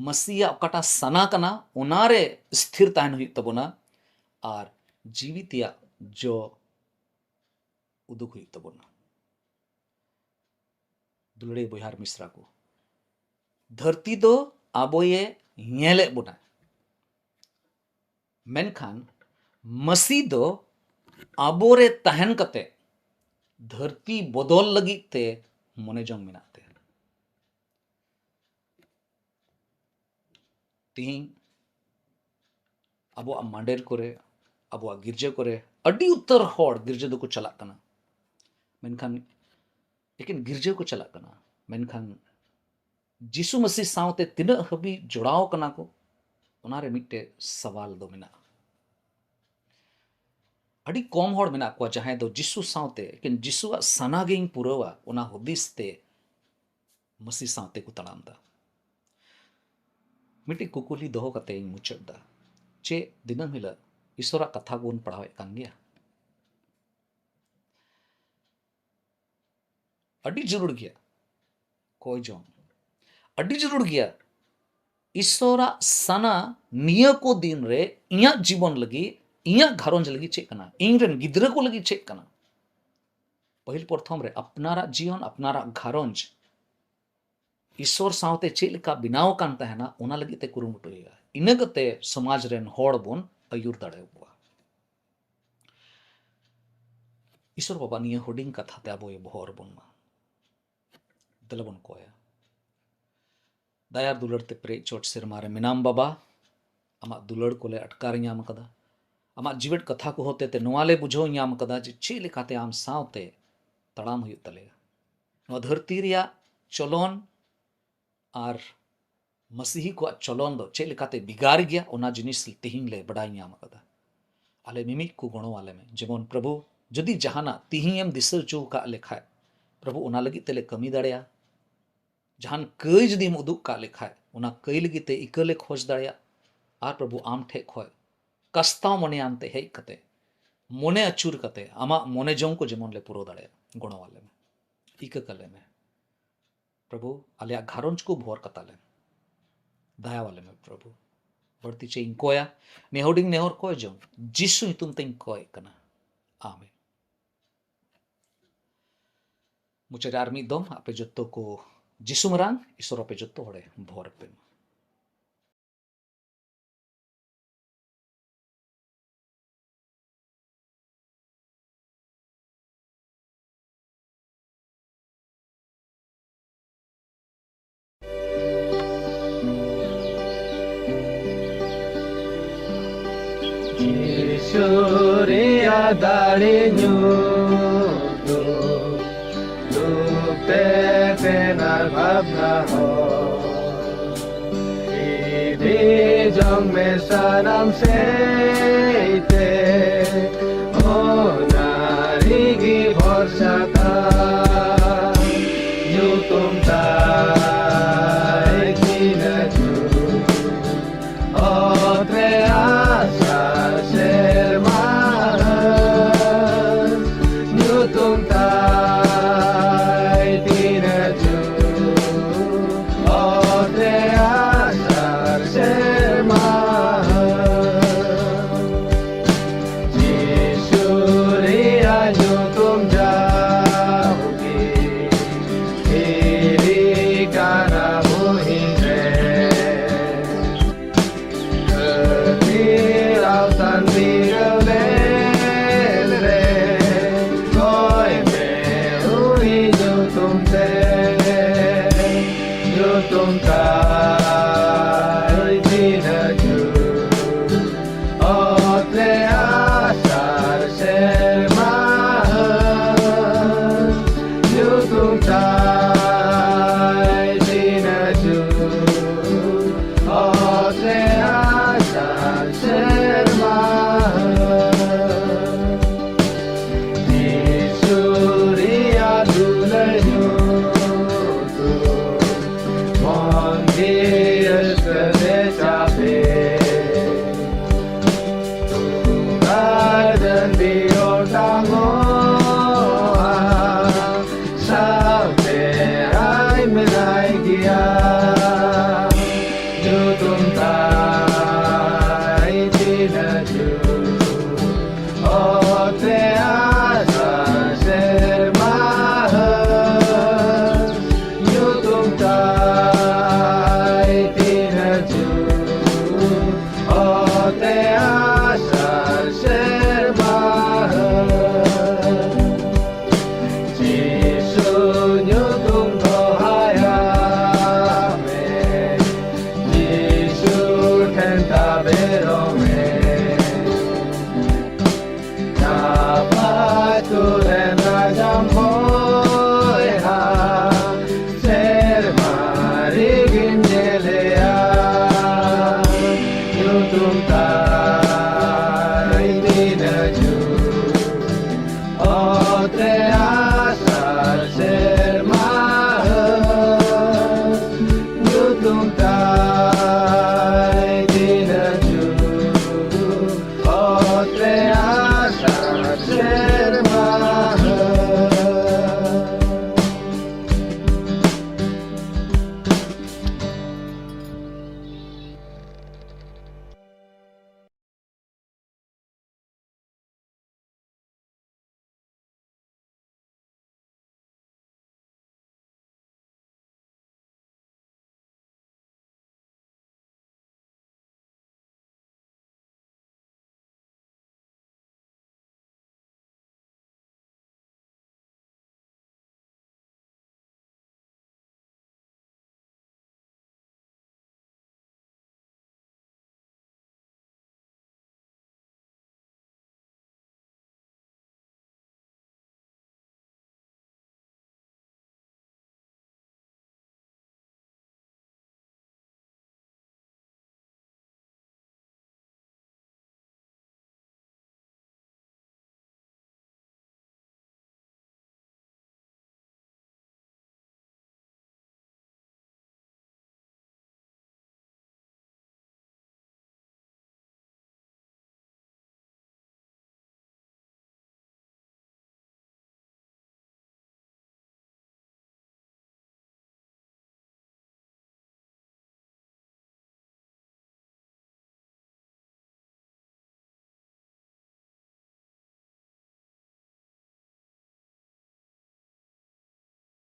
ᱢᱟᱹᱥᱤᱭᱟᱜ ᱚᱠᱟᱴᱟᱜ ᱥᱟᱱᱟ ᱠᱟᱱᱟ, ᱚᱱᱟᱨᱮ ᱥᱛᱷᱤᱨ ᱛᱟᱦᱮᱱ ᱦᱩᱭᱩᱜ ᱛᱟᱵᱚᱱᱟ ᱟᱨ ᱡᱤᱣᱤ ᱛᱮᱭᱟᱜ ᱡᱚ ᱩᱫᱩᱜ ᱦᱩᱭᱩᱜ ᱛᱟᱵᱚᱱᱟ᱾ ᱫᱩᱞᱟᱹᱲᱤᱭᱟᱹ ᱵᱚᱭᱦᱟ ᱟᱨ ᱢᱤᱥᱨᱟ ᱠᱚ, ᱫᱷᱟᱹᱨᱛᱤ ᱫᱚ ᱟᱵᱚᱭᱮ ᱧᱮᱞᱮᱫ ᱵᱚᱱᱟ, ᱢᱮᱱᱠᱷᱟᱱ ᱢᱟᱹᱥᱤ ᱫᱚ ᱟᱵᱚᱨᱮ ᱛᱟᱦᱮᱱ ᱠᱟᱛᱮ ᱫᱷᱟᱹᱨᱛᱤ ᱵᱚᱫᱚᱞ ᱞᱟᱹᱜᱤᱫ ᱛᱮ ᱢᱚᱱᱮ ᱡᱚᱝ ᱢᱮᱱᱟᱜ ᱛᱟᱭᱟ᱾ ᱛᱤᱦᱤᱧ ᱟᱵᱚᱣᱟᱜ ᱢᱟᱸᱰᱮᱨ ᱠᱚᱨᱮ, ᱟᱵᱚᱣᱟᱜ ᱜᱤᱨᱡᱟᱹ ᱠᱚᱨᱮ ᱟᱹᱰᱤ ᱩᱛᱟᱹᱨ ᱦᱚᱲ ᱜᱤᱨᱡᱟᱹ ᱫᱚᱠᱚ ᱪᱟᱞᱟᱜ ᱠᱟᱱᱟ, ᱢᱮᱱᱠᱷᱟᱱ ᱮᱠᱮᱱ ᱜᱤᱨᱡᱟᱹ ᱠᱚ ᱪᱟᱞᱟᱜ ᱠᱟᱱᱟ, ᱢᱮᱱᱠᱷᱟᱱ ᱡᱤᱥᱩ ᱢᱟᱹᱥᱤ ᱥᱟᱶᱛᱮ ᱛᱤᱱᱟᱹᱜ ᱦᱟᱹᱵᱤᱡ ᱡᱚᱲᱟᱣ ᱠᱟᱱᱟ ᱠᱚ, ᱚᱱᱟᱨᱮ ᱢᱤᱫᱴᱮᱡ ᱥᱟᱣᱟᱞ ᱫᱚ ᱢᱮᱱᱟᱜᱼᱟ᱾ ᱟᱹᱰᱤ ᱠᱚᱢ ᱦᱚᱲ ᱢᱮᱱᱟᱜ ᱠᱚᱣᱟ ᱡᱟᱦᱟᱸᱭ ᱫᱚ ᱡᱤᱥᱩ ᱥᱟᱶᱛᱮ, ᱮᱠᱮᱱ ᱡᱤᱥᱩᱣᱟᱜ ᱥᱟᱱᱟ ᱜᱤᱧ ᱯᱩᱨᱟᱹᱣᱟ, ᱚᱱᱟ ᱦᱩᱫᱤᱥ ᱛᱮ ᱢᱟᱹᱥᱤ ᱥᱟᱶᱛᱮ ᱠᱚ ᱛᱟᱲᱟᱢ ᱮᱫᱟ᱾ ᱢᱤᱫᱴᱤᱡ ᱠᱩᱠᱞᱤ ᱫᱚᱦᱚ ᱠᱟᱛᱮ ᱤᱧ ᱢᱩᱪᱟᱹᱫ ᱮᱫᱟ, ᱪᱮᱫ ᱫᱤᱱᱟᱹᱢ ᱦᱤᱞᱳᱜ ᱤᱥᱚᱨᱟᱜ ᱠᱟᱛᱷᱟ ᱵᱚᱱ ᱯᱟᱲᱦᱟᱣᱮᱫ ᱠᱟᱱ ᱜᱮᱭᱟ? ᱟᱹᱰᱤ ᱡᱟᱹᱨᱩᱲ ᱜᱮᱭᱟ᱾ ᱠᱚᱭ ᱡᱚᱝ ᱟᱹᱰᱤ ᱡᱟᱹᱨᱩᱲ ᱜᱮᱭᱟ᱾ ᱤᱥᱚᱨᱟᱜ ᱥᱟᱱᱟ ᱱᱤᱭᱟᱹ ᱠᱚ ᱫᱤᱱ ᱨᱮ ᱤᱧᱟᱹᱜ ᱡᱤᱵᱚᱱ ᱞᱟᱹᱜᱤᱫ, ᱤᱧᱟᱹᱜ ᱜᱷᱟᱨᱚᱸᱡᱽ ᱞᱟᱹᱜᱤᱫ ᱪᱮᱫ ᱠᱟᱱᱟ, ᱤᱧ ᱨᱮᱱ ᱜᱤᱫᱽᱨᱟᱹ ᱠᱚ ᱞᱟᱹᱜᱤᱫ ᱪᱮᱫ ᱠᱟᱱᱟ᱾ ᱯᱟᱹᱦᱤᱞ ᱯᱨᱚᱛᱷᱚᱢ ᱨᱮ ᱟᱯᱱᱟᱨᱟᱜ ᱡᱤᱭᱚᱱ, ᱟᱯᱱᱟᱨᱟᱜ ᱜᱷᱟᱨᱚᱸᱡᱽ ᱤᱥᱚᱨ ᱥᱟᱶᱛᱮ ᱪᱮᱫ ᱞᱮᱠᱟ ᱵᱮᱱᱟᱣ ᱟᱠᱟᱱ ᱛᱟᱦᱮᱱᱟ, ᱚᱱᱟ ᱞᱟᱹᱜᱤᱫ ᱛᱮ ᱠᱩᱨᱩᱢᱩᱴᱩ ᱦᱩᱭᱩᱜᱼᱟ᱾ ᱤᱱᱟᱹ ᱠᱟᱛᱮ ᱥᱚᱢᱟᱡᱽ ᱨᱮᱱ ᱦᱚᱲ ᱵᱚᱱ ᱟᱹᱭᱩᱨ ᱫᱟᱲᱮᱭᱟᱠᱚᱣᱟ᱾ ᱤᱥᱚᱨ ᱵᱟᱵᱟ ᱱᱤᱭᱟᱹ ᱦᱩᱰᱤᱧ ᱠᱟᱛᱷᱟ ᱛᱮ ᱟᱵᱚᱭ ᱵᱚᱦᱚᱨ ᱵᱚᱱ ᱢᱟ᱾ ᱫᱮᱞᱟ ᱵᱚᱱ ᱠᱚᱭᱟ᱾ ᱫᱟᱭᱟ ᱫᱩᱞᱟᱹᱲ ᱛᱮ ᱯᱮᱨᱮᱡ ᱪᱚᱴ ᱥᱮᱨᱢᱟ ᱨᱮ ᱢᱮᱱᱟᱢ ᱵᱟᱵᱟ, ᱟᱢᱟᱜ ᱫᱩᱞᱟᱹᱲ ᱠᱚᱞᱮ ᱟᱴᱠᱟᱨ ᱧᱟᱢ ᱟᱠᱟᱫᱟ᱾ ᱟᱢᱟᱜ ᱡᱤᱣᱮᱫ ᱠᱟᱛᱷᱟ ᱠᱚ ᱦᱚᱛᱮ ᱛᱮ ᱱᱚᱣᱟ ᱞᱮ ᱵᱩᱡᱷᱟᱹᱣ ᱧᱟᱢ ᱟᱠᱟᱫᱟ ᱡᱮ ᱪᱮᱫ ᱞᱮᱠᱟᱛᱮ ᱟᱢ ᱥᱟᱶᱛᱮ ᱛᱟᱲᱟᱢ ᱦᱩᱭᱩᱜ ᱛᱟᱞᱮᱭᱟ᱾ ᱱᱚᱣᱟ ᱫᱷᱟᱹᱨᱛᱤ ᱨᱮᱭᱟᱜ ᱪᱚᱞᱚᱱ ᱟᱨ ᱢᱟᱹᱥᱤᱦᱤ ᱠᱚᱣᱟᱜ ᱪᱚᱞᱚᱱ ᱫᱚ ᱪᱮᱫ ᱞᱮᱠᱟᱛᱮ ᱵᱷᱮᱜᱟᱨ ᱜᱮᱭᱟ, ᱚᱱᱟ ᱡᱤᱱᱤᱥ ᱛᱮᱦᱮᱧ ᱞᱮ ᱵᱟᱰᱟᱭ ᱧᱟᱢ ᱟᱠᱟᱫᱟ᱾ ᱟᱞᱮ ᱢᱤᱢᱤᱫ ᱠᱚ ᱜᱚᱲᱚ ᱟᱞᱮ ᱢᱮ᱾ ᱡᱮᱢᱚᱱ ᱯᱨᱚᱵᱷᱩ, ᱡᱩᱫᱤ ᱡᱟᱦᱟᱱᱟᱜ ᱛᱤᱦᱤᱧ ᱮᱢ ᱫᱤᱥᱟᱹ ᱦᱚᱪᱚ ᱟᱠᱟᱫ ᱞᱮ ᱠᱷᱟᱡ, ᱯᱨᱚᱵᱷᱩ, ᱚᱱᱟ ᱞᱟᱹᱜᱤᱫ ᱛᱮᱞᱮ ᱠᱟᱹᱢᱤ ᱫᱟᱲᱮᱭᱟᱜᱼᱟ᱾ ᱡᱟᱦᱟᱱ ᱠᱟᱹᱭ ᱡᱩᱫᱤᱢ ᱩᱫᱩᱜ ᱠᱟᱜ ᱞᱮ ᱠᱷᱟᱡ, ᱚᱱᱟ ᱠᱟᱹᱭ ᱞᱟᱹᱜᱤᱫ ᱛᱮ ᱤᱠᱟᱹ ᱞᱮ ᱠᱷᱚᱡᱽ ᱫᱟᱲᱮᱭᱟᱜᱼᱟ᱾ ᱟᱨ ᱯᱨᱚᱵᱷᱩ, ᱟᱢ ᱴᱷᱮᱡ ᱠᱷᱚᱡ ᱠᱟᱥᱛᱟᱣ ᱢᱚᱱᱮᱭᱟᱱ ᱛᱮ ᱦᱮᱡ ᱠᱟᱛᱮ, ᱢᱚᱱᱮ ᱟᱹᱪᱩᱨ ᱠᱟᱛᱮ ᱟᱢᱟᱜ ᱢᱚᱱᱮ ᱡᱚᱝ ᱠᱚ ᱡᱮᱢᱚᱱ ᱞᱮ ᱯᱩᱨᱟᱹᱣ ᱫᱟᱲᱮᱭᱟᱜ, ᱜᱚᱲᱚ ᱟᱞᱮ ᱢᱮ, ᱤᱠᱟᱹ ᱠᱟᱞᱮ ᱢᱮ᱾ ᱯᱨᱚᱵᱷᱩ, ᱟᱞᱮᱭᱟᱜ ᱜᱷᱟᱨᱚᱸᱡᱽ ᱠᱚ ᱵᱷᱚᱨ ᱠᱟᱛᱟ ᱞᱮᱢ, ᱫᱟᱭᱟ ᱟᱞᱮ ᱢᱮ ᱯᱨᱚᱵᱷᱩ᱾ ᱵᱟᱹᱲᱛᱤ ᱪᱮᱫ ᱤᱧ ᱠᱚᱭᱟ, ᱱᱤᱭᱟᱹ ᱦᱩᱰᱤᱧ ᱱᱮᱦᱚᱨ ᱠᱚᱭ ᱡᱚᱝ ᱡᱤᱥᱩ ᱧᱩᱛᱩᱢ ᱛᱮᱧ ᱠᱚᱭᱮᱫ ᱠᱟᱱᱟ, ᱟᱢᱮᱱ᱾ ᱢᱩᱪᱟᱹᱫ ᱨᱮ ᱟᱨ ᱢᱤᱫ ᱫᱚᱢ ᱟᱯᱮ ᱡᱚᱛᱚ ᱠᱚ ᱡᱤᱥᱩ ᱢᱟᱨᱟᱝ ᱤᱥᱚᱨ ᱟᱯᱮ ᱡᱚᱛᱚ ᱦᱚᱲᱮ ᱵᱷᱚᱨ ᱯᱮ ᱢᱟ᱾ ᱡᱤᱥᱩ ᱨᱮᱭᱟᱜ ᱫᱟᱲᱮ ᱧᱩᱛᱩᱢ, ᱫᱩᱠ ᱛᱮ ᱛᱮᱱᱟᱨ ᱵᱷᱟᱵᱽᱱᱟ ᱦᱚᱸ ᱤᱫᱤ ᱡᱚᱝ ᱢᱮ ᱥᱟᱱᱟᱢ ᱥᱮᱫ ᱛᱮ᱾